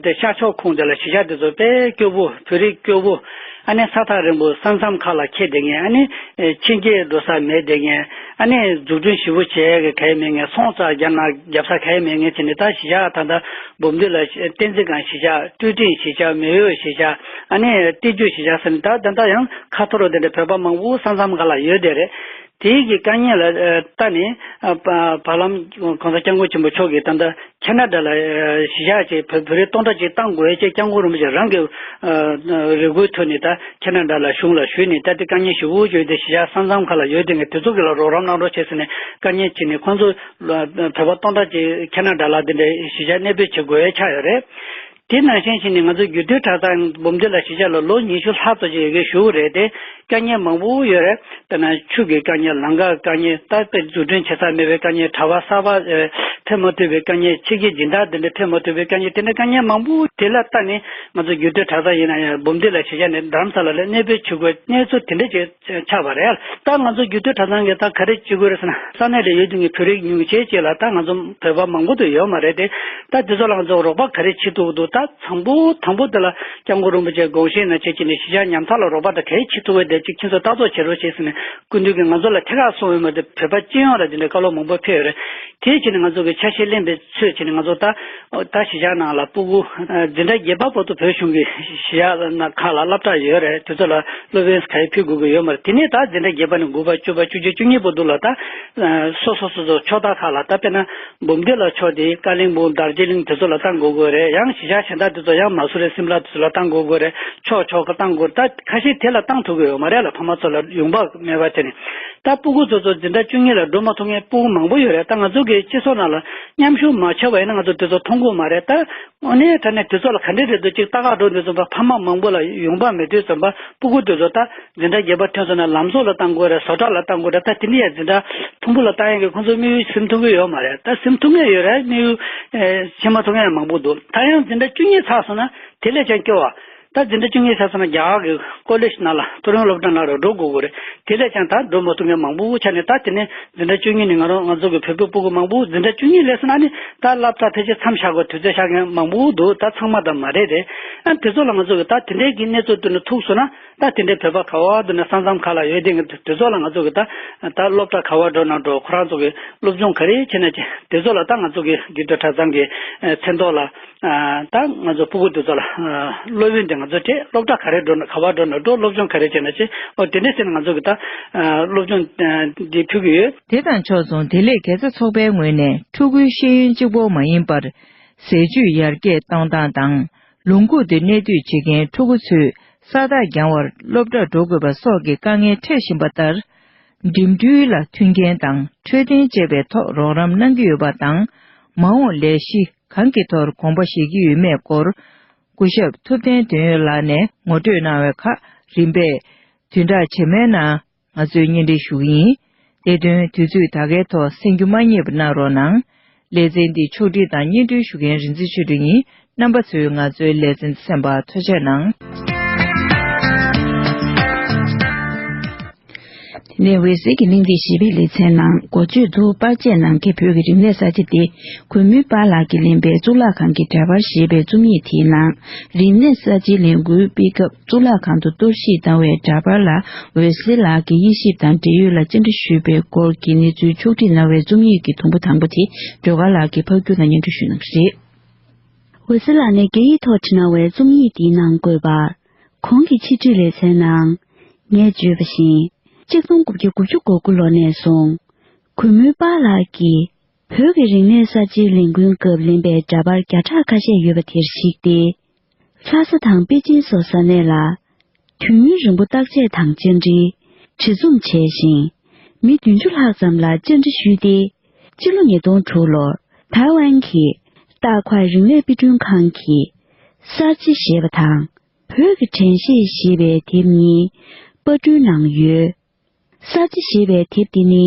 དེ་ཤར་ཕྱོགས་ཁོངས་དེ་ལ་གཞིས་ཆགས་དེ་ཚོ་དཔེ་སྐྱོ་པོ། བོད་རིགས་སྐྱོ་པོ། ཨ་ནི་ས་ཐག་རིང་པོ་ས་མཚམས་ཁག་ལ་འཁེལ་བསྡད་མཁན། ཨ་ནི་ཕྱི་རྒྱལ་འགྲོ་ས་མེད་བསྡད་མཁན། ཨ་ནི་འཛུགས་སྐྲུན་ཞེ་པོ་བྱེད་ཡག་གི་ག་ཡེ་མེད་མཁན། ཚོང་རྩ་རྒྱག་ན་རྒྱབ་ས་ག་ཡེ་མེད་མཁན་བྱས་ནས། ད་གཞིས་ཆགས་ད་ལྟ་འབུམ་སྡེ་ལ་བསྟན་འཛིན་སྒང་གཞིས་ཆགས། ཀྲུའུ་ཀྲིན་གཞིས་ཆགས། མེ་ཡོ་གཞིས་ཆགས། ཨ་ནི་ཏི་ཇོ་གཞིས་ཆགས་ཟེར་ནས་ད་ད་ལྟ་ཡང་ཁ་ཐོར་དེ་འདྲ་བོད་པ་མང་པོ་ས་མཚམས་ཁག་ལ་ཡོད་བསྡད་རེད། དེའི་གི་དཀའ་ངལ་ལ་ལྟ་ནས། ཨ་བ་བར་ལམ་༸གོང་ས་༸སྐྱབས་མགོན་ཆེན་པོ་མཆོག་གིས་ད་ལྟ་ཁེ་ན་ཌ་ལ་གཞིས་ཆགས་ཅིག་བོད་བོད་རིགས་སྟོང་ཕྲག་གཅིག་བཏང་དགོས་ཅེས་༸སྐྱབས་མགོན་རིན་པོ་ཆེ་རང་གི་རེ་སྐུལ་ཐོག་ནས་ད་ཁེ་ན་ཌ་ལ་གཞུང་ལ་ཞུས་ནས། ད་དེ་དཀའ་ངལ་ཞེ་པོ་ཅིག་ཡོད་དེ། གཞིས་ཆགས་ས་མཚམས་ཁག་ལ་ཡོད་དེ་མཁན་དེ་ཚོ་གི་ལ་རོགས་རམ་གནང་རོགས་བྱེད་ཟེར་ནས་དཀའ་ངལ་བྱས་ནས། ཁོང་ཚོ་བོད་པ་སྟོང་ཕྲག་གཅིག་ཁེ་ན་ཌ་ལ་དེ་འདྲའི་གཞིས་ཆགས་གནས་སྤོས་བྱེད་དགོས་ཆགས་ཡོད་རེད། དེ་ནང་བཞིན་བྱས་ནས་ང་ཚོ་རྒྱུད་སྟོད་གྲྭ་ཚང་འབུམ་སྡེ་ལ་གཞིས་ཆགས་ལ་ལོ་ཉི་ཤུ་ལྷག་ཙམ་ཅིག་ཡོད་མཁན་ཞུ་གི་རེད་དེ། དཀའ་ངལ་མང་པོ་ཡོད་རེད། དཔེར་ན་ཆུ་གི་དཀའ་ངལ། ལམ་ཁའི་དཀའ་ངལ། ད་དཔེ་འཛུགས་སྐྲུན་བྱེད་ས་མེད་པའི་དཀའ་ངལ། གྲྭ་པ་གསར་པ་ཨེ་ཕེབས་མ་ཐུབ་པའི་དཀའ་ངལ། ཕྱི་རྒྱལ་སྦྱིན་བདག་དེ་འདྲ་ཕེབས་མ་ཐུབ་པའི་དཀའ་ངལ། དེ་འདྲ་དཀའ་ངལ་མང་པོ་དེ་ལ་ལྟ་ནས། ང་ཚོ་རྒྱུད་སྟོད་གྲྭ་ཚང་ཡིན་ན་ཡང་འབུམ་སྡེ་ལ་གཞིས་ཆགས་ནས་རྡ་རམ་ས་ལ་ལ་གནས་སྤོས་བྱེད་དགོས་གནས་ཚུལ་དེ་འདྲ་ཅིག་ཆགས་པ་རེད། ད་ང་ཚོ་རྒྱུད་སྟོད་གྲྭ་ཚང་གིས་ད་ག་རེ་བྱེད་དགོས་རེད་ཟེར་ན། ས་གནས་ལ་ཡོད་དུས་ཀྱི་བོད་རིགས་ཉུང་ཤས་ཅིག་ལ། ད་ང་ཚོ་བོད་པ་མང་པོ་དུ་ཡོད་མ་རེད་དེ། ད་དེ་ཚོ་ལ་ང་ཚོ་རོགས་པ་ག་རེ་བྱེད་ཐུབ་ཀྱི་འདུག། ད་དང་པོ་དང་པོ་དེ་ལ་༸སྐྱབས་མགོན་རིན་པོ་ཆེའི་དགོངས་བཞེད་ནང་བྱས་བྱས་ནས་གཞིས་ཆགས་ཉམ་ཐག་ལ་རོགས་པ་དང་ག་རེ་བྱེད་ཐུབ་པ་དེ་ཅིག་ཁྱེད་ཚོ་ལྟ་རྟོག་བྱེད་རོགས་བྱེད་ཟེར་ནས་སྐུ་མདུན་གྱིས་ང་ཚོ་ལ་ཐད་ཀར་གསུངས་ཡོད་མ་རེད། བོད་པ་སྤྱི་ཡོངས་ལ་དེ་འདྲའི་བཀའ་སློབ་མང་པོ་ཕེབས་ཡོད་རེད། དེ་བྱས་ནས་ང་ཚོ་གི་ཆ་ཤས་ལེན་པའི་ཚུལ་བྱས་ནས། ང་ཚོ་ད་ད་གཞིས་ཆགས་ནང་ལ་སྤུ་གུ་འཛིན་གྲྭ་བརྒྱད་པ་བར་དུ་བོད་གཞུང་གི་གཞིས་ཆགས་ནང་ཁག་ལ་སློབ་གྲྭ་ཡོད་རེད། དེ་ཚོ་ལ་སློབ་ཡོན་ག་ཡེ་ཕུལ་དགོས་ཀྱི་ཡོད་མ་རེད། དེ་ནས་ད་འཛིན་གྲྭ་བརྒྱད་པ་ནས་དགུ་པ། བཅུ་པ། བཅུ་གཅིག། བཅུ་གཉིས་བར་དུ་ལ་ད་སོ་སོ་སོ་སོ་ཕྱོགས་མཐའ་ཁག་ལ། ད་དཔེར་ན་འབུམ་སྡེ་ལ་ཕྱོགས་དེ་ཀ་ལིང་སྦུག། དར་ཇི་ལིང་། དེ་ཚོ་ལ་ད་འགྲོ་དགོས་རེད། ཡང་གཞིས་ཆགས་ གཞན་དག་དེ་ཚོ་ཡང་མ་སུ་རི་སིམ་ལ་དེ་ཚོ་ལ་བཏང་དགོས་དགོས་རེད། ཕྱོགས་ཕྱོགས་ཀ་བཏང་དགོས་རེད། ད་ཁ་ཤས་དེ་ལ་བཏང་ཐུབ་ཀྱི་ཡོད་མ་རེད་ལ། ཕ་མ་ཚོ་ལ་ཡོང་འབབ་མེད་པ་བྱས་ནས། ད་སྤུ་གུ་ཚོ་ཚོ་འཛིན་གྲྭ་བཅུ་གཉིས་ལ་འགྲོ་མ་ཐུབ་མཁན་སྤུ་གུ་མང་པོ་ཡོད་རེད། ད་ང་ཚོ་གི་སྤྱི་ཚོགས་ནང་ལ་མཉམ་ཞུགས་མ་བྱས་པ་ཡིན་ན་ང་ཚོ་དེ་ཚོ་མཐོང་གི་མ་རེད། ད་དངོས་གནས་དྲང་གནས་དེ་ཚོ་ལ་ག་འདྲས་རེད་འདུག་ཅིག་ལྟ་ག་འགྲོ་དུས་ཙམ་པ་ཕ་མ་མང་པོ་ལ་ཡོང་འབབ་མེད་དུས་ཙམ་པ་སྤུ་གུ་དེ་ཚོ་ད་འཛིན་གྲྭ་བརྒྱད་པ་ཐོན་སོང་ན་ལམ་བཟོ་ལ་བཏང་དགོས་རེད། བཟོ་གྲྭ་ལ་བཏང་དགོས་རེད། ད་དེ་འདྲ་ཡང་འཛིན་གྲྭ་མཐོན་པོ་ལ་བཏང་ཡག་གི་ཁོང་ཚོའི་དམིགས་ཡུལ་ཟིན་ཐུབ་ཀྱི་ཡོད་མ་རེད། ད་ཟིན་ཐུབ་མཁན་ཡོད་རེད། དམིགས་ཡུལ་ཨེ་ཤེས་མ་ཐུབ་མཁན་ཡང་མང་པོ་འདུག་ད་ཡང་འཛིན་གྲྭ་བཅུ་གཉིས་ཚར་སོང་ན་དེ་ལས་ཀྱང་སྐྱོ་བ། ད་འཛིན་གྲྭ་བཅུ་གཉིས་ཚར་སོང་ན་རྒྱ་གར་གྱི་ཀོ་ལེཇ་ནང་ལ་མཐོ་རིམ་སློབ་གྲྭ་ནང་ལ་འགྲོ་དགོས་ཀྱི་རེད། དེ་ལས་ཀྱང་ད་འགྲོ་མ་ཐུབ་མཁན་མང་པོ་ཆགས་ནས། ད་དེ་ནས་འཛིན་གྲྭ་བཅུ་གཉིས་ནས་ང་རང་ང་ཚོ་གི་བོད་པའི་སྤུ་གུ་མང་པོ་འཛིན་གྲྭ་བཅུ་གཉིས་སླེབས་སོང་ན་ནི་ད་སློབ་གྲྭ་ཕལ་ཆེར་མཚམས་བཞག་དགོས་དུས་ཚོད་བཞག་མཁན་མང་པོ་འདུག་ད་ཚང་མ་ད་མ་རེད་དེ། ཨ་དེ་ཚོ་ལ་ང་ཚོ་གི་ད་དེ་འདྲའི་གི་གནས་ཚུལ་དེ་ནི་ཐུག་སོང་ན། ད་དེ་འདྲའི་བོད་པ་ག་བ་དུ་ནས་ས་མཚམས་ཁག་ལ་ཡོད་དེ་དེ་ཚོ་ལ་ང་ཚོ་གི་ད་ད་སློབ་གྲྭ་ག་བ་འགྲོ་ན་འགྲོ། ཁོ་རང་ཚོ་གི་སློབ་སྦྱོང་ག་རེ་བྱེད་ན་བྱེད། དེ་ཚོ་ལ་ད་ང་ཚོ་གི་རྒྱུད་སྟོད་གྲྭ་ཚང་གི་ཨ་མཚན་ཐོག་ལ་ཨ་ད་ང་ཚོ་སྤུ་གུ་དེ་ཚོ་ལ་ཨ་སློབ་ཡོན་དེ་ང་ཚོ་སྤྲད། སློབ་གྲྭ་ག་རེ་འགྲོ་ན་ག་བ་འགྲོ་ན་འགྲོ། སློབ་སྦྱོང་ག་རེ་བྱེད་ན་བྱེད། ཨོ་དེ་འདྲ་བྱས་ན་ང་ཚོ་གི་ད་ཨ་སློབ་སྦྱོང་ཨ་འདི་ཕུལ་གི་ཡོད། དེ་དང་ཕྱོགས་མཚུངས་བདེ་ལེགས་དགེ་རྩ་ཚོགས་པའི་ངོས་ནས་ཕྲུ་གུའི་ཤེས་ཡོན་གཅིག་པོ་མ་ཡིན་པར། ཟས་བཅུད་ཡར་རྒྱས་གཏོང་སྟངས་དང་། ལུང་ཁུག་ཏུ་གནས་སྡོད་བྱེད་མཁན་ཕྲུ་གུ་ཚོས་ས་རྟགས་འགྱངས་བར་སློབ་གྲྭར་འགྲོ་དགོས་པ་སོགས་ཀྱི་དཀའ་ངལ་འཕྲད་བཞིན་པ་ལྟར། འགྲིམ་འགྲུལ་ལ་མཐུན་རྐྱེན་དང་འཕྲོད་བསྟེན་བཅས་པའི་ཐོག་རོགས་རམ་གནང་གི་ཡོད་པ་དང་། མ་འོངས་ལས་གཞི་གང་གི་ཐོག་དགོངས་པ་བཞེས་ཀྱི་ཡོད་མེད་སྐོར། སྐུ་ཞབས་ཐུབ་བསྟན་དོན་ཡོད་ལགས་ནས་ངོ་སྤྲོད་གནང་བའི་ཁར། རིམ་པས་བདུན་ཕྲག་རྗེས་མའི་ནང་ང་ཚོས་སྙན་སྒྲོན་ཞུ་གི་ཡིན། དེ་དོན་དུས་ཚོད་ད་གའི་ཐོག་གསན་རྒྱུ་མ་བསྙེལ་བ་གནང་རོགས་གནང་། ལེ་ཚན་འདི་ཕྱོགས་སྒྲིག་དང་སྙན་སྒྲོན་ཞུ་མཁན་རིག་འཛིན་ཆོས་སྒྲོན་ཡིན། རྣམ་པ་ཚོས་ང་ཚོའི་ལེ་ཚན་གསན་པར་ཐུགས་རྗེ་གནང་། དེ་ནས་འོད་ཟེར་གྱི་གླེང་སྟེགས་ཞེས་པའི་ལེ་ཚན་ནང་འགོ་བརྗོད་དུ། པར་ཆས་ནང་གི་བོད་ཀྱི་རིག་གནས་གསར་བརྗེ་སྟེ། གུས་མོའི་པཱ་ལགས་ཀྱིས་ལེན་པའི་གཙུག་ལག་ཁང་གི་འདྲ་པར་ཞེས་པའི་རྩོམ་ཡིག་དེའི་ནང་། རིག་གནས་གསར་བརྗེའི་ལས་འགུལ་སྤེལ་སྐབས་གཙུག་ལག་ཁང་དུ་གཏོར་བཤིག་བཏང་བའི་འདྲ་པར་ལ། འོད་ཟེར་ལགས་ཀྱིས་དབྱེ་ཞིབ་དང་འབྲེལ་ཡོད་ལ་བཅར་འདྲི་ཞུས་པའི་སྐོར་གྱི་གནས་ཚུལ་ཕྱོགས་སྒྲིག་གནང་བའི་རྩོམ་ཡིག་གི་དུམ་བུ་དང་པོ་དེ། སྒྲོལ་དཀར་ལགས་ཀྱིས་ཕབ་སྒྱུར་དང་སྙན་སྒྲོན་ཞུ་གནང་གི་རེད། འོད་ཟེར་ལགས་ནས་རྒྱ་ཡིག་ཐོག་བྲིས་གནང་བའི་རྩོམ་ཡིག་འདིའི་ནང་འཁོད་པར། གོང་གི་ཕྱི་དྲིལ་ལེ་ཚན་ནང་། ངས་བརྗོད་པ་བཞིན། ཆིག་སྟོང་དགུ་བརྒྱ་དགུ་བཅུ་གོ་དགུ་ལོ་ནས་བཟུང་། གུས་མོའི་པཱ་ལགས་ཀྱིས། བོད་ཀྱི་རིག་གནས་གསར་བརྗེའི་ལས་འགུལ་སྐབས་ལེན་པའི་འདྲ་པར་བརྒྱ་ཕྲག་ཁ་ཤས་ཡོད་པ་དེར་གཞིགས་ཏེ། ལྷ་ས་དང་པེ་ཅིན་སོགས་ས་གནས་ལ། དུས་ཡུན་རིང་པོ་བརྟག་དཔྱད་དང་བཅར་འདྲི། བྲིས་རྩོམ་བྱས་ཤིང་། མི་བདུན་ཅུ་ལྷག་ཙམ་ལ་བཅར་འདྲི་ཞུས་ཏེ། སྤྱི་ལོ་ཉིས་སྟོང་དྲུག་ལོར་ཐའེ་ཝན་གྱི་ཏཱ་ཁའེ་རིག་གནས་དཔེ་སྐྲུན་ཁང་གིས་གསར་བརྗེ་ཞེས་པ་དང་། བོད་ཀྱི་དྲན་ཤེས་ཞེས་པའི་དེབ་གཉིས་པར་སྐྲུན་གནང་ཡོད། གསར་བརྗེ་ཞེས་པའི་དེབ་འདི་ནི།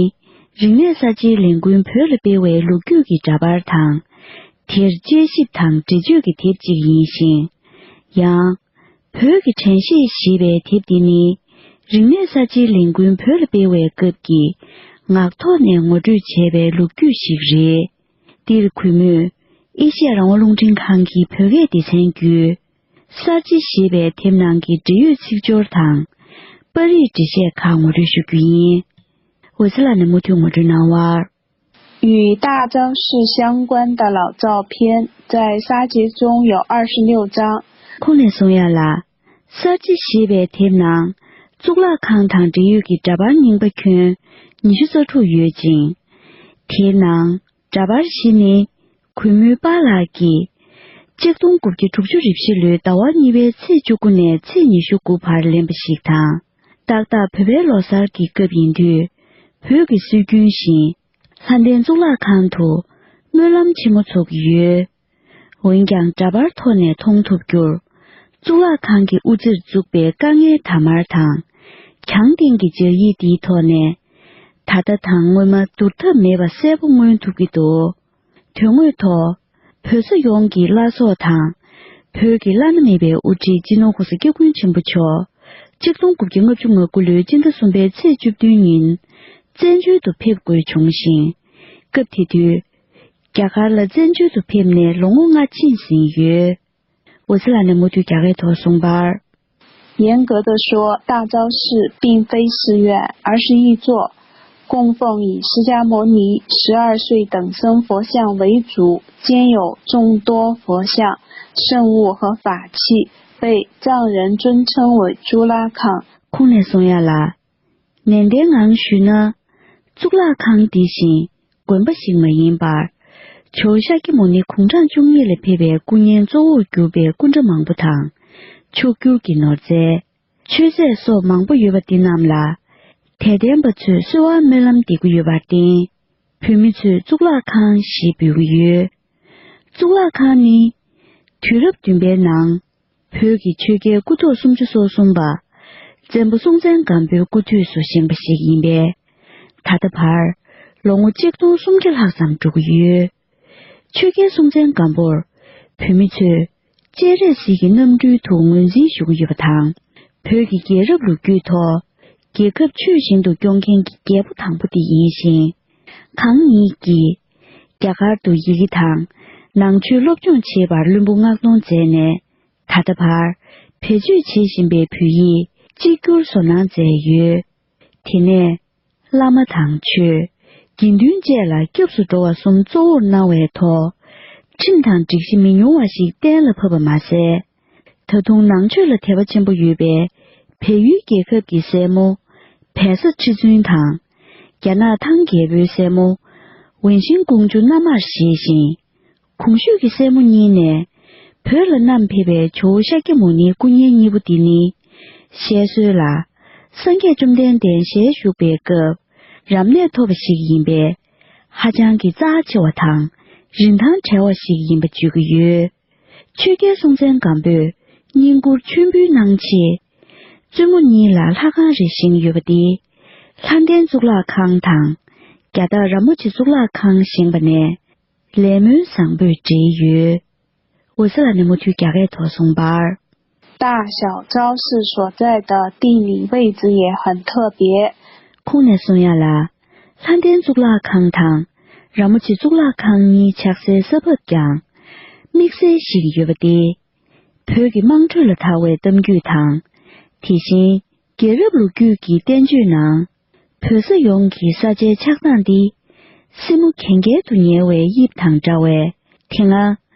རིག་གནས་གསར་བརྗེའི་ལས་འགུལ་བོད་ལ་སྤེལ་བའི་ལོ་རྒྱུས་ཀྱི་འདྲ་པར་དང་། དེར་དཔྱད་ཞིབ་དང་འགྲེལ་བརྗོད་ཀྱི་དེབ་ཅིག་ཡིན་ཞིང་། ཡང་། བོད་ཀྱི་དྲན་ཤེས་ཞེས་པའི་དེབ་འདི་ནི། རིག་གནས་གསར་བརྗེའི་ལས་འགུལ་བོད་ལ་སྤེལ་བའི་སྐབས་ཀྱི་ངག་ཐོག་ནས་ངོ་སྤྲོད་བྱས་པའི་ལོ་རྒྱུས་ཤིག་རེད། འདིར་གུས་མོས་ཨེ་ཤེ་ཡ་རང་དབང་རླུང་འཕྲིན་ཁང་གི་བོད་སྐད་སྡེ་ཚན་བརྒྱུད། གསར་བརྗེ་ཞེས་པའི་དེབ་ནང་གི་འབྲེལ་ཡོད་ཚིག་སྦྱོར་དང་། པར་རིས་འགྲེལ་བཤད་ཁག་ངོ་སྤྲོད་ཞུ་རྒྱུ་ཡིན། འོད་ཟེར་ལགས་ནས་མུ་མཐུད་ངོ་སྤྲོད་གནང་བར། 与大昭寺相关的老照片在沙碣中有二十六张。 ཁོང་ནས་གསུང་ཡ་ལ། གསར་བརྗེ་ཞེས་པའི་དེབ་ནང་། གཙུག་ལག་ཁང་དང་འབྲེལ་ཡོད་ཀྱི་འདྲ་པར་རྙིང་པ་ཁྱོན་ཉི་ཤུ་རྩ་དྲུག་ཡོད་ཅིང་། དེའི་ནང་། འདྲ་པར་བཞི་ནི། གུས་མོའི་པཱ་ལགས་ཀྱིས། ཆིག་སྟོང་དགུ་བརྒྱ་དྲུག་ཅུ་རེ་བཞི་ལོའི་ཟླ་བ་གཉིས་པའི་ཚེས་བཅུ་དགུ་ནས་ཚེས་ཉི་ཤུ་དགུ་བར་ལེན་པ་ཞིག་དང་། ཏག་ཏག་བོད་པའི་ལོ་གསར་གྱི་སྐབས་ཡིན་དུས། བོད་ཀྱི་སྲོལ་རྒྱུན་བཞིན། ལྷ་ལྡན་གཙུག་ལག་ཁང་དུ། སྨོན་ལམ་ཆེན་མོ་འཚོགས་ཀྱི་ཡོད། འོན་ཀྱང་། འདྲ་པར་ཐོག་ནས་མཐོང་ཐུབ་རྒྱུར། གཙུག་ལག་ཁང་གི་དབུ་རྩེར་བཙུགས་པའི་དཀའ་ངལ་དར་དམར་དང་། གྱང་སྟེང་གི་སྦྱར་ཡིག་འདིའི་ཐོག་ནས། ད་ལྟ་དང་སྔོན་མ་བསྡུར་ཐབས་མེད་པ་གསལ་པོ་མངོན་ཐུབ་ཀྱི་འདུག་དོན་དངོས་ཐོག་བོད་ས་ཡོངས་ཀྱི་བླ་སྲོག་དང་། བོད་ཀྱི་བླ་ན་མེད་པའི་དབུ་ཁྲིད་སྤྱི་ནོར་༸གོང་ས་༸སྐྱབས་མགོན་ཆེན་པོ་མཆོག་ཆིག་སྟོང་དགུ་བརྒྱ་ལྔ་བཅུ་ང་དགུ་ལོའི་སྤྱི་ཟླ་གསུམ་པའི་ཚེས་བཅུ་བདུན་ཉིན། བཙན་བྱོལ་དུ་ཕེབས་དགོས་བྱུང་ཞིང་། སྐབས་དེ་དུས། རྒྱ་གར་ལ་བཙན་བྱོལ་དུ་ཕེབས་ནས་ལོ་ངོ་ལྔ་ཕྱིན་ཟིན་ཡོད། འོད་ཟེར་ལགས་ནས་མུ་མཐུད་རྒྱ་སྐད་ཐོག་གསུངས་པར། 严格地说，大昭寺并非寺院，而是一座供奉以释迦牟尼十二岁等身佛像为主，兼有众多佛像、圣物和法器，被藏人尊称为朱拉康。 ཁོང་ནས་གསུང་ཡ་ལ། ནན་ཏན་ངང་ཞུས་ན། གཙུག་ལག་ཁང་དེ་བཞིན་དགོན་པ་ཞིག་མ་ཡིན་པར། ཇོ་བོ་ཤཱཀྱ་མུ་ནེ་དགུང་གྲངས་བཅུ་གཉིས་ལ་ཕེབས་པའི་སྐུ་བརྙན་གཙོ་བོར་གྱུར་པའི་སྐུ་འདྲ་མང་པོ་དང་། མཆོག་གྱུར་གྱི་ནོར་རྫས། མཆོད་རྫས་སོགས་མང་པོ་ཡོད་པ་འདི་རྣམས་ལ། དད་ལྡན་པ་ཚོས་གསོལ་བ་སྨོན་ལམ་འདེབས་ཀྱི་ཡོད་པར་བརྟེན། བོད་མི་ཚོས་གཙུག་ལག་ཁང་ཞེས་འབོད་ཀྱི་ཡོད། གཙུག་ལག་ཁང་ནི། དུས་རབས་བདུན་པའི་ནང་། བོད་ཀྱི་ཆོས་རྒྱལ་སྐུ་ཐོག་སུམ་ཅུ་སོ་གསུམ་པ། བཙན་པོ་སྲོང་བཙན་སྒམ་པོའི་སྐུ་དུས་སུ་བཞེངས་པ་ཞིག་ཡིན་པས། ད་ལྟ་བར། ལོ་ངོ་གཅིག་སྟོང་སུམ་བརྒྱ་ལྷག་ཙམ་འགྲོ་གི་ཡོད། ཆོས་རྒྱལ་སྲོང་བཙན་སྒམ་པོར། བོད་མི་ཚོས། སྤྱན་རས་གཟིགས་ཀྱི་རྣམ་སྤྲུལ་དུ་ངོས་འཛིན་ཞུ་གི་ཡོད་པ་དང་། བོད་ཀྱི་རྒྱལ་རབས་ལོ་རྒྱུས་ཐོག་རྒྱལ་ཁབ་ཆོས་བཞིན་དུ་སྐྱོང་མཁན་གྱི་རྒྱལ་པོ་དང་པོ་དེ་ཡིན་ཞིང་། གང་ཉིད་ཀྱིས། རྒྱ་གར་དུ་ཡི་གེ་དང་། ནང་ཆོས་སློབ་སྦྱོང་བྱེད་པར་བློན་པོ་མངགས་གཏོང་མཛད་ནས། ད་ལྟ་བར། བེད་སྤྱོད་བྱེད་བཞིན་པའི་བོད་ཡིག་གཅིག་གྱུར་བཟོ་གནང་མཛད་ཡོད། དེ་ནས། བླ་མ་དང་ཆོས། དགེ་འདུན་བཅས་ལ་སྐྱབས་སུ་འགྲོ་བ་གསུམ་གཙོ་བོར་གནང་བའི་ཐོག་ཁྲིམས་དང་སྒྲིག་གཞི་མི་ཉུང་བ་ཞིག་གཏན་ལ་ཕབ་པ་མ་ཟད། ད་དུང་ནང་ཆོས་ལ་དད་པ་ཆེན་པོ་ཡོད་པའི་བལ་ཡུལ་རྒྱལ་ཁབ་ཀྱི་སྲས་མོ། བལ་བཟའ་ཁྲི་བཙུན་དང་། རྒྱ་ནག་ཐང་རྒྱལ་པོའི་སྲས་མོ། ཝུན་ཤིང་ཀོང་ཇུ་མནའ་མར་བཞེས་ཤིང་། གོང་ཞུས་ཀྱི་སྲས་མོ་གཉིས་ནས། བོད་ལ་བསྣམས་ཕེབས་པའི་ཇོ་བོ་ཤཱཀྱ་མུ་ནེའི་སྐུ་བརྙན་གཉིས་པོ་འདི་ནི། བཤད་སྲོལ་ལ། སངས་རྒྱས་བཅོམ་ལྡན་འདས་ཞལ་བཞུགས་པའི་སྐབས། རབ་གནས་ཐོབ་པ་ཞིག་ཡིན་པས། ཧ་ཅང་གི་རྩ་ཆེ་བ་དང་། རིན་ཐང་བྲལ་བ་ཞིག་ཡིན་པ་བརྗོད་ཀྱི་ཡོད། ཆོས་རྒྱལ་སྲོང་བཙན་སྒམ་པོས་བསྙེན་བཀུར་མཆོད་འབུལ་གནང་ཆེད། བཙུན་མོ་གཉིས་ལ་ལྷ་ཁང་རེ་བཞེངས་ཡོད་པ་འདི། ལྷ་ལྡན་གཙུག་ལག་ཁང་དང་། རྒྱ་སྟག་ར་མོ་ཆེ་གཙུག་ལག་ཁང་བཞེངས་པ་ནས། ལས་སྨོན་བཟང་པོས་འབྲེལ་ཡོད། འོད་ཟེར་ལགས་ནས་མུ་མཐུད་རྒྱ་སྐད་ཐོག་གསུངས་པར། 大小昭寺所在的地理位置也很特别。 ཁོང་ནས་གསུང་ཡ་ལ། ལྷ་ལྡན་གཙུག་ལག་ཁང་དང་། ར་མོ་ཆེ་གཙུག་ལག་ཁང་གཉིས་ཆགས་སའི་ས་བབ་ཀྱང་། དམིགས་བསལ་ཞིག་ཡོད་པ་སྟེ། བོད་ཀྱི་དམངས་ཁྲོད་ལ་དར་བའི་གཏམ་རྒྱུད་དང་། དེ་བཞིན། རྒྱལ་རབས་ལོ་རྒྱུས་ཀྱི་བསྟན་བཅོས་ནང་། བོད་ས་ཡོངས་ཀྱི་ས་ཆའི་ཆགས་སྟངས་འདི། སྲིན་མོ་གན་རྐྱལ་དུ་ཉལ་བའི་དབྱིབས་དང་འདྲ་བས། དེ་སྔ།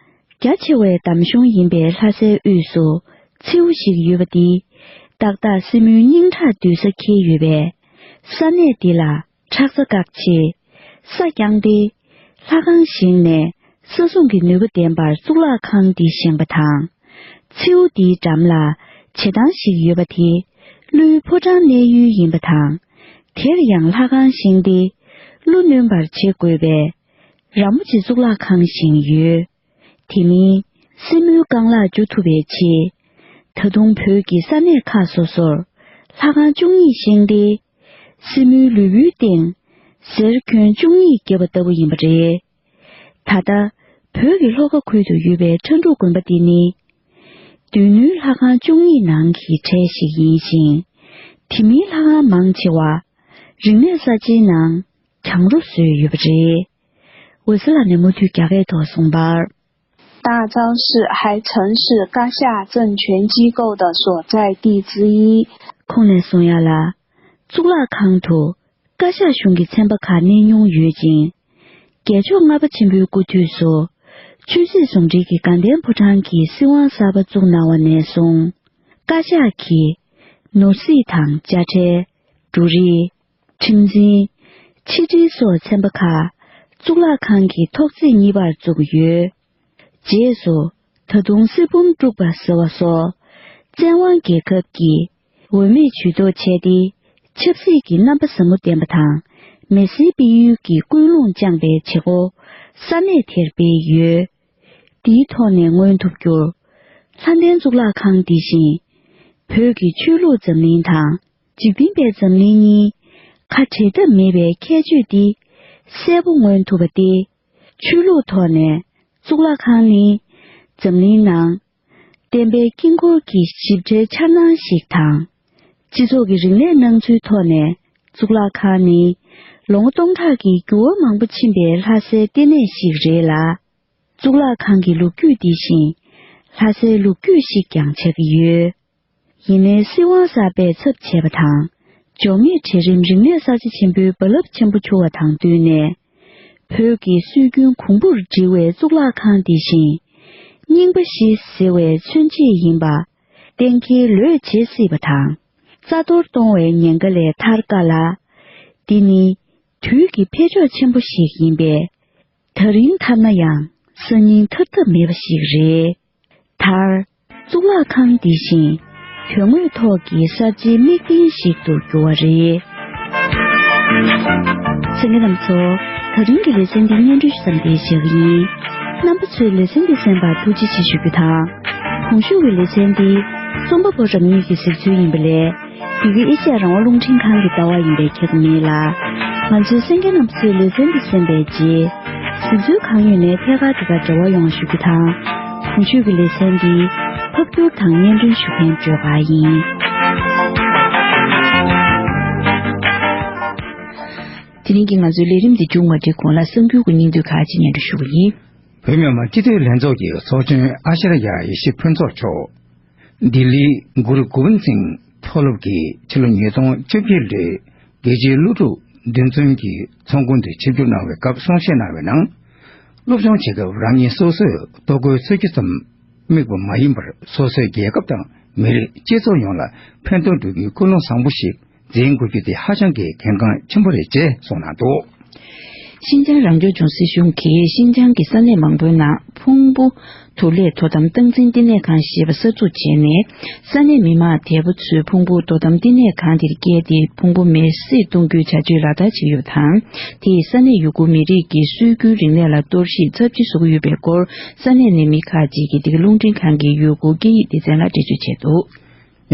རྒྱ་ཆེ་བའི་འདམ་གཞོང་ཡིན་པའི་ལྷ་སའི་དབུས་སུ། མཚེའུ་ཞིག་ཡོད་པ་འདི། ཏག་ཏག་སྲིན་མོའི་སྙིང་ཁྲག་འདུས་ས་འཁེལ་ཡོད་པས། ས་གནས་འདི་ལ། ཁྲག་རྩ་བཀག་ཆེད། ས་བརྐྱངས་ཏེ། ལྷ་ཁང་བཞེངས་ནས། ས་སྲུང་གི་ནུས་པ་ལྡན་པར་གཙུག་ལག་ཁང་འདི་བཞེངས་པ་དང་། མཚེའུ་འདིའི་འགྲམ་ལ་བྱེ་ཐང་ཞིག་ཡོད་པ་དེ་ཀླུའི་ཕོ་བྲང་གནས་ཡུལ་ཡིན་པ་དང་། དེར་ཡང་ལྷ་ཁང་བཞེངས་ཏེ་ཀླུ་གནོན་པར་བྱེད་དགོས་པས། ར་མོ་ཆེ་གཙུག་ལག་ཁང་བཞེངས་ཡོད། དེ་མིན་སྲིན་མོའི་རྐང་ལག་འཇུ་ཐུབ་པའི་ཆེད། ད་དུང་བོད་ཀྱི་ས་གནས་ཁག་སོ་སོར་ལྷ་ཁང་བཅུ་གཉིས་བཞེངས་ཏེ། སྲིན་མོའི་ལུས་པོའི་སྟེང་གཟེར་ཁྱོན་བཅུ་གཉིས་བརྒྱབ་པ་ལྟ་བུ་ཡིན་པ་རེད། ད་ལྟ་བོད་ཀྱི་ལྷོ་ཁ་ཁུལ་དུ་ཡོད་པའི་ཁྲ་འབྲུག་དགོན་པ་འདི་ནི། མདུན་ནུའི་ལྷ་ཁང་བཅུ་གཉིས་ནང་གི་གྲས་ཤིག་ཡིན་ཞིང་། དེ་མིན་ལྷ་ཁང་མང་ཆེ་བ་རིག་གནས་གསར་བརྗེའི་ནང་གྱང་རོ་བཟོས་ཡོད་པ་རེད། འོད་ཟེར་ལགས་ནས་མུ་མཐུད་རྒྱ་སྐད་ཐོག་གསུངས་པར། 大昭寺还曾是偵下政权机构的所在地之一。 ཁོང་ནས་གསུང་ཡ་ལ། གཙུག་ལག་ཁང་དུ་ཀ་ཤག་གཞུང་གི་ཚན་པ་ཁག་གནས་མྱོང་ཡོད་ཅིང་། རྒྱལ་མཆོག་ལྔ་པ་ཆེན་པོའི་སྐུ་དུས་སུ། ཆོས་སྲིད་ཟུང་འབྲེལ་གྱི་དགའ་ལྡན་ཕོ་བྲང་གི་སྲིད་དབང་གསར་པ་བཙུགས་གནང་བ་ནས་བཟུང་། ཀ་ཤག་གིས་ནོར་སྲིད་དང་དཔྱ་ཁྲལ། འབྲུ་རིགས། ཁྲིམས་འཛིན། ཕྱི་དྲིལ་སོགས་ཚན་པ་ཁག་གཙུག་ལག་ཁང་གི་ཐོག་བརྩེགས་གཉིས་པར་བཙུགས་ཡོད། རྗེས་སུ་ད་དུང་གསེར་བུམ་དཀྲུགས་པ་ཟེར་བ་སོགས་བཙན་དབང་རྒྱལ་ཁབ་ཀྱིས་འོས་མེད་ཇུས་གཏོགས་བྱས་ཏེ་ཆབ་སྲིད་ཀྱི་རྣམ་པ་ཟབ་མོ་ལྡན་པ་དང་མི་སེར་སྤེལ་ཡུལ་གྱི་ཀུན་སློང་བཅངས་པའི་བྱེད་སྒོ་ས་གནས་དེར་སྤེལ་ཡོད། དེའི་ཐོག་ནས་མངོན་ཐུབ་རྒྱུར། ལྷ་ལྡན་གཙུག་ལག་ཁང་འདི་བཞིན། བོད་ཀྱི་ཆོས་ལུགས་འཛམ་གླིང་དང་འཇིག་རྟེན་པའི་འཛམ་གླིང་གཉིས་ཁ་བྲལ་ཐབས་མེད་པའི་ཁྱད་ཆོས་འདི་གསལ་པོ་མངོན་ཐུབ་པ་སྟེ། ཆོས་ལུགས་ཐོག་ནས་གཙུག་ལག་ཁང་ནི་འཛམ་གླིང་ནང་བསྟན་པའི་དཀྱིལ་འཁོར་གྱི་ཞིབ་ཕྲའི་འཆར་སྣང་ཞིག་དང་། སྤྱི་ཚོགས་ཀྱི་རིག་གནས་སྣང་ཚུལ་ཐོག་ནས་གཙུག་ལག་ཁང་ནི་ལོ་ངོ་སྟོང་ཕྲག་གི་འགྱུར་བ་མང་པོ་ཕྱིན་པའི་ལྷ་སའི་ལྟེ་གནས་ཤིག་རེད་ལ། གཙུག་ལག་ཁང་གི་ལོ་རྒྱུས་འདི་བཞིན་ལྷ་སའི་ལོ་རྒྱུས་ཤིག་ཀྱང་ཆགས་ཀྱི་ཡོད། ཡིན་ནའི་སྲིད་དབང་གསར་པས་ཚབ་བྱས་པ་དང་། ཇོ་མེད་གྲལ་རིམ་རིག་གནས་གསར་བརྗེ་ཆེན་པོའི་རྦ་རླབས་ཆེན་པོ་འཕྱུར་བ་དང་བསྟུན་ནས། བོད་ཀྱི་སྲོལ་རྒྱུན་གོང་བུར་བསྒྲིལ་བའི་གཙུག་ལག་ཁང་འདི་བཞིན། རྙིང་པ་བཞི་ཟེར་བའི་མཚོན་བྱེད་ཡིན་པ་གཏན་འཁེལ་ལོས་བྱེད་སྲིད་པ་དང་། རྩ་གཏོར་གཏོང་བའི་ཉེན་ཁ་ལས་ཐར་དཀའ་ལ། འདི་ནི་དུས་ཀྱི་འཕེལ་ཕྱོགས་ཆེན་པོ་ཞིག་ཡིན་པས། ད་ ད་རིང་ཐར་ན་ཡང་སང་ཉིན་ཐར་ཐབས་མེད་པ་ཞིག་རེད། མཐར། གཙུག་ལག་ཁང་འདི་བཞིན་དོན་དངོས་ཐོག་གི་གསར་བརྗེའི་དམིགས་རྟེན་ཞིག་ཏུ་གྱུར་བ་རེད། གསན་མཁན་རྣམ་ཚོ། ད་རིང་གི་ལེ་ཚན་འདི་སྙན་སྒྲོན་ཞུ་མཚམས་འདིར་བཞག་གི་ཡིན། རྣམ་པ་ཚོས་ལེ་ཚན་འདི་གསན་པར་ཐུགས་རྗེ་ཆེ་ཞུ་རྒྱུ་དང་། གོང་ཞུས་ཀྱི་ལེ་ཚན་འདི་རྩོམ་པ་པོ་རང་ཉིད་ཀྱི་གཟིགས་ཚུལ་ཡིན་པ་ལས། འདི་ག་ཨེ་ཤ་ཡ་རང་དབང་རླུང་འཕྲིན་ཁང་གི་ལྟ་བ་ཡིན་པས་ཁྱད་དུ་མེད་ལ། ང་ཚོའི་གསན་མཁན་རྣམ་པ་ཚོས་ལེ་ཚན་འདི་གསན་པའི་རྗེས། གཟིགས་ཚུལ་གང་ཡོད་ནས་ཐད་ཀར་དེ་གར་འབྲེལ་བ་ཡོང་བ་ཞུ་རྒྱུ་དང་། གོང་ཞུས་ཀྱི་ལེ་ཚན་འདི་ཕབ་སྒྱུར་དང་སྙན་སྒྲོན་ཞུ་མཁན་སྤྲོད་པ་ཡིན། དེ་རིང་གི་ང་ཚོའི་ལས་རིམ་འདི་མཇུག་མ་སྒྲིལ་གོང་ལ་གསར་འགྱུར་གྱི་སྙིང་བསྡུས་ཁག་ཅིག་སྙན་སྒྲོན་ཞུ་གི་ཡིན། བོད་མི་མང་སྤྱི་འཐུས་ལྷན་ཚོགས་ཀྱི་ཚོགས་གཙོ་ཨ་ཤ་ར་ཡ་ཡེ་ཤེས་ཕུན་ཚོགས་མཆོག་ལྡི་ལིའི་གུ་རུ་གོ་བིན་སིང་མཐོ་སློབ་ཀྱི་ཕྱི་ལོ་ཉིས་སྟོང་བཅོ་བརྒྱད་ལོའི་རྒྱལ་སྤྱིའི་སློབ་ཕྲུག་འདུ་འཛོམས་ཀྱི་ཚོགས་མགོན་དུ་ཆིབས་བསྒྱུར་གནང་བའི་སྐབས་གསུང་བཤད་གནང་བའི་ནང་། སློབ་སྦྱོང་བྱེད་སྐབས་རང་ཉིད་སོ་སོས་ལྟོ་གོས་འཚོལ་རྒྱུ་ཙམ་དམིགས་པ་མ་ཡིན་པར་སོ་སོའི་རྒྱལ་ཁབ་དང་མི་རིགས་སྤྱི་ཚོགས་ཡོངས་ལ་ཕན་ཐོགས་འགྲོ་རྒྱུའི་ཀུན་སློང་བཟང་པོ་ཞིག་འཛིན་དགོས་རྒྱུ་དེ་ཧ་ཅང་གི་གལ་འགངས་ཆེན་པོ་རེད་ཅེས་གསུངས་གནང་འདུག། ཤིན་ཅང་རང་སྐྱོང་ལྗོངས་སྲིད་གཞུང་གིས་ཤིན་ཅང་གི་ས་གནས་མང་པོའི་ནང་ཕུང་པོ་དུག་ལས་དོ་དམ་སྟངས་འཛིན་བསྟི་གནས་ཁང་ཞེས་པ་གསར་འཛུགས་བྱས་ནས། ས་གནས་མི་མང་དལ་པོ་ཚོའི་ཕུང་པོ་དོ་དམ་བསྟི་གནས་ཁང་དེར་བསྐྱལ་ཏེ་ཕུང་པོ་མེར་སྲེག་གཏོང་རྒྱུའི་བྱ་སྤྱོད་ལག་བསྟར་བྱས་ཡོད་པ་དང་། དེས་ས་གནས་ཡུ་གུར་མི་རིགས་ཀྱི་སྲོལ་རྒྱུན་རིག་གནས་ལ་གཏོར་བཤིག་ཚབས་ཆེ་བཟོ་གི་ཡོད་པའི་སྐོར་ས་གནས་ནས་མི་ཁག་ཅིག་གིས་འདི་ག་རླུང་འཕྲིན་ཁང་གི་ཡུ་གུར་སྐད་ཡིག་སྡེ་ཚན་ལ་འགྲེལ་བརྗོད་བྱས་འདུག།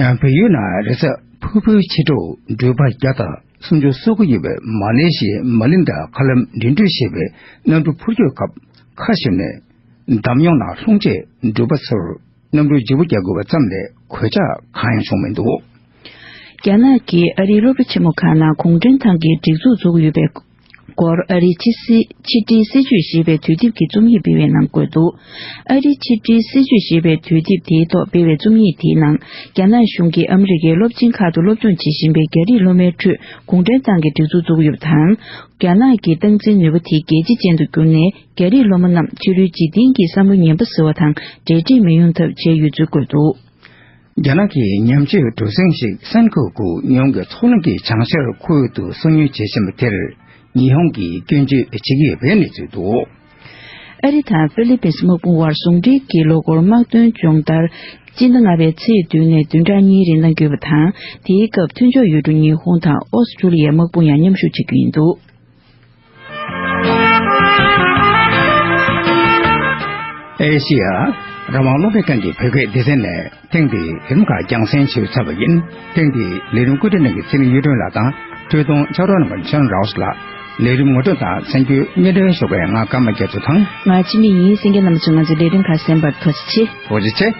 ཡང་བལ་ཡུལ་ནང་རེས་གཟའ་ཕུར་བུའི་ཕྱི་དྲོ་འགྲུལ་པ་བརྒྱ་དང་སུམ་ཅུ་སོ་དགུ་ཡོད་པའི་མ་ལེ་ཤི་ཡའི་མ་ལིན་ད་མཁའ་ལམ་འགྲིམ་འགྲུལ་ཞེས་པའི་གནམ་གྲུ་འཕུར་སྐྱོད་སྐབས་མཁའ་སྤྱོད་ནས་འདམ་གཡོག་ནང་ལྷུང་རྗེས་འགྲུལ་པ་ཚོར་གནམ་གྲུ་ལྗིད་པོ་རྒྱག་དགོས་པ་ཙམ་ལས་གོད་ཆག་གང་ཡང་བྱུང་མི་འདུག། རྒྱ་ནག་གིས་ཨ་རིའི་སློབ་གྲྭ་ཆེན་མོ་ཁག་ནང་གུང་ཁྲན་ཏང་གི་སྒྲིག་འཛུགས་འཛུགས་ཡོད་པའི་སྐོར་ཨ་རིའི་ཕྱི་སྲིད་ཕྱི་དྲིལ་སྲིད་ཇུས་ཞེས་པའི་དུས་དེབ་ཀྱི་རྩོམ་ཡིག་སྤེལ་བའི་ནང་བཀོད་འདུག། ཨ་རིའི་ཕྱི་དྲིལ་སྲིད་ཇུས་ཞེས་པའི་དུས་དེབ་དེའི་ཐོག་སྤེལ་བའི་རྩོམ་ཡིག་དེའི་ནང་། རྒྱ་ནག་གཞུང་གིས་ཨ་མི་རི་ཀའི་སློབ་ཆེན་ཁག་ཏུ་སློབ་སྦྱོང་བྱེད་བཞིན་པའི་རྒྱ་རིགས་སློབ་མའི་ཁྲོད་གུང་ཁྲན་ཏང་གི་སྒྲིག་འཛུགས་བཙུགས་ཡོད་པ་དང་། རྒྱ་ནག་གི་སྟངས་འཛིན་ནུས་པ་དེ་རྒྱལ་སྤྱི་ཅན་དུ་གྱུར་ནས། རྒྱ་རིགས་སློབ་མ་རྣམས་ཕྱི་རོལ་འཇིག་རྟེན་གྱི་བསམ་བློ་ངན་པ་ཟེར་བ་དང་འབྲེལ་འདྲིས་མི་ཡོང་ཐབས་བྱས་ཡོད་ཚུལ་བཀོད་འདུག། རྒྱ་ནག་གིས་ཉམས་བཅོས་གྲུ་གཟིངས་ཤིག་སན་ཁུའུ་ཁུའུ་ཉོང་གི་མཚོ་རླུང་གི་བྱང་ཤར་ཁུལ་དུ་བསུ་མྱོལ་བྱེད་བཞིན་པ་དེར་ཉི་ཧོང་གིས་སྐྱོན་བརྗོད་བྱེད་ཀྱི་ཡོད་པའི་གནས་ཚུལ་འདུག། ཨ་རི་དང་ཧྥི་ལི་པིན་དམག་དཔུང་དབར་ཟུང་འབྲེལ་གྱི་ལོ་འཁོར་དམག་དོན་སྦྱོང་བརྡར་སྤྱི་ཟླ་ལྔ་པའི་ཚེས་བདུན་ནས་བདུན་ཕྲག་གཉིས་རིང་གནང་གི་ཡོད་པ་དང་། དེའི་སྐབས་མཐུན་ཕྱོགས་ཡུལ་གྲུ་ཉི་ཧོང་དང་ཨོ་སི་ཀྲུ་ལི་ཡའི་དམག་དཔུང་ཡང་མཉམ་ཞུགས་བྱེད་རྒྱུ་ཡིན་འདུག། ཨེ་ཤེ་ཡ་རང་དབང་རླུང་འཕྲིན་ཁང་གི་བོད་སྐད་སྡེ་ཚན་ནས་ཐེངས་འདིའི་ལས་རིམ་ཁག་རྒྱང་སྲིང་ཞུས་ཚར་བ་ཡིན། ཐེངས་འདིའི་ལས་རིམ་བཀོད་སྒྲིག་གནང་མཁན་ཚེ་རིང་གཡུ་སྒྲོན་ལགས་དང་འཕྲོས་དོན་ཕྱག་རོགས་གནང་མཁན་ཆོན་རའོ་སི་ལགས། ལས་རིམ་ངོ་སྤྲོད་དང་གསར་འགྱུར་སྙན་སྒྲོན་ཞུ་མཁན་ང་ཀརྨ་རྒྱ་མཚོ་དང་། ང་འཆི་མེད་ཡིན། གསན་མཁན་རྣམ་པ་ཚོས་ང་ཚོའི་ལས་རིམ་ཁག་གསན་པར་ཐུགས་རྗེ་ཆེ། ཐུགས་རྗེ་ཆེ།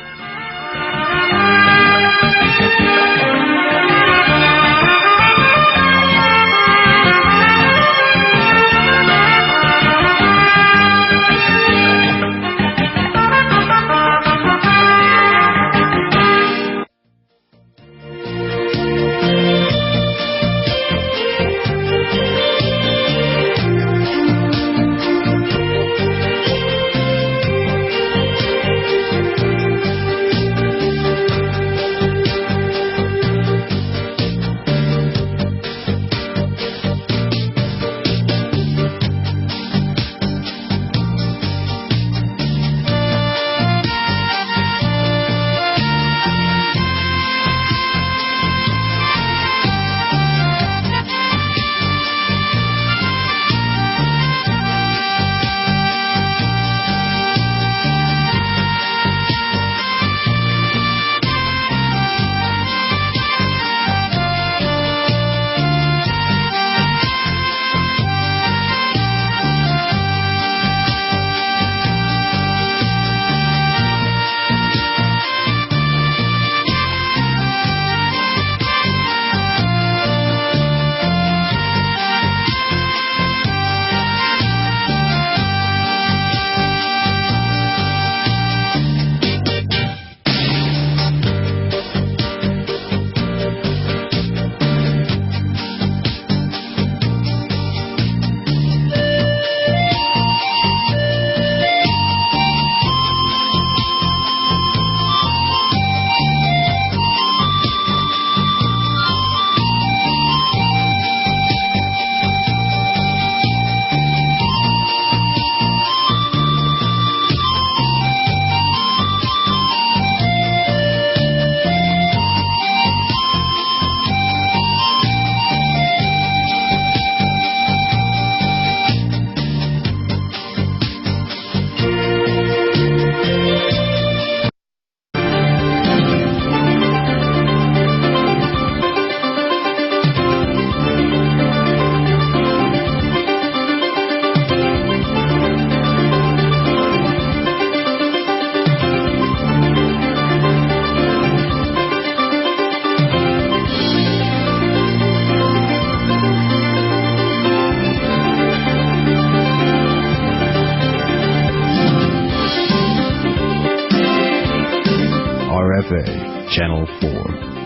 F A, Channel four.